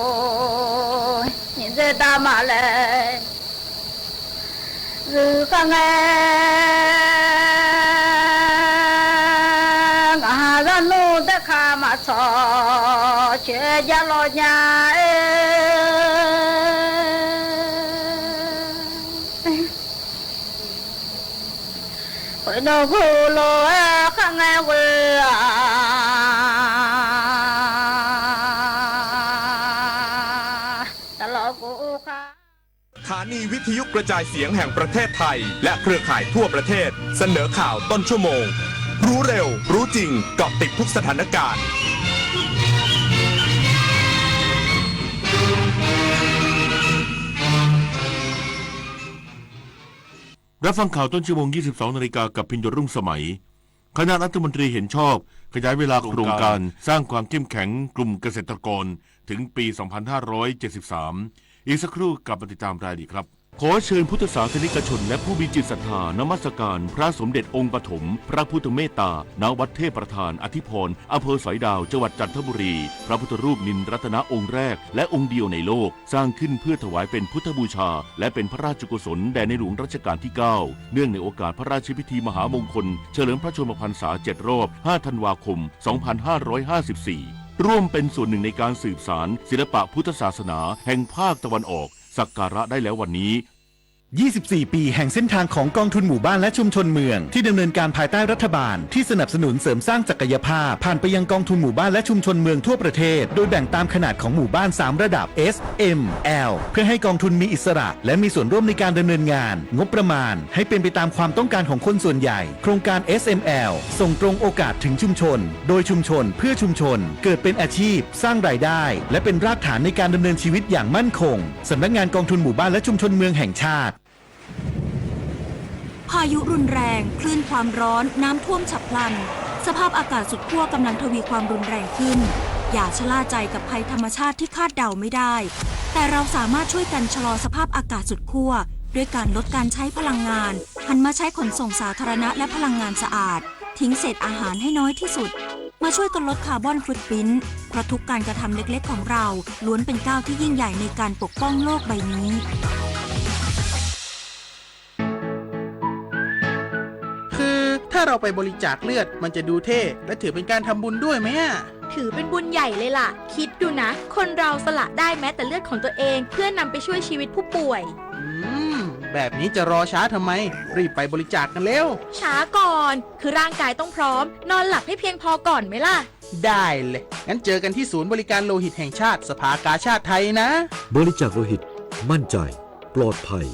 နံၣ်စ့တၢ်မၤလဲၣ် စူၤခီငဲၢ် ငါဟးရၢနူၢ်တခါမၤဆီၣ် ဆဲးယါလီၤညါ ပှဲၤဒီးဂီၤလိာ် ခီငဲၢ်ဝဲ တၢ်လီၢ်ကိးခါ สถานีวิทยุกระจายเสียงแห่งประเทศไทย และเครือข่ายทั่วประเทศ เสนอข่าวต้นชั่วโมง รู้เร็ว รู้จริง เกาะติดทุกสถานการณ์ รับฟังข่าวต้นชั่วโมง ยี่สิบสองนาฬิกา กับพิญโยรุ่งสมัย คณะรัฐมนตรีเห็นชอบขยายเวลาโครงการสร้างความเข้มแข็งกลุ่มเกษตรกรถึงปี สองพันห้าร้อยเจ็ดสิบสาม อีกสักครู่กลับมาติดตามรายละเอียดครับ ขอเชิญพุทธศาสนิกชนและผู้มีจิตศรัทธานมัสการพระสมเด็จองค์ปฐมพระพุทธเมตตา ณ วัดเทพประธานอธิพร อำเภอสอยดาว จังหวัดจันทบุรี พระพุทธรูปนิลรัตนะองค์แรกและองค์เดียวในโลก สร้างขึ้นเพื่อถวายเป็นพุทธบูชา และเป็นพระราชกุศลแด่ในหลวงรัชกาลที่เก้า เนื่องในโอกาสพระราชพิธีมหามงคลเฉลิมพระชนมพรรษาเจ็ดรอบ ห้าธันวาคม สองพันห้าร้อยห้าสิบสี่ ร่วมเป็นส่วนหนึ่งในการสืบสานศิลปะพุทธศาสนาแห่งภาคตะวันออก สักการะได้แล้ววันนี้ ยี่สิบสี่ ปีแห่งเส้นทางของกองทุนหมู่บ้านและชุมชนเมือง ที่ดำเนินการภายใต้รัฐบาลที่สนับสนุนเสริมสร้างศักยภาพ ผ่านไปยังกองทุนหมู่บ้านและชุมชนเมืองทั่วประเทศ โดยแบ่งตามขนาดของหมู่บ้าน สาม ระดับ S M L เพื่อให้กองทุนมีอิสระ และมีส่วนร่วมในการดำเนินงาน งบประมาณให้เป็นไปตามความต้องการของคนส่วนใหญ่ โครงการ S M L ส่งตรงโอกาสถึงชุมชน โดยชุมชน เพื่อชุมชน เกิดเป็นอาชีพ สร้างรายได้ และเป็นรากฐานในการดำเนินชีวิตอย่างมั่นคง สำนักงานกองทุนหมู่บ้านและชุมชนเมืองแห่งชาติ พายุรุนแรง คลื่นความร้อน น้ำท่วมฉับพลัน สภาพอากาศสุดขั้วกำลังทวีความรุนแรงขึ้น อย่าชะล่าใจกับภัยธรรมชาติที่คาดเดาไม่ได้ แต่เราสามารถช่วยกันชะลอสภาพอากาศสุดขั้ว ด้วยการลดการใช้พลังงาน หันมาใช้ขนส่งสาธารณะและพลังงานสะอาด ทิ้งเศษอาหารให้น้อยที่สุด มาช่วยกันลดคาร์บอนฟุตพริ้นท์ เพราะทุกการกระทำเล็กๆของเรา ล้วนเป็นก้าวที่ยิ่งใหญ่ในการปกป้องโลกใบนี้ คือถ้าเราไปบริจาคเลือด มันจะดูเท่ และถือเป็นการทำบุญด้วยไหมอะ ถือเป็นบุญใหญ่เลยล่ะ คิดดูนะ คนเราสละได้แม้แต่เลือดของตัวเอง เพื่อนำไปช่วยชีวิตผู้ป่วย อืม แบบนี้จะรอช้าทำไม รีบไปบริจาคกันเร็ว ช้าก่อน คือร่างกายต้องพร้อม นอนหลับให้เพียงพอก่อนไหมล่ะ ได้เลย งั้นเจอกันที่ศูนย์บริการโลหิตแห่งชาติ สภากาชาดไทยนะ บริจาคโลหิต มั่นใจ ปลอดภัย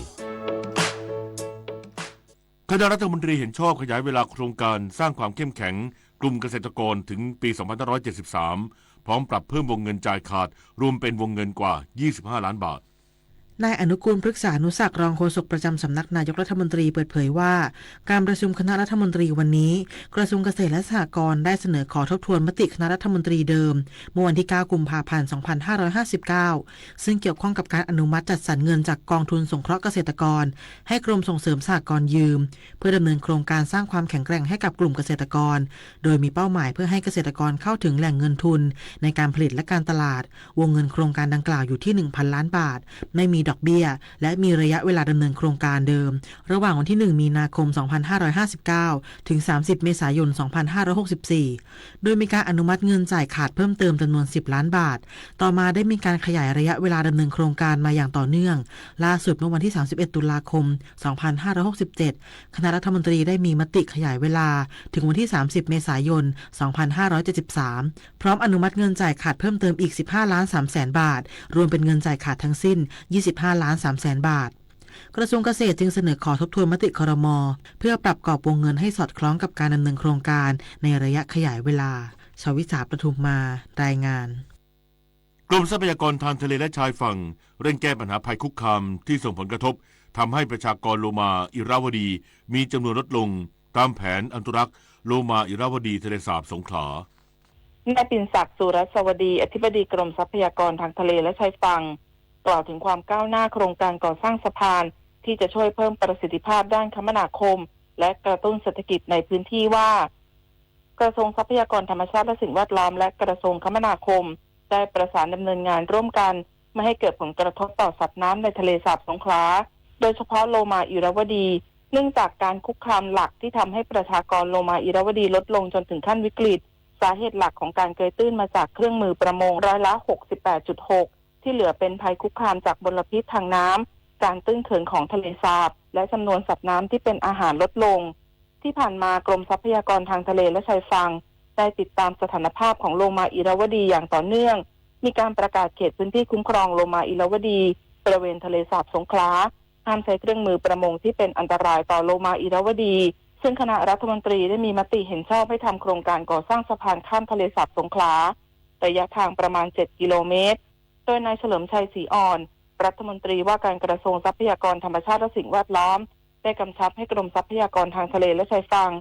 คณะรัฐมนตรีเห็นชอบขยายเวลาโครงการสร้างความเข้มแข็งกลุ่มเกษตรกรถึงปี สองพันห้าร้อยเจ็ดสิบสาม พร้อมปรับเพิ่มวงเงินจ่ายขาด รวมเป็นวงเงินกว่า ยี่สิบห้าล้านบาท นายอนุกูล พฤกษานุศักดิ์ รองโฆษกประจำสำนักนายกรัฐมนตรีเปิดเผยว่า การประชุมคณะรัฐมนตรีวันนี้ กระทรวงเกษตรและสหกรณ์ได้เสนอขอทบทวนมติคณะรัฐมนตรีเดิม เมื่อวันที่ เก้า กุมภาพันธ์ สองพันห้าร้อยห้าสิบเก้า ซึ่งเกี่ยวข้องกับการอนุมัติจัดสรรเงินจากกองทุนสงเคราะห์เกษตรกร ให้กรมส่งเสริมสหกรณ์ยืม เพื่อดำเนินโครงการสร้างความแข็งแกร่งให้กับกลุ่มเกษตรกร โดยมีเป้าหมายเพื่อให้เกษตรกรเข้าถึงแหล่งเงินทุนในการผลิตและการตลาด วงเงินโครงการดังกล่าวอยู่ที่ หนึ่งพันล้านบาท ไม่มีดอกเบี้ย และมีระยะเวลาดำเนินโครงการเดิม ระหว่างวันที่ หนึ่ง มีนาคม สองพันห้าร้อยห้าสิบเก้า ถึง สามสิบ เมษายน สองพันห้าร้อยหกสิบสี่ โดยมีการอนุมัติเงินจ่ายขาดเพิ่มเติมจำนวน สิบล้านบาท ต่อมาได้มีการขยายระยะเวลาดำเนินโครงการมาอย่างต่อเนื่อง ล่าสุดเมื่อวันที่ สามสิบเอ็ด ตุลาคม สองพันห้าร้อยหกสิบเจ็ด คณะรัฐมนตรีได้มีมติขยายเวลาถึงวันที่ สามสิบ เมษายน สองพันห้าร้อยเจ็ดสิบสาม พร้อมอนุมัติเงินจ่ายขาดเพิ่มเติมอีก สิบห้าล้านสามแสนบาท รวมเป็นเงินจ่ายขาดทั้งสิ้น ยี่สิบห้าล้านสามแสนบาท กระทรวงเกษตรจึงเสนอขอทบทวนมติ ครม. เพื่อปรับกรอบวงเงินให้สอดคล้องกับการดำเนินโครงการในระยะขยายเวลา ชวิสา ประทุมมา รายงาน กรมทรัพยากรทางทะเลและชายฝั่ง เร่งแก้ปัญหาภัยคุกคามที่ส่งผลกระทบทำให้ประชากรโลมาอิราวดี มีจำนวนลดลง ตามแผนอนุรักษ์โลมาอิราวดีทะเลสาบสงขลา นายปิ่นศักดิ์ สุรัสวดี อธิบดีกรมทรัพยากรทางทะเลและชายฝั่ง กล่าวถึงความก้าวหน้าโครงการก่อสร้างสะพาน ที่จะช่วยเพิ่มประสิทธิภาพด้านคมนาคม และกระตุ้นเศรษฐกิจในพื้นที่ว่า กระทรวงทรัพยากรธรรมชาติและสิ่งแวดล้อม และกระทรวงคมนาคม ได้ประสานดำเนินงานร่วมกัน ไม่ให้เกิดผลกระทบต่อสัตว์น้ำในทะเลสาบสงขลา โดยเฉพาะโลมาอิราวดี เนื่องจากการคุกคามหลักที่ทำให้ประชากรโลมาอิราวดีลดลงจนถึงขั้นวิกฤต สาเหตุหลักของการเกยตื้นมาจากเครื่องมือประมงร้อยละ หกสิบแปดจุดหก ที่เหลือเป็นภัยคุกคามจากมลพิษทางน้ำ การตื้นเขินของทะเลสาบ และจำนวนสัตว์น้ำที่เป็นอาหารลดลง ที่ผ่านมากรมทรัพยากรทางทะเลและชายฝั่ง ได้ติดตามสถานภาพของโลมาอิราวดีอย่างต่อเนื่อง มีการประกาศเขตพื้นที่คุ้มครองโลมาอิราวดี บริเวณทะเลสาบสงขลา ห้ามใช้เครื่องมือประมงที่เป็นอันตรายต่อโลมาอิราวดี ซึ่งคณะรัฐมนตรีได้มีมติเห็นชอบให้ทำโครงการก่อสร้างสะพานข้ามทะเลสาบสงขลา ระยะทางประมาณ เจ็ดกิโลเมตร โดยนายเฉลิมชัย ศรีอ่อน รัฐมนตรีว่าการกระทรวงทรัพยากรธรรมชาติและสิ่งแวดล้อม ได้กำชับให้กรมทรัพยากรทางทะเลและชายฝั่ง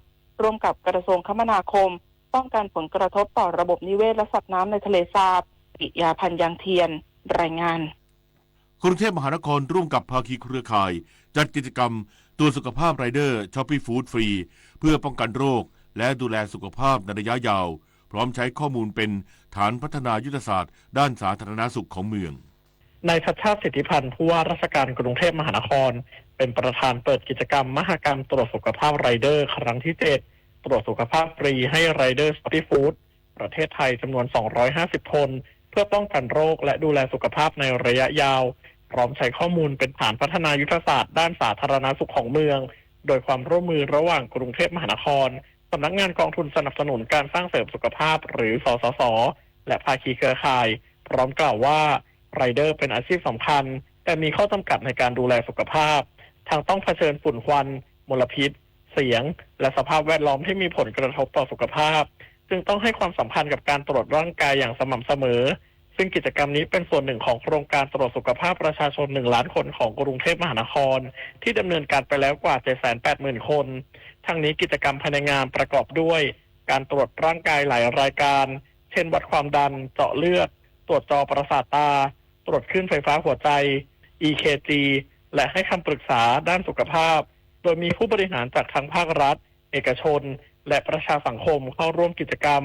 ร่วมกับกระทรวงคมนาคม ป้องกันผลกระทบต่อระบบนิเวศและสัตว์น้ำในทะเลสาบ ปิยาพันธ์ ยางเทียน รายงาน กรุงเทพมหานครร่วมกับภาคีเครือข่าย จัดกิจกรรมตรวจสุขภาพรายเดอร์ Shopee Food ฟรี เพื่อป้องกันโรค และดูแลสุขภาพในระยะยาว พร้อมใช้ข้อมูลเป็นฐานพัฒนายุทธศาสตร์ด้านสาธารณสุขของเมือง นายชัชชาติ สิทธิพันธ์ ผู้ว่าราชการกรุงเทพมหานคร เป็นประธานเปิดกิจกรรมมหกรรมตรวจสุขภาพรายเดอร์ครั้งที่ เจ็ด ตรวจสุขภาพฟรีให้รายเดอร์ Shopee Food ประเทศไทยจำนวน สองร้อยห้าสิบ คน เพื่อป้องกันโรคและดูแลสุขภาพในระยะยาว พร้อมใช้ข้อมูลเป็นฐานพัฒนายุทธศาสตร์ด้านสาธารณสุขของเมือง โดยความร่วมมือระหว่างกรุงเทพมหานคร สำนักงานกองทุนสนับสนุนการสร้างเสริมสุขภาพ หรือ สสส และภาคีเครือข่าย พร้อมกล่าวว่า รายเดอร์เป็นอาชีพสำคัญ แต่มีข้อจำกัดในการดูแลสุขภาพ ทั้งต้องเผชิญฝุ่นควัน มลพิษ เสียง และสภาพแวดล้อมที่มีผลกระทบต่อสุขภาพ จึงต้องให้ความสำคัญกับการตรวจร่างกายอย่างสม่ำเสมอ ซึ่งกิจกรรมนี้เป็นส่วนหนึ่งของโครงการตรวจสุขภาพประชาชน หนึ่งล้านคนของกรุงเทพมหานคร ที่ดำเนินการไปแล้วกว่า เจ็ดแสนแปดหมื่น คน ทั้งนี้กิจกรรมภายในงานประกอบด้วย การตรวจร่างกายหลายรายการ เช่น วัดความดัน เจาะเลือด ตรวจจอประสาทตา ตรวจคลื่นไฟฟ้าหัวใจ อี เค จี และให้คำปรึกษาด้านสุขภาพ โดยมีผู้บริหารจากทั้งภาครัฐ เอกชน และประชาสังคมเข้าร่วมกิจกรรม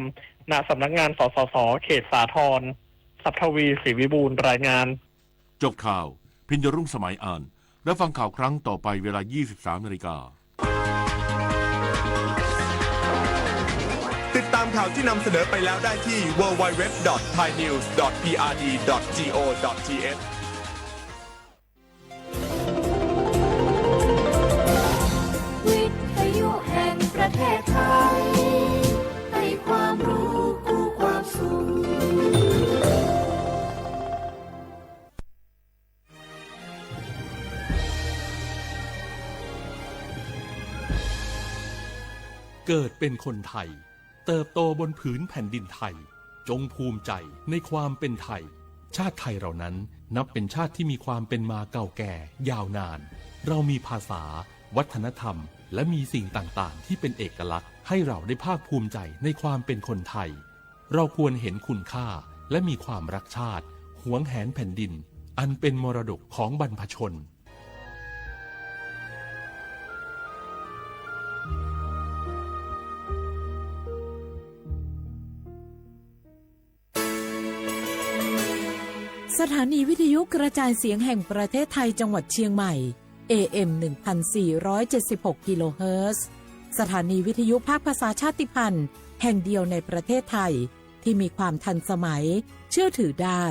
ณ สำนักงาน สสส เขตสาทร ศัพทวี ศรีวิบูลย์ รายงาน จบข่าว พิญญรุ่งสมัยอ่าน รับฟังข่าวครั้งต่อไปเวลา ยี่สิบสามนาฬิกา ติดตามข่าวที่นำเสนอไปแล้วได้ที่ ดับเบิลยู ดับเบิลยู ดับเบิลยู ดอท ไทยนิวส์ ดอท พีอาร์ดี ดอท จี โอ ดอท ที เอช วิทยุแห่งประเทศไทย ให้ความรู้คู่ความสุข เกิดเป็นคนไทย เติบโตบนผืนแผ่นดินไทย จงภูมิใจในความเป็นไทย ชาติไทยเรานั้นนับเป็นชาติที่มีความเป็นมาเก่าแก่ยาวนาน เรามีภาษา วัฒนธรรม และมีสิ่งต่างๆ ที่เป็นเอกลักษณ์ ให้เราได้ภาคภูมิใจในความเป็นคนไทย เราควรเห็นคุณค่า และมีความรักชาติ หวงแหนแผ่นดิน อันเป็นมรดกของบรรพชน สถานีวิทยุกระจายเสียงแห่งประเทศไทยจังหวัดเชียงใหม่ เอ เอ็ม หนึ่งพันสี่ร้อยเจ็ดสิบหก กิโลเฮิรตซ์ สถานีวิทยุภาคภาษาชาติพันธุ์แห่งเดียวในประเทศไทย ที่มีความทันสมัย เชื่อถือได้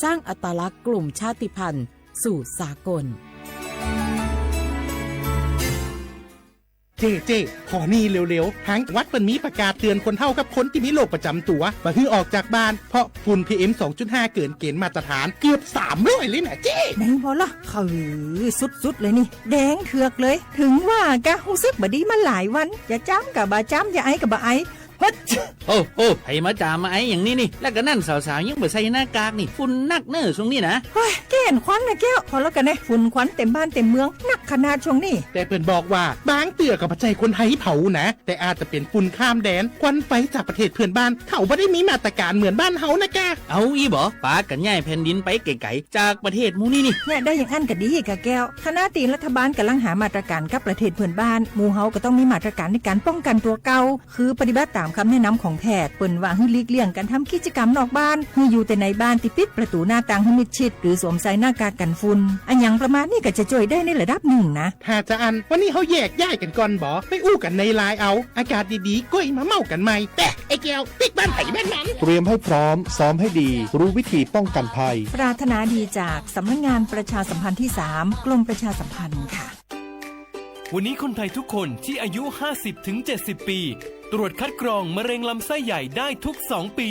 สร้างอัตลักษณ์กลุ่มชาติพันธุ์สู่สากล เจ้ เจ้ ขอนี่เร็วๆ ทางจังหวัดเปิ้นมีประกาศเตือนคนเฒ่ากับคนตี้มีโรคประจำตั๋ว บ่หื้อออกจากบ้าน เพราะฝุ่น พีเอ็ม สองจุดห้า เกินเกณฑ์มาตรฐานเกือบสามร้อยเลยนะเจ้ ไหนบ่ล่ะ เออ สุดๆ เลยนี่ แดงเถือกเลย ถึงว่ากะฮู้สึกบ่ดีมาหลายวัน จะจามกะบ่จาม จะไอก็บ่ไอ ฮัด โอ้โอ้ ใผมาจามมาไออย่างนี้นี่ แล้วก็นั่นสาวๆ ยังบ่ใส่หน้ากากนี่ ฝุ่นนักเน่อช่วงนี้นะ เฮ้ย แก้นควันนะแก้ว พอแล้วกันนะ ฝุ่นควันเต็มบ้านเต็มเมือง นักขนาดช่วงนี้ แต่เปิ้นบอกว่า บางเตื้อก็บ่ใจ้คนไทยเผานะ แต่อาจจะเป๋นฝุ่นข้ามแดน ควันไฟจากประเทศเพื่อนบ้าน เขาบ่ได้มีมาตรการเหมือนบ้านเฮานะกะ เอาอี้บ่ ปากั๋นย้ายแผ่นดินไปไก๋ๆ จากประเทศหมู่นี้นี่ เนี่ย ได้อย่างอั้นก็ดีกะแก้ว ขณะตี้รัฐบาลก่ำลังหามาตรการกับประเทศเพื่อนบ้าน หมู่เฮาก็ต้องมีมาตรการในการป้องกันตั๋วเก่า คือปฏิบัติต๋ามกำแนะนำของแพทย์ เปิ้นว่าหื้อหลีกเลี่ยงก๋านทำกิจกรรมนอกบ้าน หื้ออยู่แต่ในบ้านตี้ปิดประตู๋หน้าต่างหื้อมิดชิด หรือสวมใส่หน้ากากกั๋นฝุ่น อะหยังประมาณนี้ก็จะจ้วยได้ในระดับนึ่งนะ ถ้าจาอั้น วันนี้เฮาแยกย้ายกั๋นก่อนบ่ ไปอู้กั๋นในไลน์เอา อากาศดีๆ ก้อยมาเม้ากั๋นใหม่ แปะ ไอ้แก้ว ปิ๊กบ้านไผบ้านมัน เตรียมให้พร้อม ซ้อมให้ดี รู้วิธีป้องกันภัย ปรารถนาดีจากสำนักงานประชาสัมพันธ์ที่สาม กรมประชาสัมพันธ์ค่ะ วันนี้คนไทยทุกคนที่อายุ ห้าสิบถึงเจ็ดสิบ ปี ตรวจคัดกรองมะเร็งลำไส้ใหญ่ได้ทุกสองปี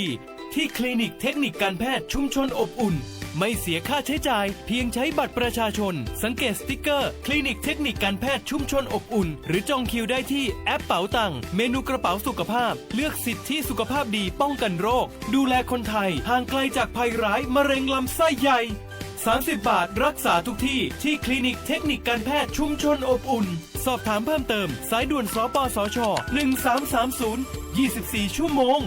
ที่คลินิกเทคนิคการแพทย์ชุมชนอบอุ่น ไม่เสียค่าใช้จ่าย เพียงใช้บัตรประชาชน สังเกตสติ๊กเกอร์ คลินิกเทคนิคการแพทย์ชุมชนอบอุ่น หรือจองคิวได้ที่แอปเป๋าตัง เมนูกระเป๋าสุขภาพ เลือกสิทธิสุขภาพดีป้องกันโรค ดูแลคนไทย ห่างไกลจากภัยร้ายมะเร็งลำไส้ใหญ่ สามสิบบาทรักษาทุกที่ ที่คลินิกเทคนิคการแพทย์ชุมชนอบอุ่น สอบถามเพิ่มเติม สายด่วน สปสช หนึ่งสามสามศูนย์ ยี่สิบสี่ ชั่วโมง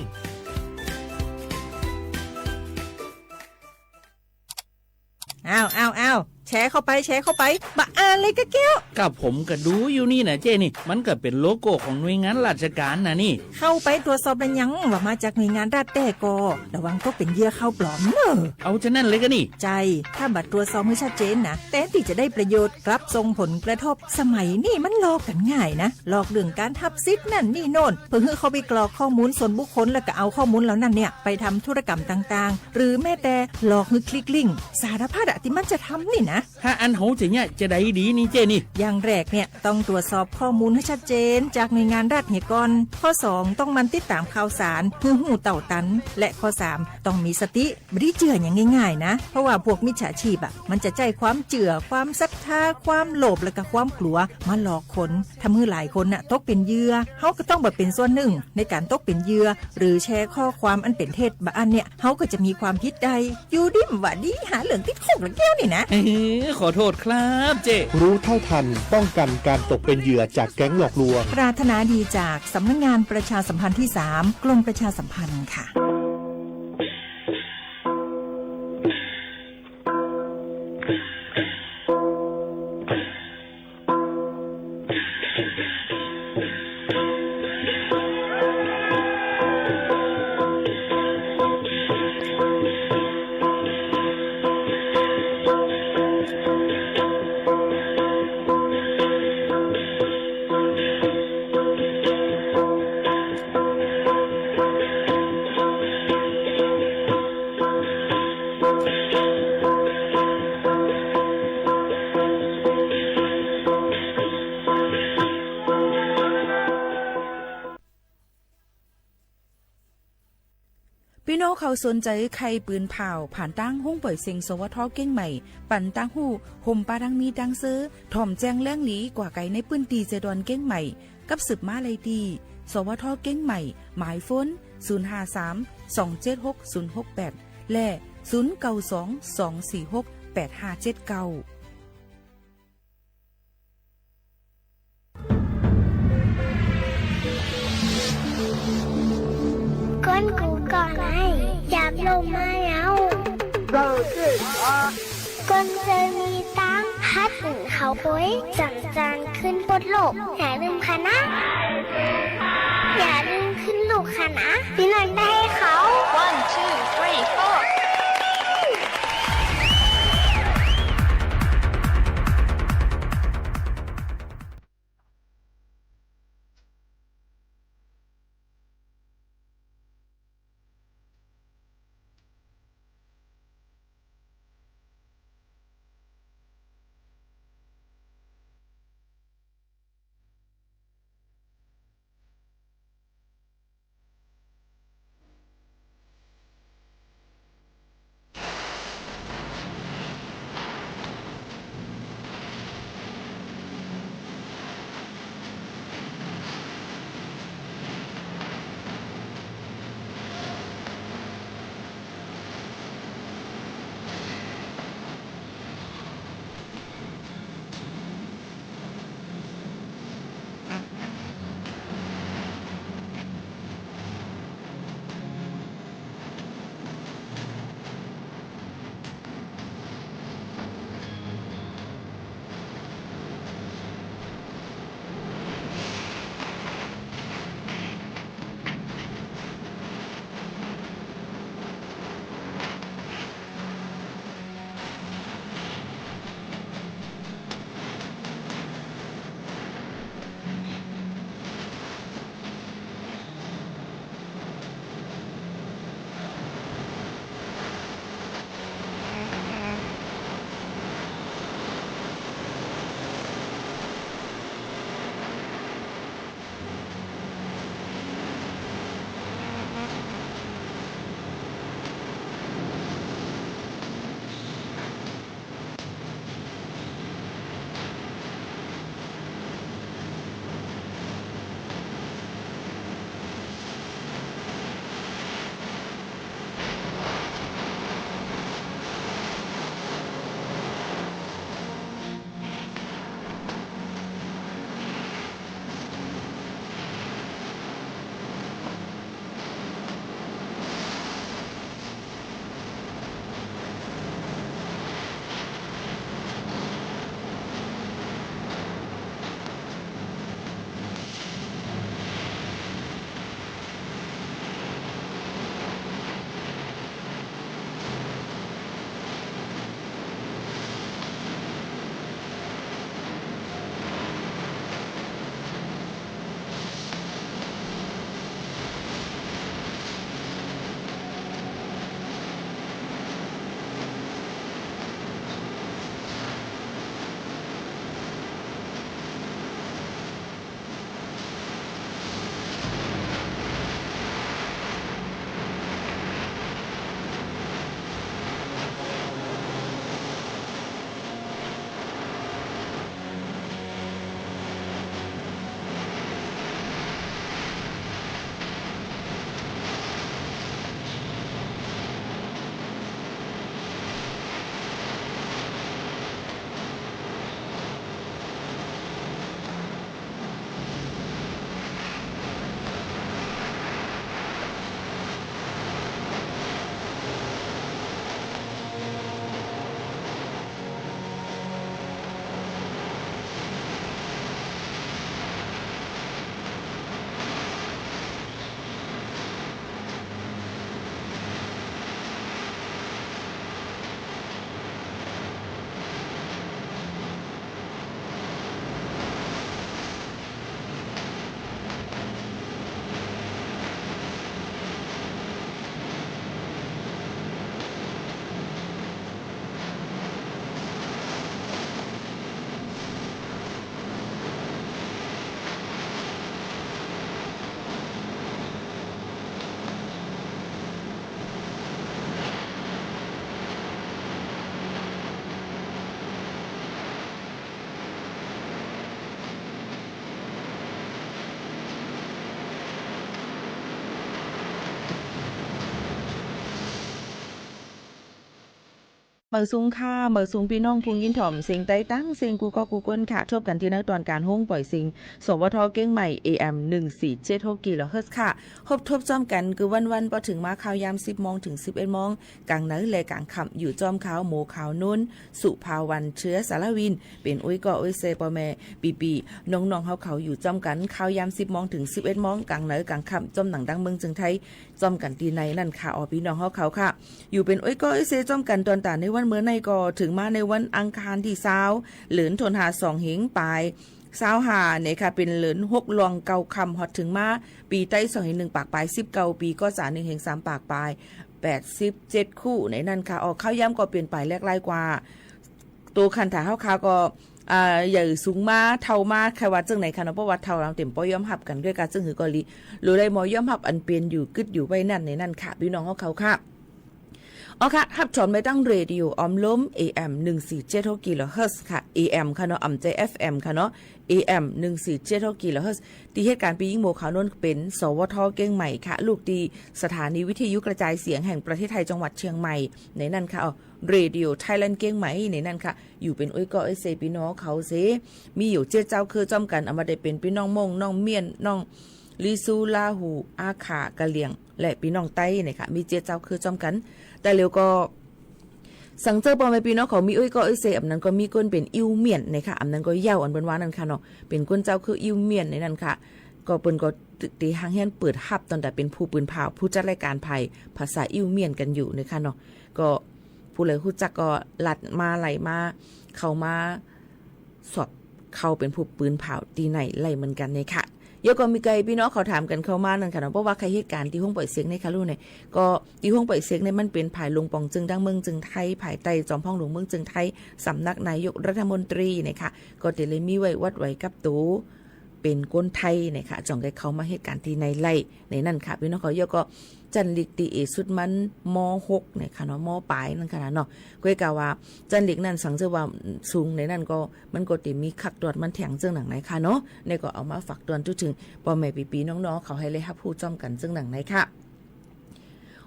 อ้าว อ้าว อ้าว แชร์เข้าไป แชร์เข้าไป บ่อ่านเลยกะแก้ว กะผมกะดูอยู่นี่นะเจ้นี่ มันกะเป๋นโลโก้ของหน่วยงานราชการนะนี่ เข้าไปตรวจสอบแล้วยังว่ามาจากหน่วยงานรัฐแต๊ก่อ ระวังตกเป๋นเหยื่อข่าวปลอมเน่อ เอาจานั้นเลยกะนี่ ใจ้ ถ้าบ่ตรวจสอบหื้อชัดเจนนะ แตนตี้จะได้ประโยชน์ กลับส่งผลกระทบ สมัยนี้มันหลอกกั๋นง่ายนะ หลอกเรื่องก๋านฮับสิทธิ์นั่นนี่โน่น เพื่อหื้อเข้าไปกรอกข้อมูลส่วนบุคคล แล้วก็เอาข้อมูลเหล่านั้นเนี่ย ไปทำธุรกรรมต่างๆ หรือแม้แต่หลอกหื้อคลิกลิงก์ สารพัดอะตี้มันจะทำนี่นะ ถ้าอั้นเฮาจะเยียะจาใดดีนี่เจ้นี่ อย่างแรกเนี่ย ต้องตรวจสอบข้อมูลหื้อชัดเจนจากหน่วยงานรัฐเหียก่อน ข้อสอง ต้องหมั่นติดต๋ามข่าวสารหื้อฮู้เต้าตัน และข้อสาม ต้องมีสติ บ่ได้เจื้อหยังง่ายๆ นะ เพราะว่าพวกมิจฉาชีพอะ มันจะใจ๊ความเจื้อ ความศรัทธา ความโลภ แล้วก็ความกลัว มาหลอกคน ทำหื้อหลายคนน่ะ ตกเป๋นเหยื่อ เฮาก็ต้องบ่เป๋นส่วนนึ่งในก๋านตกเป๋นเหยื่อ หรือแชร์ข้อความอันเป๋นเท็จ บ่อั้นเนี่ย เฮาก็จะมีความผิดได้ อยู่ดีบ่ดี หาเรื่องติดคุกละแก้วนี่นะ เอ้อ ขอโทษครับเจ้ รู้เท่าทัน ป้องกันการตกเป็นเหยื่อจากแก๊งหลอกลวง ปรารถนาดีจากสำนักงานประชาสัมพันธ์ที่สาม กรมประชาสัมพันธ์ค่ะ ปี้น้องเขาสนใจ๋ใค่ปืนผ่าว ผ่านตางห้องป่อยเสียง สวท เกียงใหม่ ปันตางฮู้ ห่มปาดังมีดังเซอ ถ่อมแจ้งแหล่งหลีกว่าไก๋ในปื้นตี้เจดอนเกียงใหม่ กับสืบมาลัยตี้ สวท เกียงใหม่ หมายโฟน ศูนย์ห้าสาม สองเจ็ดหก ศูนย์หกแปด และ ศูนย์เก้าสอง สองสี่หก แปดห้าเจ็ดเก้า คนกู้เกาะใน หยาบลมมาเยาว์ คนเจอมีตังค์ ฮัดหนุนเขาโอย จ๋ำจานขึ้นปดโลก อย่าลืมค่ะนะ อย่าลืมขึ้นลูกค่ะนะ พี่น้องได้เขา One, two, three, four. เมิดสูงค่ะ เมิดสูงปี้น้องผู้ยินถ่อมเสียงใต้ตังเสียงกู้ก๊อกกู้ก้นค่ะ ทบกั๋นตี้ในตอนก๋านโฮงป่อยเสียง สวท เกียงใหม่ เอเอ็ม หนึ่งสี่เจ็ดหก กิโลเฮิรตซ์ค่ะ ฮบทบจ้อมกั๋นกือวันๆ ปอเถิงมาข่าวยามสิบโมงเถิงสิบเอ็ดโมง ก๋างในและก๋างค่ำ อยู่จ้อมข้าวโมข่าวนุ้น สุภาวัน เชื้อสารวิน เป๋นอุ้ยก้ออุ้ยเซป้อแม่ปี้ๆ น้องๆ เฮาเขาอยู่จ้อมกั๋น ข่าวยามสิบโมงเถิงสิบเอ็ดโมง ก๋างในก๋างค่ำ จ้อมหนังดังเมืองเจิงไทย จ้อมกั๋นตี้ในนั่นค่ะ อ๋อ ปี้น้องเฮาเขาค่ะ อยู่เป๋นอุ้ยก้ออุ้ยเซจ้อมกั๋นตอนต๋าในวันเมื่อในก็ เถิงมาในวันอังคารตี้ซาว เหลือนธันวา สองเฮงปายซาวห้าเนี่ยค่ะ เป๋นเหลือนหกล่วงเก้าค่ำ ฮอดเถิงมา ปี๋ใต้สองเฮงหนึ่งปากปายสิบเก้าปี๋ ก็สาหนึ่งเฮงสามปากปาย แปดสิบเจ็ดคู่ในนั่นค่ะ ออกข่าวยามก็เปลี่ยนไปแหลกหลายกว่า ตั๋วคันถาเฮาค่ะก็ อ่า ใหญ่สูงมา เฒ่ามา ใค่ว่าเจิ่งไหนค่ะเนาะ เพราะว่าเฒ่าเฮาเต็มป้อยยอมฮับกั๋น ด้วยกาเจิ่งหื้อก็ลี หรือได้หมอยอมฮับอันเป๋นอยู่กึ๊ดอยู่ไว้นั่นในนั่นค่ะ ปี้น้องเฮาเขาค่ะ อ๋อค่ะ ฮับชมในตั้งเรดิโอออมลม เอเอ็ม หนึ่งสี่เจ็ดหก กิโลเฮิรตซ์ค่ะ เอเอ็ม ค่ะเนาะ อ่ำใจ้ เอฟเอ็ม ค่ะเนาะ เอเอ็ม หนึ่งสี่เจ็ดหก กิโลเฮิรตซ์ ตี้เหตุก๋ารณ์ปี้ยิงโมข่าวนุ้นเป๋น สวท เกียงใหม่ค่ะ ลูกตี้สถานีวิทยุกระจายเสียงแห่งประเทศไทยจังหวัดเชียงใหม่ในนั่นค่ะ อ๋อ Radio Thailand เกียงใหม่ในนั่นค่ะ อยู่เป๋นอุ้ยก้ออุ้ยเซปี้น้องเขาเซ มีอยู่เจ็ดเจ้าเครือจ้อมกั๋น เอามาได้เป๋นปี้น้องม่ง น้องเมียน น้องลีซู ลาหู อาข่า กะเหรี่ยง และปี้น้องใต้เนี่ยค่ะ มีเจ็ดเจ้าเครือจ้อมกั๋น แต่แล้วก็ สังเจ้าป้อแม่ปี้น้องเขามีอุ้ยก้ออุ้ยเซ อ่ำนั้นก็มีคนเป๋นอิวเมียนเนี่ยค่ะ อ่ำนั้นก็เย้าอันเปิ้นว่านั่นค่ะเนาะ เป๋นคนเจ้าเครืออิวเมียนในนั่นค่ะ ก็เปิ้นก็ ตี้ห่างเหียนเปิดฮับตอนแต่เป๋นผู้ปืนผ่าว ผู้จัดรายก๋านผ่ายภาษาอิวเมียนกั๋นอยู่เนี่ยค่ะเนาะ ก็ผู้ใดฮู้จักก็ลัดมาไหลมา เข้ามาสอบเข้าเป๋นผู้ปืนผ่าวตี้ไหนไหลเหมือนกั๋นเนี่ยค่ะ เดี๋ยวก็มีไก่ปี้น้องเขาถามกั๋นเข้ามานั่นค่ะเนาะ เพราะว่าใค่เหตุก๋ารณ์ตี้ห้องป่อยเสียงเนี่ยค่ะลูกเนี่ย ก็ตี้ห้องป่อยเสียงเนี่ยมันเป๋นผ่ายลงป่องเจิงดังเมืองเจิงไทย ภายใต้จอมพ่องหลวงเมืองเจิงไทย สำนักนายกรัฐมนตรีเนี่ยค่ะ ก็จะเลยมีไว้วัดไว้กับตั๋ว เป๋นคนไทยเนี่ยค่ะ จ่องได้เข้ามาเหตุก๋ารณ์ตี้ในไหลในนั่นค่ะ ปี้น้องเขาเย้าก็ จั้นลีกตี้เอ๋สุดมัน ม.หก เนี่ยค่ะเนาะ ม.ปายนั่นค่ะเนาะ ก้อยกาว่า จั้นลีกนั่นสังเจ้าว่าสูงในนั่นก็ มันก็ตี้มีคักตรวจมันแถงเจิ่งหนังในค่ะเนาะ เนี่ยก็เอามาฝากตวนจุ๊เถิง ป้อแม่ปี้ๆ น้องๆ เขาหื้อได้ฮับฮู้จ้อมกั๋นเจิ่งหนังในค่ะ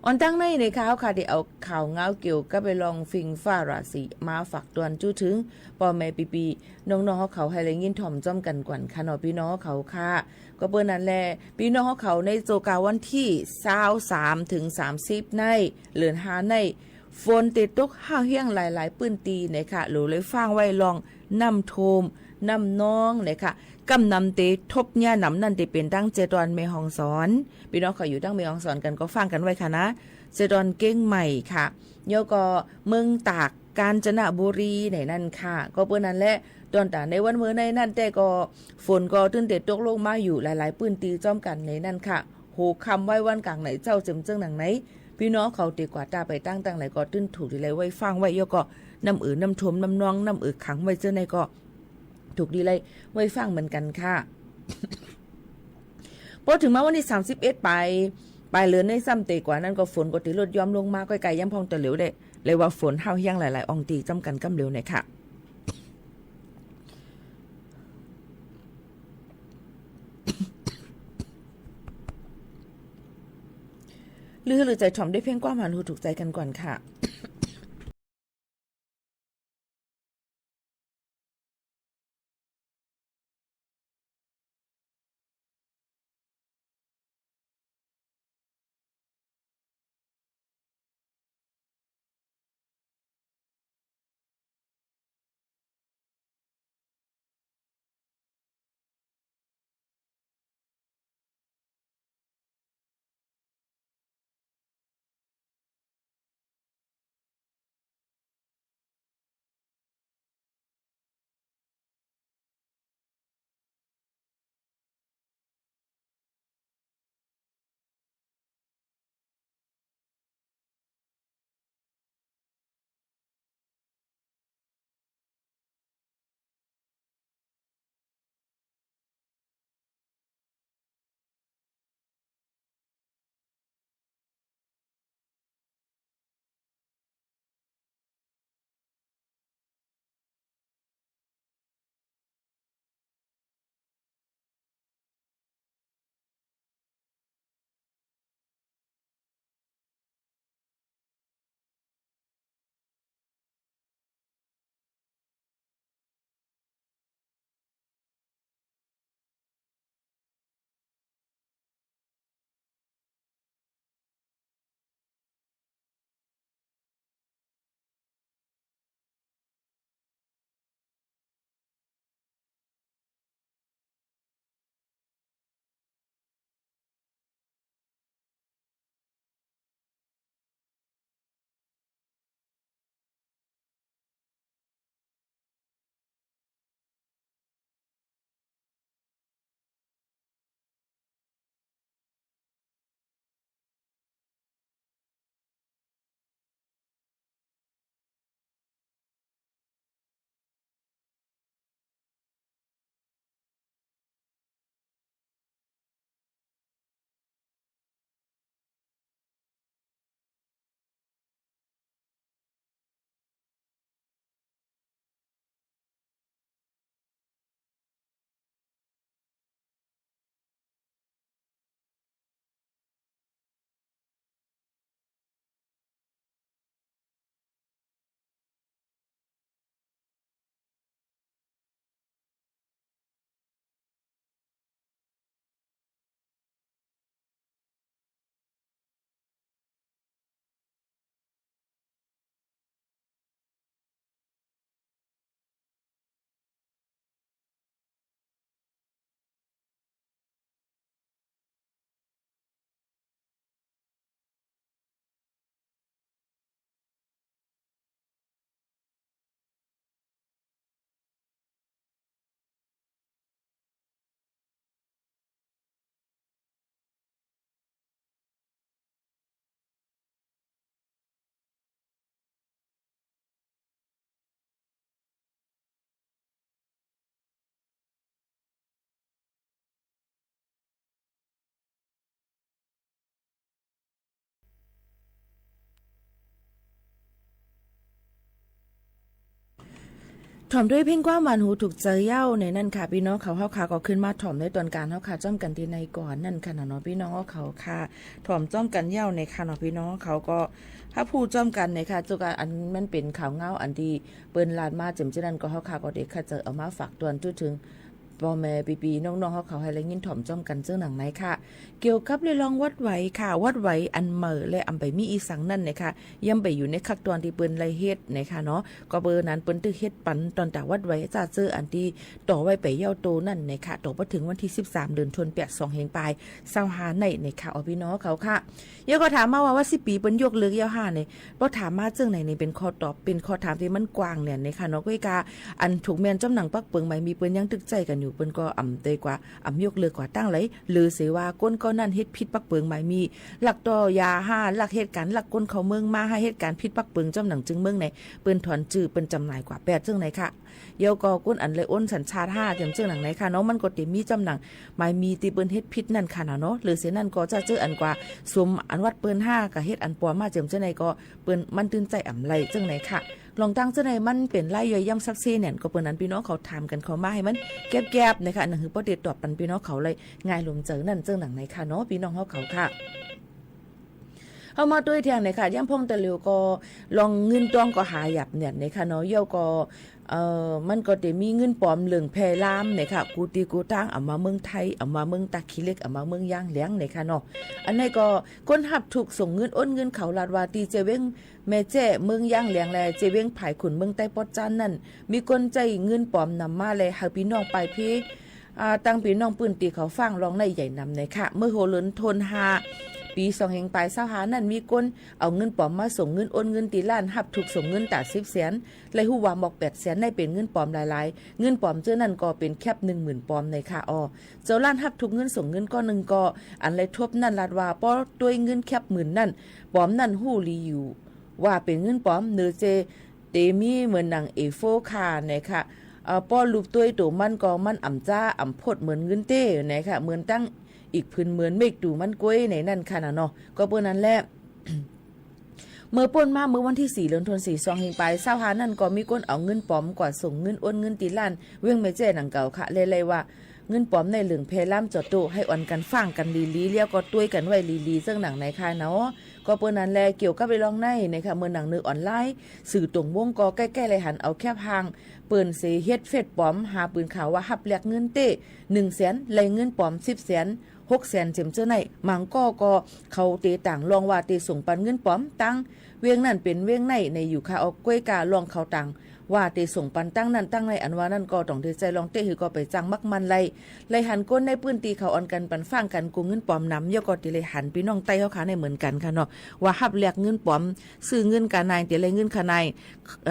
อ่อนตั้งในเนี่ยค่ะ เฮาค่ะได้เอาข่าวงาวเกี่ยวกับไปลองฝิ่งฟ้าราศีมาฝากตวนจุ๊เถิง ป้อแม่ปี้ๆ น้องๆ เฮาเขาหื้อได้ยินถ่อมจ้อมกั๋นก่อนค่ะเนาะ ปี้น้องเฮาเขาค่ะ ก็เปิ้นนั่นแหละ ปี้น้องเฮาเขาในโจกาวันตี้ซาวสามเถิงสามสิบใน เดือนห้าใน ฝนเต๋ตกห้าวเฮี้ยงหลายๆ ปื้นตี้เนี่ยค่ะ หลูเลยฟังไว้ลองน้ำท่วม น้ำนองเนี่ยค่ะ ก้ำนำเต๋ทบเยียะหนำนั่นเต๋เป๋นตังเจดอนแม่ฮ่องสอน ปี้น้องเขาอยู่ตังแม่ฮ่องสอนกั๋นก็ฟังกั๋นไว้ค่ะนะ เจดอนเกียงใหม่ค่ะ แล้วก็เมืองตาก กาญจนบุรีในนั่นค่ะ ก็เปิ้นนั่นแหละ ตอนต๋าในวันเมื่อในนั่นแต๊ก็ ฝนก็ตึงเต๋ตกลงมาอยู่หลายๆ ปื้นตี้จ้อมกั๋นในนั่นค่ะ หัวค่ำไว้วันก๋างในเจ๊าเจิมเจิ่งหนังใน ปี้น้องเขาเต๋กว่าต๋าไปตังตังไหนก็ตึงถูกดีไลไว้ฟังไว้ แล้วก็น้ำเอือน้ำท่วมน้ำนอง น้ำเอือขังไว้เจ้าในก็ ถูกดีไลไว้ฟังเหมือนกั๋นค่ะ ปอเถิงมาวันตี้สามสิบเอ็ดปาย ปายเดือนในซ้ำเต๋กว่านั้นก็ฝนก็เต๋ลดย้อมลงมา ก้อยกายย้ำพ่องตะเหลียวได้ เลยว่าฝนห้าวเฮี้ยงหลายๆ อ่องตี้จ้อมกั๋นก้ำเหลียวเนี่ยค่ะ ลือหื้อลือใจ๋ถ่อมด้วยเพลงความหันหูถูกใจ๋กั๋นก่อนค่ะ ถ่อมตวยเพ่งความหวานหูถูกใจ๋เย้าในนั้นค่ะ ปี้น้องเขา เฮาข้าก็ขึ้นมาถ่อมในตอนก๋านเฮาข้าจ้อมกั๋นตี้ในก่อนนั้นค่ะเนาะ ปี้น้องเขาข้า ถ่อมจ้อมกั๋นเย้าในค่ะเนาะ ปี้น้องเขาก็ฮับฮู้จ้อมกั๋นในค่ะ เจ้าก็อันมันเป๋นข่าวเหงาอันตี้เปิ้นลาดมาเจิ่มเจ้านั้นก็ เฮาข้าก็ได้คัดเจื้อเอามาฝากตวนจุ๊เถิง ป้อแม่ปี้ๆ น้องๆ เฮาเขาหื้อได้ยินถ่อมจ้อมกั๋นเจิ่งหนังในค่ะ เกี่ยวกับเรื่องวัดไหวค่ะ วัดไหวอันใหม่และอันบ่มีอีสังนั้นนะคะ ยังบ่อยู่ในขั้นตอนตี้เปิ้นได้เฮ็ดนะคะเนาะ ก็เปิ้นนั้นเปิ้นตึกเฮ็ดปั๋นตอนต๋าวัดไหวจ้าเจ้ออันตี้ต่อไหวไปเย้าโตนั้นนะคะ ต่อไปเถิงวันตี้สิบสาม เดือนธันวาคม สองเฮงปายซาวห้าในนะคะ อ๋อ ปี้น้องเขาค่ะ เย้าก็ถามมาว่า วัดสิบปี๋เปิ้นยกเลิกเย้าห้าใน ป้อถามมาเจิ่งไหนนี่เป๋นข้อตอบ เป๋นข้อถามตี้มันกว้างเนี่ยนะคะเนาะ ก้อยกา อันถูกแม่นจ้อมหนังปักเปิงหมายมีเปิ้นยังตึกใจ๊กั๋นอยู่ เปิ้นก็อ่ำเตยกว่า อ่ำยกเลิกกว่าตั้งไหล หรือเสียว่าก้นก้อนนั้นเฮ็ดผิดปักเปิงหมายมี ลักต่อยาห้า ลักเฮ็ดก๋านลักก้นเข้าเมืองมา ห้าเฮ็ดก๋านผิดปักเปิงจ้อมหนังจึงเมืองใน เปิ้นถอนจื้อ เปิ้นจ๋ำหน่ายกว่าแป๊ดเจิ่งไหนค่ะ เย้าก็ก้นอันได้โอนสัญชาติห้าเจิ่มเจิ่งหนังในค่ะเนาะ มันก็เต๋มีจ้อมหนังหมายมีตี้เปิ้นเฮ็ดผิดนั้นค่ะเนาะ หรือเสียนั้นก็จ้าเจ้ออันกว่าสวมอันวัดเปิ้นห้า ก็เฮ็ดอันปลอมมาเจิ่มเจิ่งไหนก็ เปิ้นมันตื่นใจ๊อ่ำไหลเจิ่งไหนค่ะ ลองตั้งเจิ่งไหนมันเป๋นรายย่อยย้ำซับเซ้นเนี่ย ก็เปิ้นนั้นปี้น้องเขาถามกั๋นเข้ามาหื้อมันแก็บๆ นะคะ หนังหื้อป้อได้ตอบปันปี้น้องเขาได้ง่ายลมใจ๋นั้นเจิ่งหนังในค่ะเนาะ ปี้น้องเฮาเขาค่ะ เฮามาตวยแทงในค่ะ ยามพ่องตะเหลียวก็ลองเงินตองก็หาหยับเนี่ยในค่ะเนาะ เย้าก็ เอ่อ มันก็เต๋มีเงินปลอมเหลืองแพร่ลามในค่ะ กู้ตี้กู้ตาง เอามาเมืองไทย เอามาเมืองตาขี้เหล็ก เอามาเมืองยางแหลงในค่ะเนาะ อันนี้ก็คนฮับถูกส่งเงินโอนเงินเขาลาดว่าตี้เจเว็ง แม่แจ้เมืองยางแหลงและเจเว็งผายขุนเมืองใต้ปอดจานนั้น มีคนใจ๊เงินปลอมนำมาและหื้อปี้น้องปายเพ อ่า ตังปี้น้องปื้นตี้เขาฟั่งลองในใหญ่นำในค่ะ เมื่อหัวเดือนธันวาคม ปี๋สองเฮงปายซาวห้านั้น มีคนเอาเงินปลอมมาส่งเงินโอนเงินตี้ร้านฮับถูกส่งเงินต๋าสิบแสน และฮู้ว่ามอกแปดแสนในเป๋นเงินปลอมหลายๆ เงินปลอมเจ้านั้นก็เป๋นแคปหนึ่งหมื่นปลอมในค่ะ อ๋อ เจ้าร้านฮับถูกเงินส่งเงินก้อนนึ่งก็ อันได้ทบนั้นลาดว่าป้อตวยเงินแคปหมื่นนั้น ปลอมนั้นฮู้ดีอยู่ ว่าเป๋นเงินปลอม เนอเจ เต๋มีเหมือนหนังเอโฟร์ค่ะในค่ะ เอ่อ ป้อรูปตวยโตมันก็มันอ่ำจ๊าอ่ำโพดเหมือนเงินเต้ในค่ะ เหมือนตังอีกผืนเหมือนเมฆดูมันก๊วยในนั้นค่ะนะเนาะ ก็เปิ้นนั้นแหละ เมื่อป้นมาเมื่อวันตี้สี่ เดือนธันวาคม สองเฮงปายซาวห้านั้นก็มีคนเอาเงินปลอมกว่าส่งเงินโอนเงินตี้ร้านเว็งแม่แจ้หนังเก่าค่ะ และไล่ว่า เงินปลอมในเหลืองแพร่ลามจ๋อโต หื้ออ่อนกั๋นฟั่งกั๋นหลีๆ แล้วก็ตวยกั๋นไว้หลีๆ เจิ่งหนังในค่ะเนาะ ก็เปิ้นนั้นแหละ เกี่ยวกับเรื่องในในค่ะ เมื่อหนังเนอออนไลน์ สื่อตรงวงก็ใก้ๆ ได้หันเอาแคปห้าง เปิ้นเสเฮ็ดเฟซปลอม หาปืนข่าวว่าฮับแลกเงินเต้ หนึ่งแสน ไล่เงินปลอม สิบแสน หกแสน เจิ่มเจ้าไหน หมางก้อก็เขาเต๋ต่างลองว่าเต๋ส่งปันเงินปลอมตังเว็งนั้นเป๋นเว็งในในอยู่ค่ะ อ๋อ ก้อยกาลองเขาต่าง ว่าเต๋ส่งปันตังนั้นตังใน อันว่านั้นก็ต้องเต๋ใจ๋ลองเต๊ะหื้อก็ไปจั่งมักมันไล่ ไล่หันคนในปื้นตี้เขาอ่อนกั๋นปันฟั่งกั๋นกู้เงินปลอมนำ เย้าก็เต๋ไล่หันปี้น้องใต้เฮาข้าในเหมือนกั๋นค่ะเนาะ ว่าฮับแลกเงินปลอม ซื้อเงินกาในเต๋ไล่เงินกาใน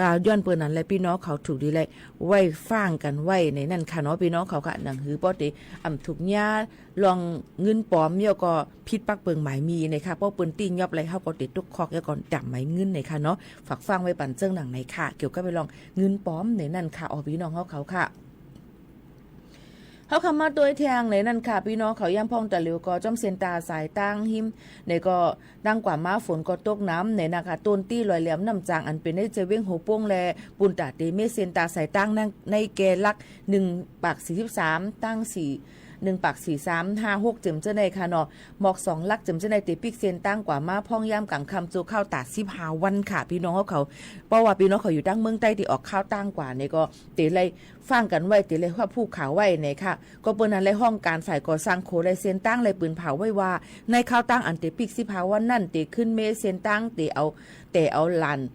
อ่า ย้อนเปิ้นนั้นแหละปี้น้องเขาถูกดีไล่ไว้ฟั่งกั๋นไว้ในนั้นค่ะเนาะ ปี้น้องเขาค่ะ หนังหื้อป้อเต๋อ่ำถูกเยียะ ลองเงินปลอมเย้าก็ผิดปักเปิงหมายมีในค่ะ ป้อเปิ้นตี้ยอบไล่เฮาก็เต๋ตกคอกเย้าก็จ๋ำหมายเงินในค่ะเนาะ ฝากฟั่งไว้ปันเจิ่งหนังในค่ะ เกี่ยวกับเรื่องเงินปลอมในนั้นค่ะ อ๋อ ปี้น้องเฮาเขาค่ะ เฮาข้ามาตวยแทงในนั้นค่ะ ปี้น้องเขา ยามพ่องตะเหลียวก็จ้อมเส้นตางสายตางหิม ในก็ดังกว่ามาฝนก็ตกหนำในนะคะ ต้นตี้ลอยแหลมน้ำจางอันเป๋นในเจเว็งโฮโป้งและ ปูนต๋าเต๋เมเส้นตางสายตางนั้นในแก่หลัก หนึ่งปากสี่สิบสาม ตางสี่ หนึ่งปากสี่สาม ห้าหก เจิ่มเจ้าไหนค่ะเนาะ หมอกสองหลักเจิ่มเจ้าไหนเต๋ปิ๊กเส้นตางกว่ามาพ่องยามก๋างค่ำโจ้ข้าวต๋าสิบห้าวันค่ะ ปี้น้องเฮาเขา เพราะว่าปี้น้องเขาอยู่ตังเมืองใต้ตี้ออกข้าวตางกว่าในก็เต๋ไล่ฟั่งกั๋นไว้ เต๋ไล่ฮับฮู้ข่าวไว้ในค่ะ ก็เปิ้นนั้นไล่ห้องก๋านฝ่ายก่อสร้างโขไล่เส้นตางไล่ปืนผ่าไว้ว่า ในข้าวตางอันเต๋ปิ๊กสิบห้าวันนั้น เต๋ขึ้นเมเส้นตาง เต๋เอา เต๋เอาลาน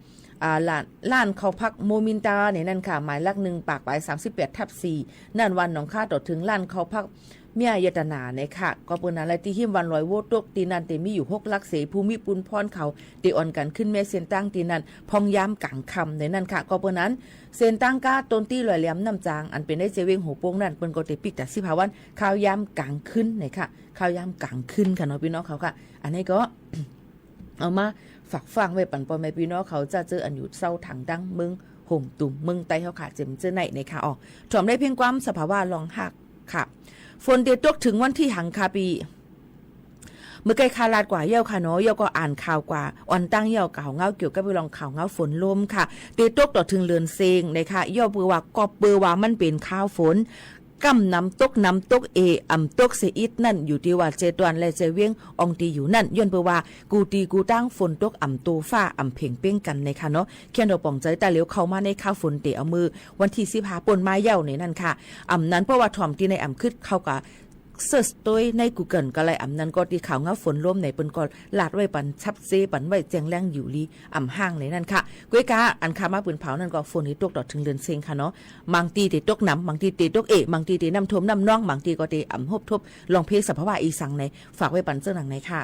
อ่า ลาน ร้านข้าวผักโมมินตาในนั้นค่ะ หมายหลัก หนึ่งปากปายสามสิบแปดทับสี่ นั้นวันหนองคาต่อเถิงร้านข้าวผักเมียยตนาในค่ะ ก็เปิ้นนั้นแหละตี้หิมวันลอยโวตกตี้นั้นเต๋มีอยู่หกหลักเส ผู้มีปุญพรเขาเต๋อ่อนกั๋นขึ้นเมเส้นตางตี้นั้นพ่องยามก๋างค่ำในนั้นค่ะ ก็เปิ้นนั้นเส้นตางก้าต้นตี้ลอยแหลมน้ำจางอันเป๋นในเจเว็งโฮโป้งนั้น เปิ้นก็เต๋ปิ๊กต๋าสิบห้าวัน ข้าวยามก๋างคืนในค่ะ ข้าวยามก๋างคืนค่ะเนาะ ปี้น้องเขาค่ะ อันนี้ก็ เอามาฝากฟั่งไว้ปันป้อแม่ปี้น้องเขา เจ้าเจ้ออันอยู่เซาถังดังเมืองโฮมตุมเมืองใต้เฮาค่ะ เจิ่มเจ้าไหนในค่ะ อ๋อ ถ่อมได้เพ่งความสภาวะลองฮักค่ะ ฝนเต๋ตกเถิงวันตี้หังค่ะปี้ เมื่อกี้ข้าลาดกว่าเย้าค่ะเนาะ เย้าก็อ่านข่าวกว่าอ่อนตั้งเย้า ข่าวเงาเกี่ยวกับเรื่องข่าวเงาฝนลมค่ะ เตตกต่อเถิงเดือนเซ็งนะคะ เย้าเปื้อว่า ก็เปื้อว่ามันเป๋นคาวฝน ก้ำนำตกนำตกเอ อ่ำตกเสียอิดนั้น อยู่ตี้ว่าเจตวันและเจเวียงอ่องตี้อยู่นั้น ย้อนเปื้อว่า กู้ตี้กู้ตังฝนตกอ่ำโต ฟ้าอ่ำเปล่งเปล่งกั๋นนะคะเนาะ เขียนเอาป๋องใจ๋ แต่เหลียวเข้ามาในข่าวฝนเต๊อะ เมื่อวันตี้สิบห้าป้นมาเย้าในนั้นค่ะ อ่ำนั้นเปื้อว่าถ่อมตี้ในอ่ำขึ้น เขาก็ เซิร์ชตวยในกูเกิลก็ได้ อ่ำนั้นก็ตี้ข่าวเงาฝนลมในเปิ้นก็ลาดไว้ปันชัดเจน ปันไว้แจ้งแรงอยู่ลี อ่ำฮ้างในนั้นค่ะ ก้วยกา อันข้ามาปืนเผานั้นก็ฝนตี้ตกต่อเถิงเดือนเซ็งค่ะเนาะ บางตี้เตตกหนำ บางตี้เตตกเอ บางตี้เตน้ำท่วมน้ำนอง บางตี้ก็เตอ่ำฮบทบลองเพสภาวะอีสังใน ฝากไว้ปันเจ้าหนังในค่ะ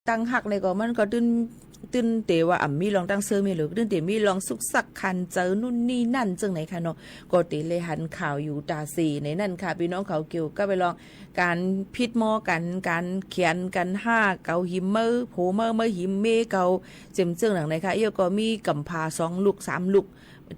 ตางฮักในก็มันก็ตึ้น ตึ้นเต๋ว่าอ่ำมีรองตางเซอร์เมียหลวง ตึ้นเต๋มีรองสุกสักคันเจอนู่นนี่นั่นเจิ่งไหนคะเนาะ ก็เต๋เลยหันข่าวอยู่ตาเสในนั้นค่ะ ปี้น้องเขาเกี่ยวกับไปรองก๋านผิดหมอกั๋น ก๋านเขียนกั๋น ห้าเก๋าหิมเมอ โผเมอ เมอหิมเมเก๋า เจ๋มเจิ่งหนังไหนคะ เอี้ยวก็มีก๋ำผาสองลุกสามลุก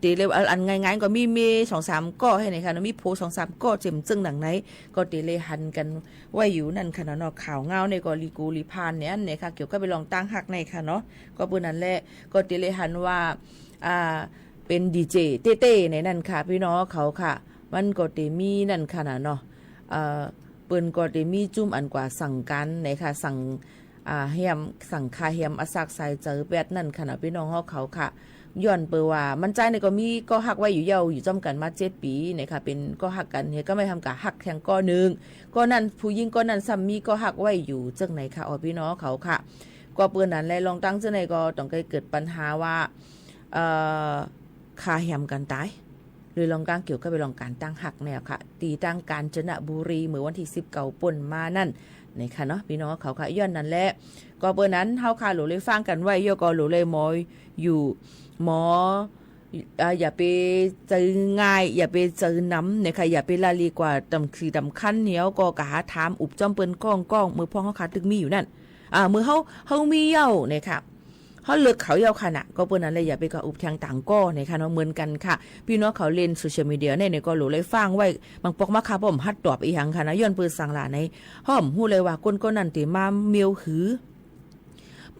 เต๋เลย อันง่ายๆ ก็มีเมสองสามก้อให้ไหนคะเนาะ มีโผสองสามก้อ เจ๋มเจิ่งหนังไหน ก็เต๋เลยหันกั๋นไว้อยู่นั่นค่ะเนาะ ข่าวเงาในก็ลีกูลีพานเนี่ยอันไหนคะ เกี่ยวกับไปรองตางฮักในค่ะเนาะ ก็เปิ้นนั้นแหละ ก็เต๋เลยหันว่า อ่า เป๋นดีเจเต้ๆ ในนั้นค่ะ ปี้น้องเขาค่ะ มันก็เต๋มีนั่นค่ะนะเนาะ เอ่อ เปิ้นก็เต๋มีจุ้มอันกว่าสั่งก๋านไหนคะ สั่ง อ่า แฮม สั่งคาแฮมอะสักสายเจอแป๊ดนั่นค่ะนะ ปี้น้องเฮาเขาค่ะ ย้อนเปิ้นว่า มันจายในก็มีก้อฮักไว้อยู่เย้า อยู่จ้อมกั๋นมาเจ็ดปี๋นะคะ เป๋นก้อฮักกั๋น เฮาก็ไม่ทำกะฮักแทงก้อนึ่ง ก้อนั้น ผู้ญิงก้อนั้นซ้ำมีก้อฮักไว้อยู่เจิ่งไหนคะ อ๋อ ปี้น้องเขาค่ะ ก็เปิ้นนั้นแหละ รองตางเจิ่งไหนก็ต้องเกิดปัญหาว่า เอ่อ คาแฮมกั๋นต๋าย เลยรองตางเกี่ยวกับไปรองก๋านตางฮักเนี่ยค่ะ ตี้ตางก๋าญจนบุรี เมื่อวันตี้สิบเก้าป้นมานั่น ไหนคะเนาะ ปี้น้องเขาค่ะ ย้อนนั้นแหละ ก็เปิ้นนั้นเฮาค่ะ หลูเลยฟังกั๋นไว้ เอี้ยวก็หลูเลยหมออยู่ หมอ อ่า อย่าไปเจอง่าย อย่าไปเจอหนำไหนคะ อย่าไปละลีกว่าต๋ำขีต๋ำคัญ เอี้ยวก็กะหาถามอุบจ้อมเปิ้นก้องๆ เมื่อพ่องเฮาค่ะตึกมีอยู่นั่น อ่า เมื่อเฮา เฮามีเย้าไหนคะ เฮาเลือกเขาเย้าค่ะนะ ก็เปิ้นนั้นแหละ อย่าไปกะอุบแทงต่างก้อไหนคะเนาะ เหมือนกั๋นค่ะ ปี้น้องเขาเล่นโซเชียลมีเดียใน ในก็หลูเลยฟังไว้ บางปอกมาค่ะ ป้อมฮัดตอบอีหยังค่ะนะ ย้อนเปิ้นสั่งหละไหน เฮาบ่ฮู้เลยว่าคนก้อนนั้นเต๋มาเมียวหือ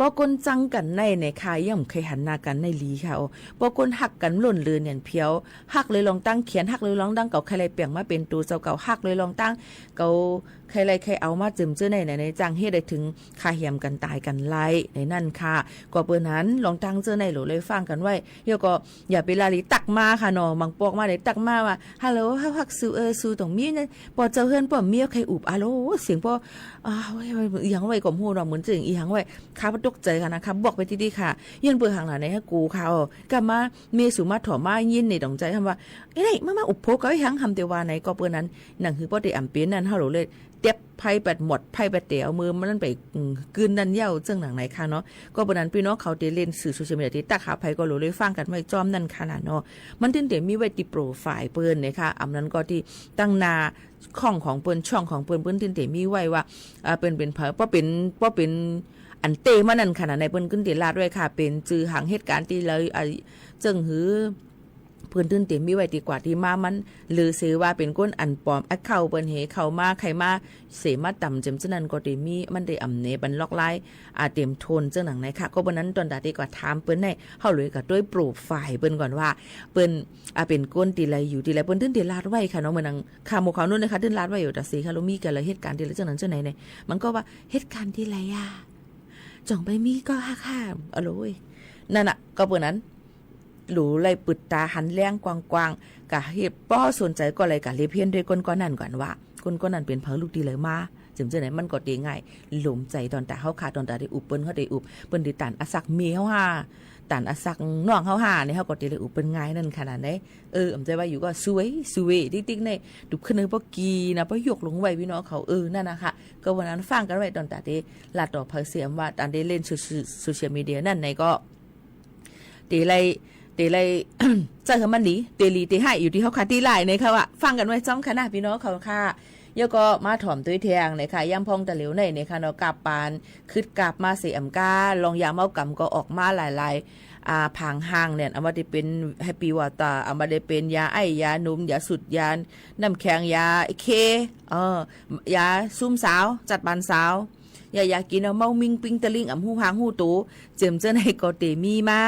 ป้อคนจังกั๋นในไหนคะ ยังบ่เกยหันหน้ากั๋นในหลีค่ะ โอ้ ป้อคนฮักกั๋นล้นเหลือเนี่ยเผียว ฮักเลยรองตางเขียน ฮักเลยรองตางเก๋า ใค่ไล่เปลี่ยนมาเป๋นตั๋วเจ้าเก่า ฮักเลยรองตางเก๋า ใค่ไล่ใค่เอามาเจิมเจ้อในไหน ในจังเฮ็ดได้เถิงคาแฮมกั๋นต๋ายกั๋นไล่ในนั้นค่ะ ก็เปิ้นนั้นรองตางเจ้อในหลูเลยฟังกั๋นไว้ เอี้ยวก็อย่าไปละลีตั๊กมาค่ะเนาะ บางปอกมาได้ตั๊กมาว่า ฮัลโหล เฮาฮักสูเออ สูต้องมีนะ ป้อเจ้าเฮือนป้อเมียใค่อุบ อะโหล เสียงป้อ อ้าว เฮ้ย อีหยังไว้ก็บ่ฮู้เนาะ เหมือนเสียงอีหยังไว้ ข้าป้อตกใจ๋ค่ะนะ ข้าบอกไปตี้ๆ ค่ะ ย้อนเปิ้นหังหละไหน หื้อกูค่ะ อ๋อ กลับมา เมสูมาถ่อมมายินในต๋องใจ๋ หำว่า เอ้ย มา มาอุบโผเก่าอีหยัง หำเต๋ว่าไหน ก็เปิ้นนั้น หนังหื้อป้อเต๋อ่ำเป๋นนั่น เฮาหลูเลย เตียบไพ่แป๊ด หมดไพ่แป๊ด เต๋เอามือมันนั้นไป อืม กืนนั่นเย้า เจิ่งหนังไหนคะเนาะ ก็เปิ้นนั้นปี้น้องเขาเต๋เล่นสื่อโซเชียลมีเดีย เต๋ตั๊กหาใผก็หลูเลยฟังกั๋นไว้จ้อมนั่นค่ะนะเนาะ มันตึงเต๋มีไว้ตี้โปรไฟล์เปิ้นไหนคะ อำนั้นก็ตี้ตังหน้าช่องของเปิ้น ช่องของเปิ้น เปิ้นตึงเต๋มีไว้ว่า อ่า เปิ้นเป๋นใผ ป้อเป๋น ป้อเป๋นอันเต๊มานั่นค่ะนะ ในเปิ้นกึ๊นเต๋ลาดไว้ค่ะ เป๋นจื้อหางเหตุก๋ารณ์ตี้ใด อ่า เจิ่งหื้อ เปิ้นตึงเต๋มีไว้ตี้กว่าตี้มามัน หรือเสว่าเป๋นคนอันปลอม แอคเคาท์เปิ้นเหเข้ามา ใผมาเสมาต๋ำเจิมเจ้อนั้นก็เต๋มี มันเต๋อ่ำแหนปันลอกลาย อ่า เต๋มโทนเจิ่งหนังไหนคะ ก็เปิ้นนั้นตอนต๋าตี้กว่าถามเปิ้นใน เฮาเลยกะตวยโปรไฟล์เปิ้นก่อนว่า เปิ้น อ่า เป๋นคนตี้ใดอยู่ตี้ใด เปิ้นตึงเต๋ลาดไว้ค่ะเนาะ เหมือนหนังข่าวหมู่ข่าวนู่นนะคะ ตึงลาดไว้อยู่ต๋าเสค่ะ แล้วมีกะละเหตุก๋ารณ์ตี้ใดเจิ่งนั้นเจิ่งไหนใน มันก็ว่าเหตุก๋ารณ์ตี้ใดอะ จ่องไปมีก็ฮักห้าม อะโหลย นั่นน่ะ ก็เปิ้นนั้น หลูไล่ปืดต๋าหันแลงกว้างๆ กะเฮาป้อสนใจ๋ก็ไล่กะเล็บเฮียนตวยคนก้อนนั้นก่อนว่า คนก้อนนั้นเป๋นใผ ลูกตี้ใดมา เจิมเจ้อไหน มันก็เต๋ง่าย หลมใจ๋ตอนต๋าเฮาค่ะ ตอนต๋าเต๋อุบเปิ้น เฮาเต๋อุบ เปิ้นเต๋ตานอะสักเมียเฮาห่า ตานอะสักน้องเฮาห่าใน เฮาก็เต๋ไล่อุบเปิ้นง่ายนั่นขนาดไหน เออ อ่ำใจ๋ว่าอยู่ก็สวย สวยติ๊กๆ ใน ตุ๊บขึ้นเฮาป้อกีนะ ป้อยกลงไว้ปี้น้องเขา เออ นั่นน่ะค่ะ ก็วันนั้นฟังกั๋นไว้ตอนต๋าเต๋ลาดต่อใผเสียมว่าต๋าเต๋เล่นโซ โซเชียลมีเดียนั่นในก็ เต๋ไล่ เต๋ไล่ ใจ๋หื้อมันดี เต๋หลีเต๋ฮ้าย อยู่ตี้เฮาค่ะ ตี้ไล่ในค่ะว่า ฟังกั๋นไว้จ้อมค่ะนะ ปี้น้องเขาค่ะ แล้วก็มาถ่อมตวยแทงในค่ะ ยามพ่องตะเหลียวในในค่ะเนาะ กาบปาน คึดกาบมาเสอ่ำก้า ลองยาเมาก๋ำก็ออกมาหลายๆ อ่า ผางห้างเนี่ย อ่ำบ่าได้เป๋นแฮปปี้วอเตอร์ อ่ำบ่าได้เป๋นยาไอซ์ ยาหนม ยาสูด ยาน้ำแข็ง ยาเค เออ ยาซูมสาว จัดปานสาว ยา ยากิ๋นเอาเมามิงปิงตะลิง อ่ำฮู้หางฮู้โต เจิมเจ้อไหนก็เต๋มีมา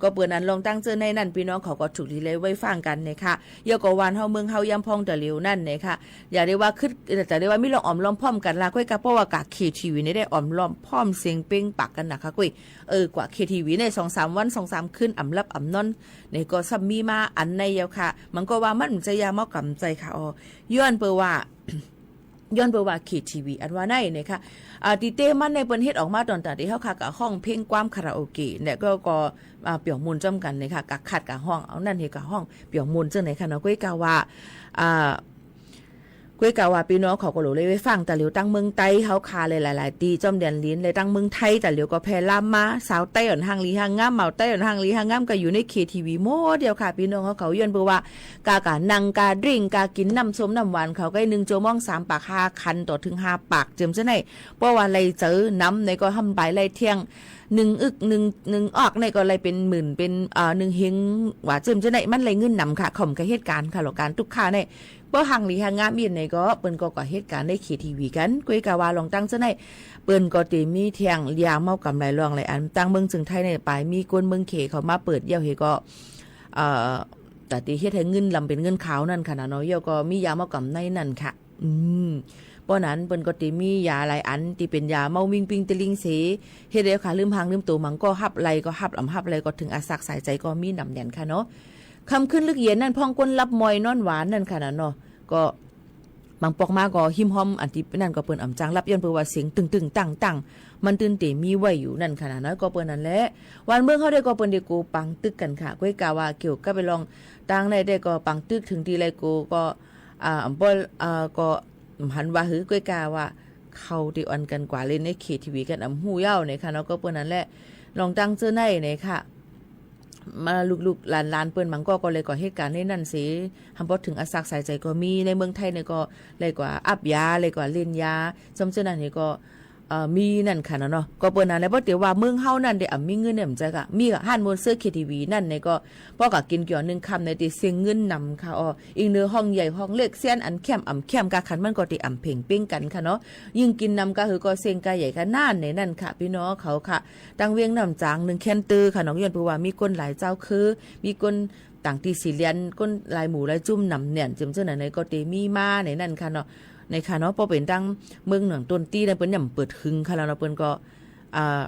ก็เปิ้นนั้นลองตั้งเจ้อไหนนั่น ปี้น้องเขาก็ถูกดีเลยไว้ฟังกั๋นในค่ะ แล้วก็ว่านเฮาเมืองเฮายามพ่องตะเหลียวนั่นในค่ะ อย่าได้ว่าคึด อย่าได้ว่ามีลองอ่อมล้อมพร้อมกั๋นละ ก้อยกา เพราะว่ากาเคทีวีในได้อ่อมล้อมพร้อมเสียงเป๋งปากกั๋นนะค่ะก้อย เออ กว่าเคทีวีในสองสามวันสองสามคืน อ่ำหลับอ่ำนอน ในก็ซ้ำมีมาอันในเย้าค่ะ มันก็ว่ามันบ่ใจ้ยาเมาก๋ำใจ้ค่ะ อ๋อ ย้อนเปิ้นว่า ย้อนเปิ้นว่าเคทีวีอันว่าในในค่ะ อ่า ตี้เต๊มันในเปิ้นเฮ็ดออกมาตอนต๋าตี้เฮาค่ะ กะฮ้องเพลงความคาราโอเกะ และก็ ก็ อ่า เปี่ยวมูลจ้อมกั๋นในค่ะ กะขัดกะฮ้อง เอานั่นเฮกะฮ้อง เปี่ยวมูลเจิ่งในค่ะเนาะ ก้อยกาว่า อ่า กวยกาว่าปี้น้องเขาก็หลูได้ไปฟังตะเหลียวตังเมืองใต้เฮาคาเลยหลายๆ ตี้ จ้อมแดนลิ้น และตังเมืองไทยตะเหลียวก็แผ่ลามมา สาวใต้อ่อนฮังหลีฮังงาม บ่าวใต้อ่อนฮังหลีฮังงาม ก็อยู่ในเคทีวีหมดเดียวค่ะ ปี้น้องเขา เขาย้อนเปื้อว่า กากานั่งกาดริ้งกากิ๋นน้ำส้มน้ำหวานเขาก็นึ่งจั่วโมงสามปากห้าคันต่อเถิงห้าปาก เจิมเจ้าไหน เพราะว่าไล่เจอนำไหนก็ห้ำบายไล่เที่ยง นึ่งอึกนึ่ง นึ่งออกไหนก็ไล่เป๋นหมื่นเป๋น เอ่อ นึ่งเฮง ว่าเจิมเจ้าไหน มันไล่เงินนำค่ะ ของกาเหตุก๋ารณ์ค่ะ หรอกก๋ารตุ๊กข้าไหน เพราะฮังหลีฮังงามอี้ไหนก็ เปิ้นก็ก่อเหตุก๋ารณ์ในเคทีวีกั๋น กวยกาว่าลองตังเจ้าไหน เปิ้นก็เต๋มีเที่ยงยาเมากำหลายรองหลายอัน ตังเมืองเจียงไฮ้ไหน ปายมีคนเมืองเขเขามาเปิดเยี่ยวเฮก็ เอ่อ ต๋าตี้เฮ็ดหื้อเงินลำเป๋นเงินขาวนั่นค่ะนะเนาะ เยี่ยวก็มียาเมากำในนั้นค่ะ อืม เพราะนั้นเปิ้นก็เต๋มียาหลายอันตี้เป๋นยาเมาวิ่งปิ้งตะลิงเส เฮ็ดหื้อค่ะลืมฮังลืมโต บางก็ฮับไล่ก็ฮับ อ่ำฮับไล่ก็เถิงอาสักสายใจ๋ก็มีหนำแหน่นค่ะเนาะ ค่ำคืนลึกเย็นนั้นพ่องคนหลับมอยนอนหวานนั่นค่ะนะเนาะ ก็บางปอกมาก็หิ้มห้อม อันตี้นั่นก็เปิ้นอ่ำจางหลับ ย้อนเปื้อว่าเสียงตึงๆ ตังๆ มันตึงเต๋มีไว้อยู่นั่นค่ะนะเนาะ ก็เปื้อนั้นแหละ วันเมืองเฮาได้ก็เปิ้นได้โกปังตึกกั๋นค่ะ กวยกาว่าเกี่ยวกับไปลองตังไหนได้ก็ปังตึกเถิงตี้ไล่โกก็ อ่า อ่ำป้อ อ่า ก็หันว่าหื้อกวยกาว่า เขาตี้อ่อนกั๋นกว่าเล่นในเคทีวีกั๋น อ่ำฮู้เย้าไหนค่ะเนาะ ก็เปื้อนั้นแหละ ลองตังเจ้าไหนไหนค่ะ มาลูกๆ หลานๆ เปิ้นบางก็ ก็เลยก่อเหตุก๋ารณ์ในนั้นเส หำปอเถิงอาสักสายใจ๋ก็มี ในเมืองไทยไหนก็เลยก่ออับยา เลยก่อเล่นยา จ้อมเจ้านั้นไหนก็ เอ่อ มีนั่นค่ะนะเนาะ ก็เปิ้นนั้นแหละ เพราะเต๋ว่าเมืองเฮานั้นเด๋อ่ำมีเงินเนี่ย บ่ใจ้กา มีกาฮ้านมวยเสื้อเคทีวีนั่นไหนก็ ปอกากิ๋นเกี่ยวนึ่งค่ำไหนเต๋เสี้ยงเงินนำค่ะ อ้อ อิงเน่อห้องใหญ่ห้องเล็ก เสี้ยนอันแค่มอ่ำแค่มกาขันมันก็เต๋อ่ำเพ่งเป้งกั๋นค่ะเนาะ ยิ่งกิ๋นนำกาหื้อก็เสี้ยงกาใหญ่กาหนาแหน่นั่นค่ะ ปี้น้องเขาค่ะ ตังเวียงน้ำจางนึ่งแค่นเต๊อะค่ะเนาะ ย้อนเปื้อว่ามีคนหลายเจ้าคือ มีคนต่างตี้สีเลียน คนหลายหมู่หลายจุ่มหนำแหน่น เจิมเจ้าไหนไหนก็เต๋มีมาไหนนั่นค่ะเนาะ ไหนค่ะเนาะ ปอเป๋นตังเมืองหนองต้นตี้ไหนเปิ้นยังเปิดหึงค่ะแล้วเนาะ เปิ้นก็ อ่า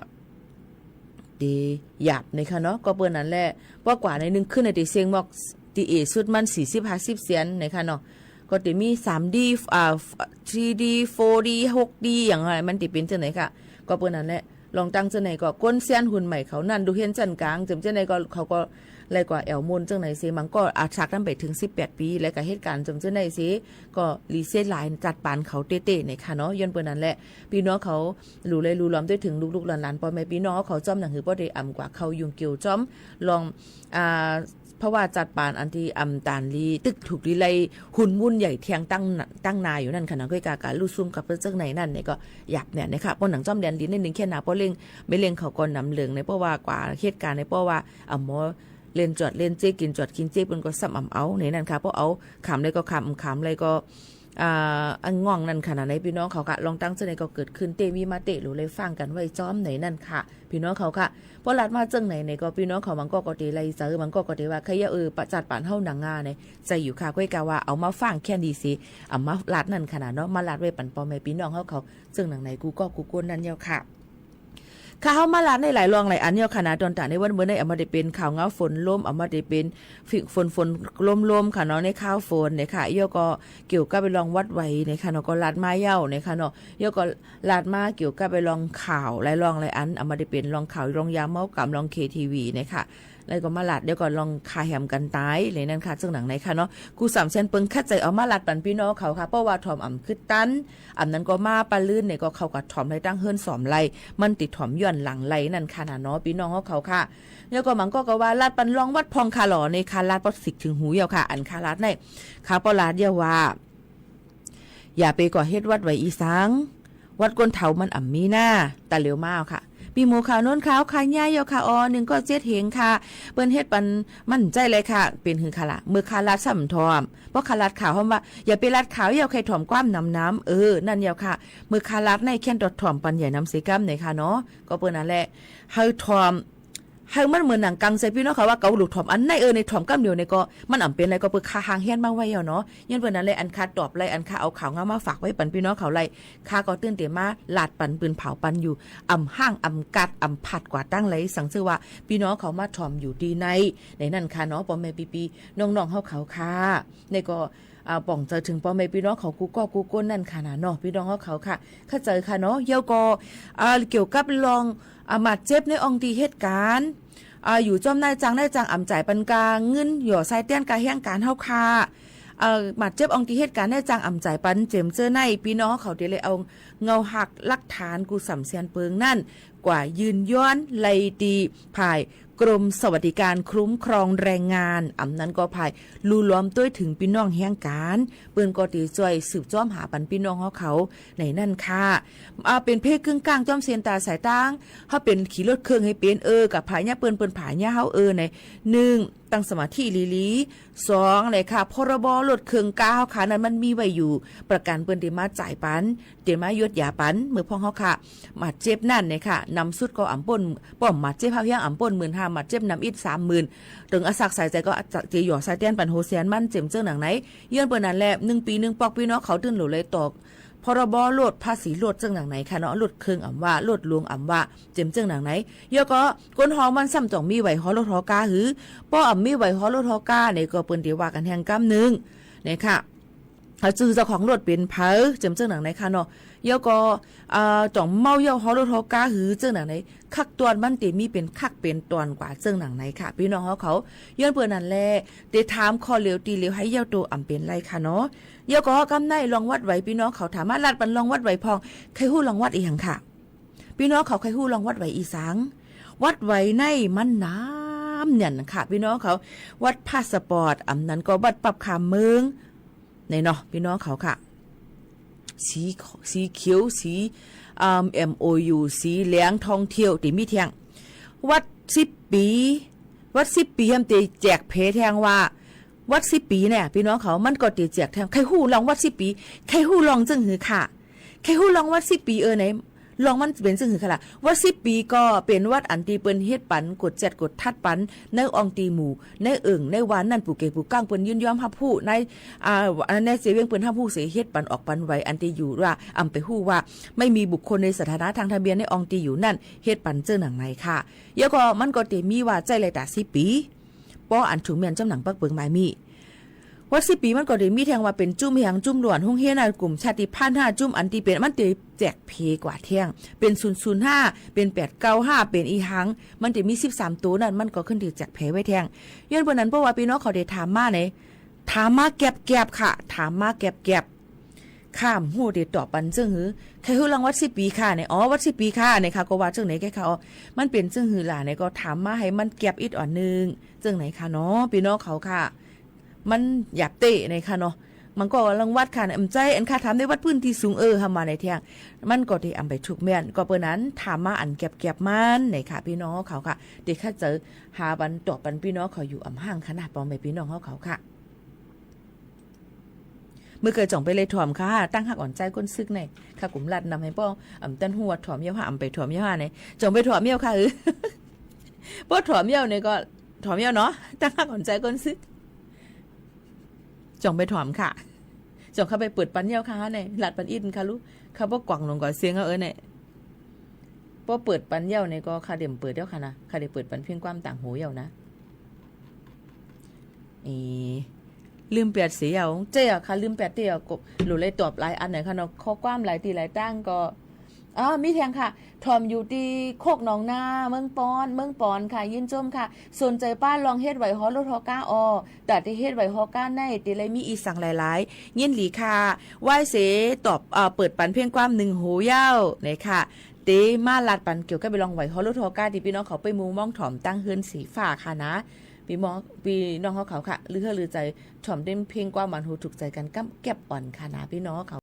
เต๋หยาบไหนค่ะเนาะ ก็เปิ้นนั้นแหละ ปอกว่าไหนนึ่งขึ้นไหนเต๋เสี้ยงมอกตี้เอ๋สุดมันสี่สิบห้าสิบเสี้ยนไหนค่ะเนาะ ก็เต๋มีสามดี อ่า ทรีดี โฟร์ดี หกดี อย่างไรมันเต๋เป๋นเจ้าไหนค่ะ ก็เปิ้นนั้นแหละ ลองตังเจ้าไหนก็ คนเสี้ยนหุ่นใหม่เขานั้น ดูเฮียนจั้นก๋าง เจิมเจ้าไหนก็ เขาก็เลยก่อแอ่วมนเจ้าไหนเส บางก็อาสักนั้นไปเถิงสิบแปดปี๋ และก่อเหตุก๋ารณ์เจิมเจ้าไหนเส ก็หลีเสียหลายจัดปานเขาเต๊ๆ ไหนค่ะเนาะ ย้อนเปื้อนั้นแหละ ปี้น้องเขา หลูเลยหลูหลอมตวยเถิงลูกๆ หลานๆ ป้อแม่ปี้น้องเขาจ้อมหนังหื้อป้อเต๋อ่ำกว่าเข้ายุ่งเกี่ยวจ้อม ลอง อ่า เพราะว่าจัดปานอันตี้อ่ำตานลี ตึกถูกลีไล่ หุนวุ่นใหญ่เตียงตั้ง ตั้งนาอยู่นั่นค่ะนะ กวยกากาลู่ซุ่มกับเปิ้นเจิ่งไหนนั่นไหนก็หยาบแหน่ไหนค่ะ ป้อหนังจ้อมแดนลิ้นไหนนึ่งแค่นาป้อเล้ง แม่เล้งเขาก็หนำเหลืองไหน เพราะว่ากว่าเหตุก๋ารณ์ไหน เพราะว่าอ่ำหมอเล่นจอดเล่นเจ๊ กิ๋นจอดกิ๋นเจ๊ เปิ้นก็ซ้ำอ่ำเอาไหนนั่นค่ะ ป้อเอาขำไล่ก็ขำ ขำไล่ก็ อ่า อันง่องนั่นค่ะนะ ไหนปี้น้องเขาค่ะ ลองตังเจ้าไหนก็เกิดขึ้นเต๊ะ มีมาเต๊ะ หลูเลยฟังกั๋นไว้จ้อมไหนนั่นค่ะ ปี้น้องเขาค่ะ ปอหลัดมาเจิ่งไหนไหนก็ ปี้น้องเขาบางก็ ก็เต๋ไล่เจอ บางก็ ก็เต๋ว่าใค่เย้า เออ ปะจัดปานเฮาหนังงาไหน ใจ้อยู่ค่ะ กวยกาว่าเอามาฟังแค่นี้เส อ่ำมาหลัดนั่นค่ะนะเนาะ มาหลัดไว้ปันป้อแม่ปี้น้องเขาเขา เจิ่งหนังไหนกู้ก็กู้ก้นนั่นเย้าค่ะ ค่ะ เฮามาหลัดในหลายรองหลายอันเย้าค่ะนะ ตอนต๋าในวันเมื่อใน อ่ำบ่าเต๋เป๋นข่าวเหงาฝนลม อ่ำบ่าเต๋เป๋นฝน ฝนลมๆ ค่ะเนาะ ในข่าวฝนไหนค่ะ เย้าก็เกี่ยวกับไปลองวัดไหวไหนค่ะเนาะ ก็หลัดมาเย้าไหนค่ะเนาะ เย้าก็หลัดมาเกี่ยวกับไปลองข่าวหลายรองหลายอัน อ่ำบ่าเต๋เป๋นลองข่าวลองยาเมากำลองเคทีวีไหนค่ะ แล้วก็มาหลัด เดี๋ยวก็ลองฆ่าแหมกั๋นต๋ายไหนนั่นค่ะ เจิ่งหนังไหนค่ะเนาะ กู้สามเสี้ยนเปิ้งคัดใจ๋เอามาหลัดปันปี้น้องเขาค่ะ เพราะว่าถ่อมอ่ำคึดตัน อ่ำนั้นก็มาปะลื้นไหนก็เขาก็ถ่อมไล่ตั้งเฮือนสอมไล่ มันเต๋ถ่อมย้อนหลังไล่นั่นค่ะนะเนาะ ปี้น้องเขาค่ะ แล้วก็บางก็ ก็ว่าหลัดปันลองวัดพ่องค่ะหลอไหนค่ะ หลัดปอสิกเถิงหูเย้าค่ะ อันค่ะหลัดไหน ค่ะปอหลัดเย้าว่า อย่าไปก่อเหตุวัดไหวอีสัง วัดก้นเฒ่ามันอ่ำมีหน้า ต๋าเหลียวมาเอาค่ะ ปี้หมู่ข่าวโน้นข่าวค่ะ ย้ายเย้าค่ะ อ้อ นึ่งก็เจ็ดเฮงค่ะ เปิ้นเฮ็ดปันมั่นใจ๋เลยค่ะ เป๋นหื้อค่ะละ เมื่อข้าหลัดซ้ำถ่อม เพราะข้าหลัดข่าวห้อมว่า อย่าไปหลัดข่าวเย้า ใค่ถ่อมความหนำๆ เออ นั่นเย้าค่ะ เมื่อข้าหลัดไหนแค่นตอดถ่อมปันใหญ่นำเสก้ำไหนค่ะเนาะ ก็เปิ้นนั้นแหละ หื้อถ่อม หื้อมันเหมือนหนังกังใส่ปี้น้องเขาว่าเกาหลูถ่อมอันไหน เออ ในถ่อมก้ำเดียวในก็ มันอ่ำเป๋นไรก็เปื้อข้าห่างเฮี้ยนมาไว้เย้าเนาะ ย้อนเปื้อนั้นแหละ อันข้าตอบไล่ อันข้าเอาข่าวงามมาฝากไว้ปันปี้น้องเขาไล่ ข้าก็ตื่นเต๋มาหลัดปันปืนเผาปันอยู่ อ่ำห่างอ่ำกัดอ่ำผัดกว่าตั้งไหล สังเจ้าว่าปี้น้องเขามาถ่อมอยู่ตี้ไหน ไหนนั่นค่ะเนาะ ป้อแม่ปี้ๆ น้องๆ เฮาเขาค่ะ ไหนก็ อ่า ป๋องใจ๋เถิงป้อแม่ปี้น้องเขากู้ก็กู้ก้นนั่นค่ะนะเนาะ ปี้น้องเฮาเขาค่ะ เข้าใจ๋ค่ะเนาะ เย้าก็ อ่า เกี่ยวกับลอง อ่า บาดเจ็บในอ่องตี้เหตุก๋ารณ์ อ่า อยู่จ้อมนายจ้าง นายจ้างอ่ำจ่ายปันกาเงินหย่อสายเตี้ยนกาแฮงก๋านเฮาค่ะ เอ่อ บาดเจ็บอ่องตี้เหตุก๋ารณ์นายจ้างอ่ำจ่ายปัน เจ๋มเจ้อไหน ปี้น้องเขาเต๋เลยเอาเงาหักหลักฐานกู้ส่ำเสี้ยนเปิงนั้น กว่ายื่นย้อนไล่ตี้ฝ่ายกรมสวัสดิการคุ้มครองแรงงาน อ่ำนั้นก็ฝ่ายลู่ล้อมตวยเถิงปี้น้องแฮงก๋าน เปิ้นก็เต๋จ้อยสืบจ้อมหาปันปี้น้องเฮาเขาในนั้นค่ะ อ่า เป๋นเพ่งกึ่งก้างจ้อมเส้นต๋ายสายตาง เฮาเป๋นขี่รถเครื่องหื้อเป๋น เออ ก็ผ่าเยียะเปิ้น เปิ้นผ่าเยียะเฮา เออ ใน นึ่ง ตั้งสมาธิหลีๆ สอง เลยค่ะ พรบ รถเครื่องก้าเฮาค่ะ นั้นมันมีไว้อยู่ ประกั๋นเปิ้นเต๋มาจ่ายปัน เต๋มาหยดยาปัน เมื่อพ่องเฮาค่ะ บาดเจ็บนั้นเนี่ยค่ะ นำสุดก็อ่ำป้น ป้อมบาดเจ็บเฮาเฮี้ยงอ่ำป้นหมื่นห้า บาดเจ็บนำอิดสามหมื่น เถิงอะสักสายใจ๋ก็จะ จะหย่อสายแตนปันโหแสนมัน เจ๋มเจ้อหนังไหน ย้อนเปิ้นนั้นแหละ นึ่งปี๋นึ่งปอก ปี้น้องเขาตึงโหลดเลยต่อ พรบ รถ ภาษีรถ เจ้อหนังไหนค่ะเนาะ รถเครื่องอ่ำว่า รถหลวงอ่ำว่า เจ๋มเจ้อหนังไหน แล้วก็คนเฮามันซ้ำต้องมีไหวหอรถหอก้าหื้อ ป้ออ่ำมีไหวหอรถหอก้าเนี่ยก็เปิ้นเต๋ว่ากั๋นแฮงกำนึ่ง เนี่ยค่ะ หาจื้อเจ้าของรถเป๋นใผ เจ๋มเจ้อหนังไหนค่ะเนาะ แล้วก็ อ่า ต้องเมาเย้าหอรถหอก้าหื้อ เจ้อหนังไหน คักตอนมันเต๋มีเป๋นคักเป๋นตอนกว่า เจ้อหนังไหนค่ะ ปี้น้องเฮาเขา ย้อนเปิ้นนั้นแหละ เต๋ถามข้อเหลียวตี้เหลียว หื้อเย้าโตอ่ำเป๋นไรค่ะเนาะ แล้วก็กำไหนรองวัดไหว ปี้น้องเขาถามมา ลัดปันรองวัดไหวพ่อง ใค่ฮู้รองวัดอะหยังค่ะ ปี้น้องเขาใค่ฮู้รองวัดไหวอะหยัง วัดไหวในมันหนามแน่นค่ะ ปี้น้องเขา วัดพาสปอร์ต อ่ำนั้นก็วัดปั๊บข้ามเมือง ในเนาะ ปี้น้องเขาค่ะ สี สีเขียว สี อ่า เอ็มโอยู สีเหลือง ท่องเที่ยวเต๋มีแท่ง วัดสิบปี๋ วัดสิบปี๋ แหมเต๋แจกเผยแท่งว่า วัดสิบปี๋เนี่ย ปี้น้องเขา มันก็เต๋แจกแท่ง ใค่ฮู้รองวัดสิบปี๋ ใค่ฮู้รองเจ้าหื้อค่ะ ใค่ฮู้รองวัดสิบปี๋ เออ ไหน รองมันเป๋นเจ้าหื้อค่ะล่ะ วัดสิบปี๋ก็เป๋นวัดอันตี้เปิ้นเฮ็ดปัน กวดแจ็ดกวดทัดปัน ในอ่องตี้หมู่ ในเอิ่ง ในวานนั้น ปู่เก๋ปู่ก้างเปิ้นยินยอมฮับฮู้ ใน อ่า ในเซเว่นเปิ้นฮับฮู้เส เฮ็ดปันออกปันไหว อันตี้อยู่ว่า อ่ำไปฮู้ว่า ไม่มีบุคคลในสถานะทางทะเบียนในอ่องตี้อยู่นั้น เฮ็ดปันเจ้อหนังไหนค่ะ แล้วก็มันก็เต๋มีว่าใจ๊แลต๋าสิบปี๋ ป้ออันถูกเมี้ยนจ้ำหนังปักเปิงหมายมี้ วัดสิบปี๋มันก็เต๋มีแท่งว่าเป๋นจุ้มแหงจุ้มหลวน โฮงเฮียนน่ะ กลุ่มชาติพันธุ์ห้าจุ้ม อันตี้เป๋น มันเต๋แจกเผยกว่าแท่ง เป๋นศูนย์ศูนย์ห้า เป๋นแปดเก้าห้า เป๋นอะหยัง มันเต๋มีสิบสามโตนั้น มันก็ขึ้นตี้แจกเผยไว้แท่ง ย้อนเปิ้นนั้น เพราะว่าปี้น้องเขาเต๋ถามมาไหน ถามมาแก็บๆ ค่ะ ถามมาแก็บๆ ข้าบ่ฮู้เต๋ตอบปันเจ้าหื้อ ใค่ฮู้รองวัดสิบปี๋ค่ะเนี่ย อ๋อ วัดสิบปี๋ค่ะเนี่ยค่ะ ก็ว่าเจ้าไหนแก่ค่ะ อ๋อ มันเป๋นเจ้าหื้อล่ะเนี่ย ก็ถามมาหื้อมันแก็บอิดอ่อนนึ่ง เจ้าไหนค่ะเนาะ ปี้น้องเขาค่ะ มันหยาบเต๊ะเนี่ยค่ะเนาะ มันก็รองวัดค่ะเนี่ย บ่ใจ้ อันข้าถามในวัดพื้นตี้สูง เออ หามาในแท่ง มันก็เต๋อ่ำไปถูกเมี้ยน ก็เปิ้นนั้นถามมาอันแก็บๆ มันเนี่ยค่ะ ปี้น้องเขาค่ะ เต๋เข้าใจ๋หาปันตอบปันปี้น้องเขาอยู่อ่ำห่างค่ะนะ ป้อแม่ปี้น้องเขาค่ะ เมื่อเกยจ่องไปเลยถ่อมค่ะ ตั้งฮักอ่อนใจ๊ก้นศึกใน ข้ากุ๋มลัดนำหื้อป้อ อ่ำตันฮู้ว่าถ่อมเย้าห้า อ่ำไปถ่อมเย้าห้าใน จ่องไปถ่อมเย้าค่ะ เออ ป้อถ่อมเย้าเนี่ยก็ ถ่อมเย้าเนาะ ตั้งฮักอ่อนใจ๊ก้นศึก จ่องไปถ่อมค่ะ จ่องเข้าไปเปิดปันเย้าค่ะใน ลัดปันอิ้นค่ะลูก ข้าบ่กว่างลงก่อนเสียงเอา เออ เนี่ย ป้อเปิดปันเย้าเนี่ยก็ ข้าเดี่ยมเปิดเย้าค่ะนะ ข้าเดี่ยมเปิดปันเพ่งความต่างหูเย้านะ เอ ลืมเปียดเสียเย้า เจ้าค่ะ ลืมเปียดเตี้ยก็ หลูเลยตอบหลายอันหน่อยค่ะเนาะ ข้อความหลายตี้หลายตั้งก็ อ๋อ มีแท่งค่ะ ถ่อมอยู่ตี้โคกหนองนา เมืองปอน เมืองปอนค่ะ ยินจมค่ะ สนใจ๋ป้าลองเฮ็ดไหวหอรถหอก้าออ ต๋าเต๋เฮ็ดไหวหอก้าใน เต๋เลยมีอะหยังหลายๆ ยินดีค่ะ ไหว้เสตอบ เอ่อ เปิดปันเพ่งความนึ่งหูเย้า เนี่ยค่ะ เต๋มาลัดปันเกี่ยวกับไปลองไหวหอรถหอก้าตี้ปี้น้องเขาไปมุงมองถ่อมตั้งเฮือนสีฟ้าค่ะนะ ปี้มอง ปี้น้องเขาเขาค่ะ ลือเฮือลือใจ๋ ถ่อมเต้นเพ่งความหวานหูถูกใจ๋กั๋นก้ำแก็บอ่อนค่ะนะ ปี้น้องเขา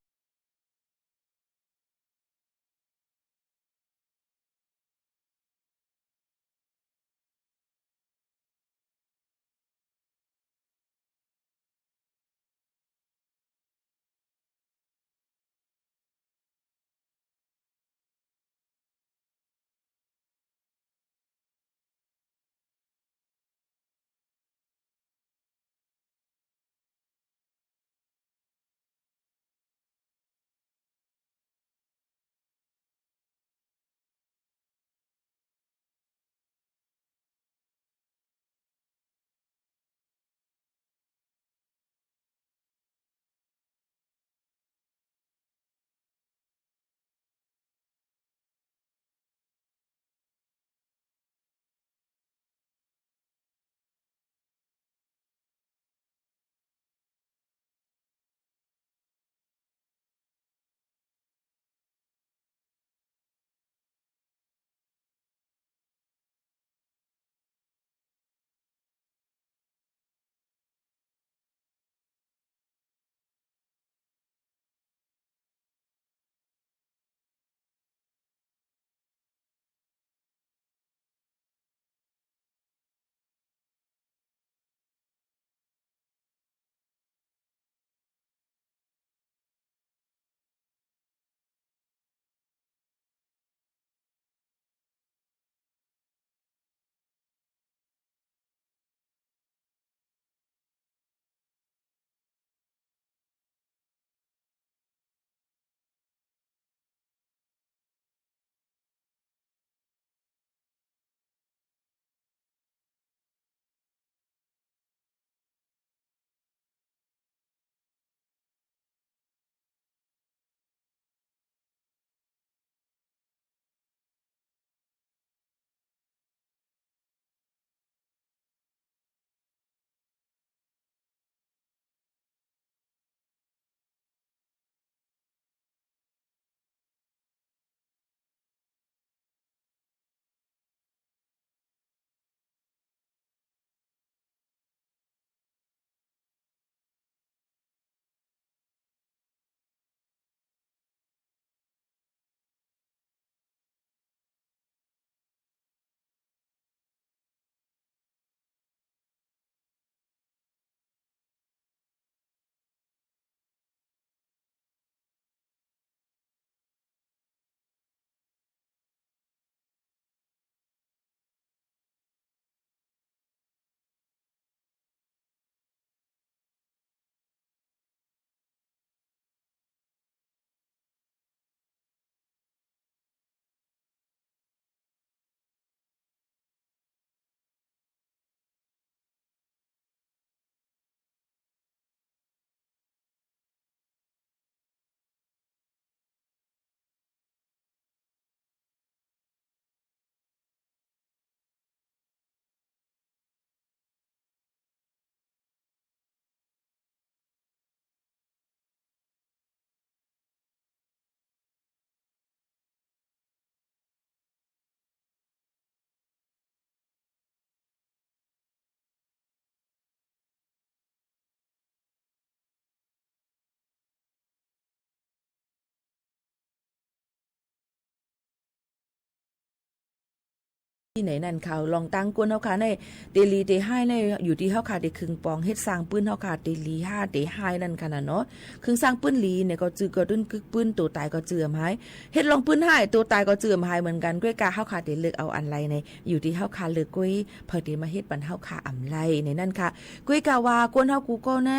ในนั้นค่ะ ลองตั้งก้นเฮาค่ะ ในเต๋หลีเต๋ฮ้ายในอยู่ตี้เฮาค่ะเต๋เคิงปอง เฮ็ดซางปื๊นเฮาค่ะเต๋หลีห้าเต๋ฮ้ายนั่นค่ะน่ะเนาะ เคิงซางปื๊นหลีในก็จื้อก็ตึ้นกึ๊กปื๊น ตั๋วต๋ายก็จื้ออำหาย เฮ็ดลองปื๊นฮ้ายตั๋วต๋ายก็จื้ออำหายเหมือนกั๋น ก้วยกาเฮาค่ะเต๋เลือกเอาอันใดใน อยู่ตี้เฮาค่ะเลือกก้วย เผยเต๋มาเฮ็ดปันเฮาค่ะอำไลในนั้นค่ะ ก้วยกาว่าก้นเฮากูก็ใน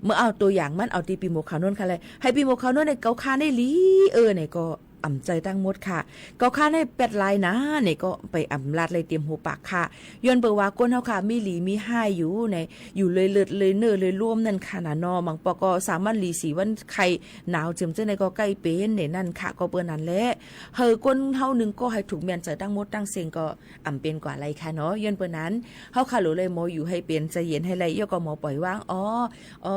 เมื่อเอาตั๋วอย่างมันเอาตี้ปี้หมวกขาวนวลค่ะเลย หื้อปี้หมวกขาวนวลในเกาค่าในหลี เออ ในก็ อำใจ๋ตังหมดค่ะ เกาค่าในแปดลายนา ในก็ไปอำลาดเลยเต๋มหัวปากค่ะ ย้อนเปื้อว่าก้นเฮาค่ะมีหลีมีฮ้ายอยู่ใน อยู่เลยเลิศเลยเน่อเลยร่วมนั่นค่ะน่ะเนาะ บางปอก็สามวันหลีสี่วันไข้ หนาวเจิมเจ้าในก็ใก้เป๋นในนั้นค่ะ ก็เปื้อนั้นแหละ หื้อก้นเฮานึ่งก็หื้อถูกแม่นใจ๋ตังหมดตังเส้งก็อำเป๋นกว่าไลค่ะเนาะ ย้อนเปื้อนั้น เฮาค่ะหลูเลยหมออยู่หื้อเป๋นใจ๋เย็นหื้อไล เยียะก็หมอป่อยวาง อ๋อ อ๋อ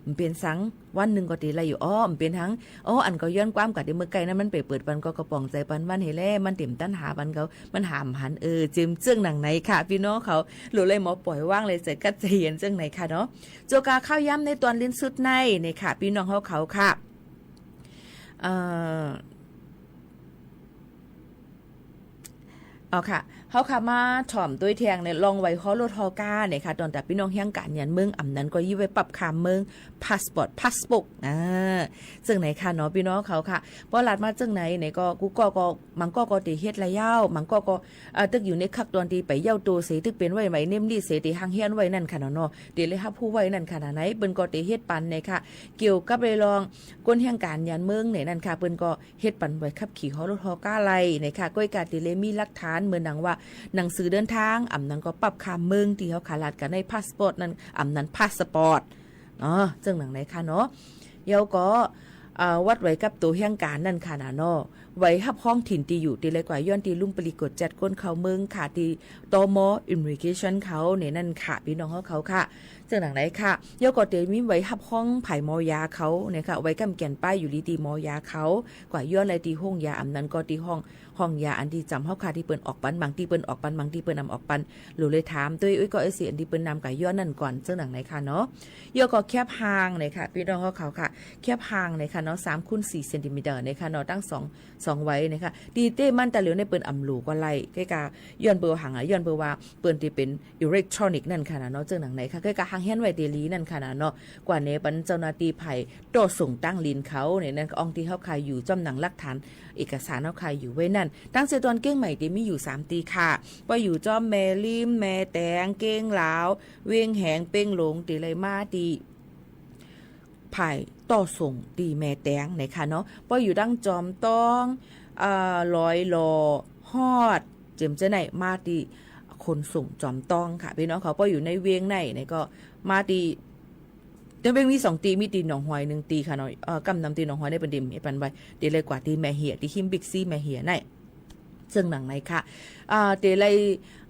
บ่เป๋นสัง วันนึ่งก็เต๋ไลอยู่ อ๋อ บ่เป๋นหัง อ๋อ อันก็ย้อนความกาตี้เมื่อไก้นั้นมันไปเปิดปันก็กระป๋องใจ๋ปันวันหื้อแล มันเต๋มตันหาปันเกา มันหาบ่หัน เออ เจิมเจื้องหนังในค่ะ ปี้น้องเขา หลูเลยหมอป่อยวางเลยใจ๋กั๊ดใจ๋เย็นเจื้องในค่ะเนาะ โจกาข้าวยามในต๋อนลิ้นสุดใน ในค่ะ ปี้น้องเฮาเขาค่ะ เอ่อ เอาค่ะ เฮาค่ะมาถ่อมตวยแทงในลองไหวฮอรถฮอก้าในค่ะ ตอนแต่ปี้น้องเฮี้ยงก๋านหยันเมือง อำนั้นก็ยี่ไหวปั๊บข้ามเมือง พาสปอร์ต พาสปอร์ต อ่า เจิ่งไหนค่ะเนาะ ปี้น้องเขาค่ะ ปอหลัดมาเจิ่งไหนในก็ กูก็ ก็ บางก็ก็เต๋เฮ็ดละเย้า บางก็ก็ อ่า ตึกอยู่ในคักตอนตี้ไปเย้าโตเส ตึกเป๋นไหวไหมเนมลี่เส เต๋หังเฮียนไหวนั่นค่ะเนาะ เต๋เลยฮับฮู้ไหวนั่นค่ะเนาะ ในเปิ้นก็เต๋เฮ็ดปันในค่ะ เกี่ยวกับเรื่องก้นเฮี้ยงก๋านหยันเมืองในนั้นค่ะ เปิ้นก็ เฮ็ดปันใบขับขี่ฮอรถฮอก้าไลในค่ะ ก้อยกาเต๋เลยมีหลักฐานเหมือนดังว่าหนังสือเดินทาง อำนั้นก็ปั๊บข้ามเมืองตี้เฮาค่ะหลัดกั๋นในพาสปอร์ตนั่น อำนั้นพาสปอร์ต เนาะ เจิ่งหนังในค่ะเนาะ แล้วก็ เอ่อ วัดไหวกับตั๋วเฮี้ยงก๋านนั่นค่ะน่ะเนาะ ไหวฮับฮ้องถิ่นตี้อยู่ เต๋เลยกว่าย้อนตี้ลุงปลีกดจัดก้นเข้าเมืองค่ะ ตี้ ตม. Immigration เขาในนั้นค่ะ ปี้น้องเฮาเขาค่ะ เจิ่งหนังในค่ะ แล้วก็เต๋มีไหวฮับฮ้องผายหมอยาเขาในค่ะ ไหวก้ำแก่นป้ายอยู่ดีตี้หมอยาเขา กว่าย้อนไลตี้ห้องยา อำนั้นก็ตี้ห้อง ห้องยาอันตี้จำเฮาค่ะ ตี้เปิ้นออกปัน บางตี้เปิ้นออกปัน บางตี้เปิ้นอำออกปัน หลูเลยถามตวย เอ้ย ก็ไอ้สิ อันตี้เปิ้นนำก๋าย้อนนั่นก่อน เจิ่งหนังในค่ะเนาะ แล้วก็แคบฮางในค่ะ ปี้น้องเฮาเขาค่ะ แคบฮางในค่ะเนาะ สามคูณสี่เซนติเมตรในค่ะเนาะ ตั้งสอง สองไหวในค่ะ ตี้เต้มันต๋าเหลียวในเปิ้นอำหลูก็ไล ก้อยกา ย้อนเปื้อหังอะ ย้อนเปื้อว่าเปิ้นตี้เป๋นอิเล็กทรอนิกส์นั่นค่ะน่ะเนาะ เจิ่งหนังในค่ะ ก้อยกาหังเฮียนไหวเต๋หลีนั่นค่ะน่ะเนาะ กว่าแหนปันเจ้าหน้าตี้ผายตั๋วส่งตั้งลิ้นเขาในนั้น อ่องตี้เฮาค่ะอยู่จ้อมหนังหลักฐานเอกสารเฮาค่ะอยู่ไหวนั่น ตั้งเสียต๋อนเกียงใหม่เต๋มีอยู่สามตี้ค่ะ ปออยู่จ้อมแม่ริม แม่แตง เกียงหลาว เวียงแหง เป๋งหลง เต๋เลยมาตี้ ผายตั๋วส่งตี้แม่แตงในค่ะเนาะ ปออยู่ดั้งจอมต้อง อ่า ลอยหล่อ ฮอด เจิมเจ้าในมาตี้ขนส่งจอมต้องค่ะ ปี้น้องเขา ปออยู่ในเวียงในในก็มาตี้ แต่เวียงมีสองตี้ มีตี้หนองหอยนึ่งตี้ค่ะเนาะ เอ่อ ก้ำนำตี้หนองหอยในเปิ้นเต๋มเฮ็ดปันไว้ เต๋เลยกว่าตี้แม่เหียะ ตี้ฮิมบิ๊กซีแม่เหียะใน เจิ่งหนังในค่ะ อ่า เต๋เลย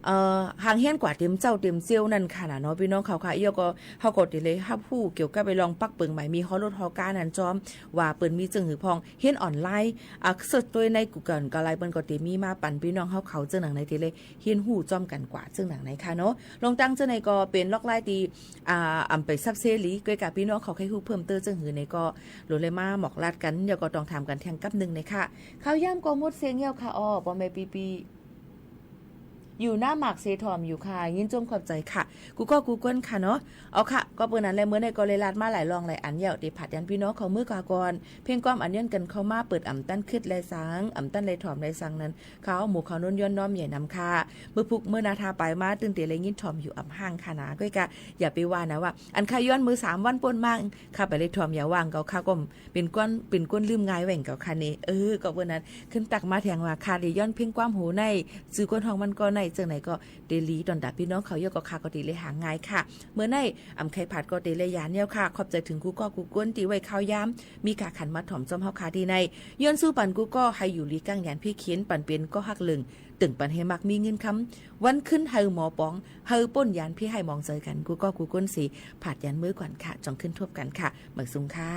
เอ่อ หังเฮียนกว่าเต๋มเจ้าเต๋มเจี้ยวนั่นค่ะน่ะเนาะ ปี้น้องเขาค่ะ แล้วก็ เฮาก็เต๋เลยฮับฮู้เกี่ยวกับไอ้เรื่องปักเปิงหมายมีฮอรถฮอก้านั่นจ้อม ว่าเปิ้นมีเจิ่งหื้อพ่อง เฮียนออนไลน์ อ่า เสิร์ชตวยในกูเกิลก็ไล เปิ้นก็เต๋มีมาปันปี้น้องเฮาเขา เจิ่งหนังในเต๋เลยเฮียนฮู้จ้อมกั๋นกว่า เจิ่งหนังในค่ะเนาะ ลองตั้งเจ้าในก็เป๋นลอกไลน์ตี้ อ่า อำไปซับเซหลี ก้อยกาปี้น้องเขาใค่ฮู้เพิ่มเติมเจิ่งหื้อในก็ หลูเลยมาหมอกลัดกั๋น แล้วก็ต้องถามกั๋นแทงกับนึ่งในค่ะ ข้าวยามก็หมดเส้งแล้วค่ะ อ้อ ป้อแม่ปี้ๆ อยู่หน้าหมากเสถ่อมอยู่ค่ะ ยินจมขอบใจ๋ค่ะ กู้ก้อกู้ก้นค่ะเนาะ เอาค่ะ ก็เปิ้นนั้นแหละ เมื่อในก็เลยลาดมาหลายรองหลายอันแล้ว เต๋ผาดยันปี้น้องเขาเมื่อกาก่อน เพียงความอันย้อนกั๋นเข้ามาเปิดอำตันคิดแลสัง อำตันแลถ่อมแลสังนั้น ข้าวหมูข้าวนุ่นย้อนน้อมใหญ่นำค่ะ เมื่อพุกเมื่อนาทาไปมา ตึงเต๋เลยยินถ่อมอยู่อำห้างค่ะนะ ก้อยกา อย่าไปว่านะว่า อันข้าย้อนเมื่อสามวันป้นมา ข้าไปเลยถ่อมอย่าว่างเกา ข้าก็เป๋นก้น เป๋นก้นลืมง่ายแหว่งเกาค่ะเน่ เออ ก็เปิ้นนั้น ขึ้นตักมาแทงว่า ข้าเต๋ย้อนเพียงความโหใน จื้อก้นฮ้องมันก็ใน เจิ่งไหนก็เต๋หลีตอนตาปี้น้องเขา แล้วก็ข้าก็เต๋เลยหาง่ายค่ะ เมื่อใน อำใค่ผาดก็เต๋เลยหยานแล้วค่ะ ขอบใจ๋เถิงกู้ก้อกู้ก้นตี้ไหว้ข้าวยาม มีก๋าขันมาถ่อมจ้อมเฮาค่ะตี้ใน ย้อนสู้ปันกู้ก้อหื้ออยู่หลีกั๋งหยานเพ่เข็น ปันเป๋นก้อฮักเลิง เติ่งปันหื้อมักมีเงินคำ วันขึ้นหื้อหมอป๋อง หื้อป้นหยานเพ่หื้อหมองใจ๋กั๋น กู้ก้อกู้ก้นเส ผาดยันเมื่อก่อนค่ะ จ่องขึ้นทบกั๋นค่ะ หมายสูงค่ะ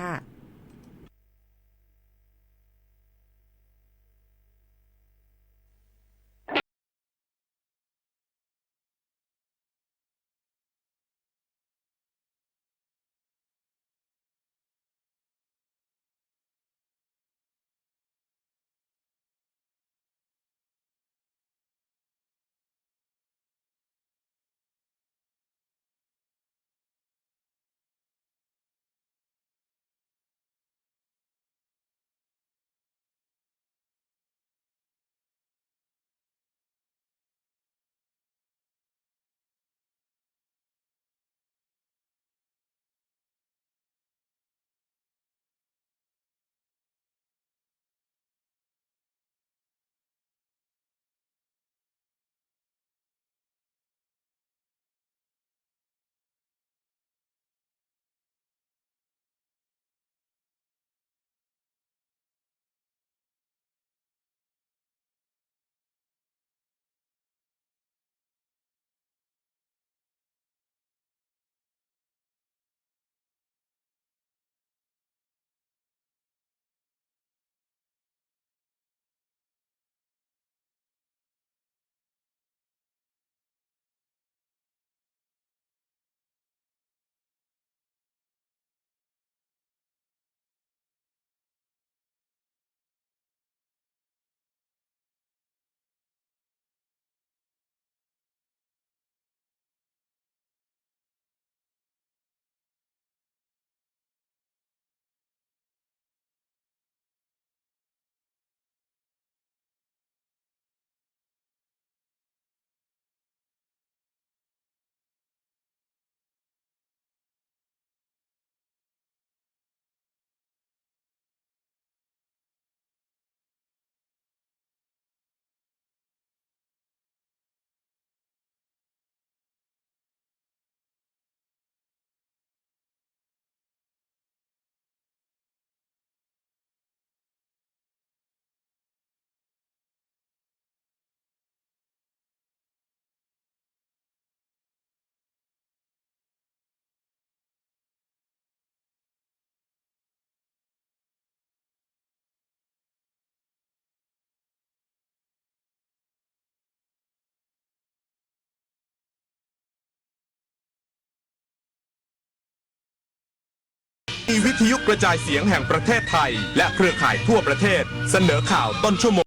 นีวิทยุกระจายเสียงแห่งประเทศไทย และเครือข่ายทั่วประเทศ เสนอข่าวต้นชั่วโมง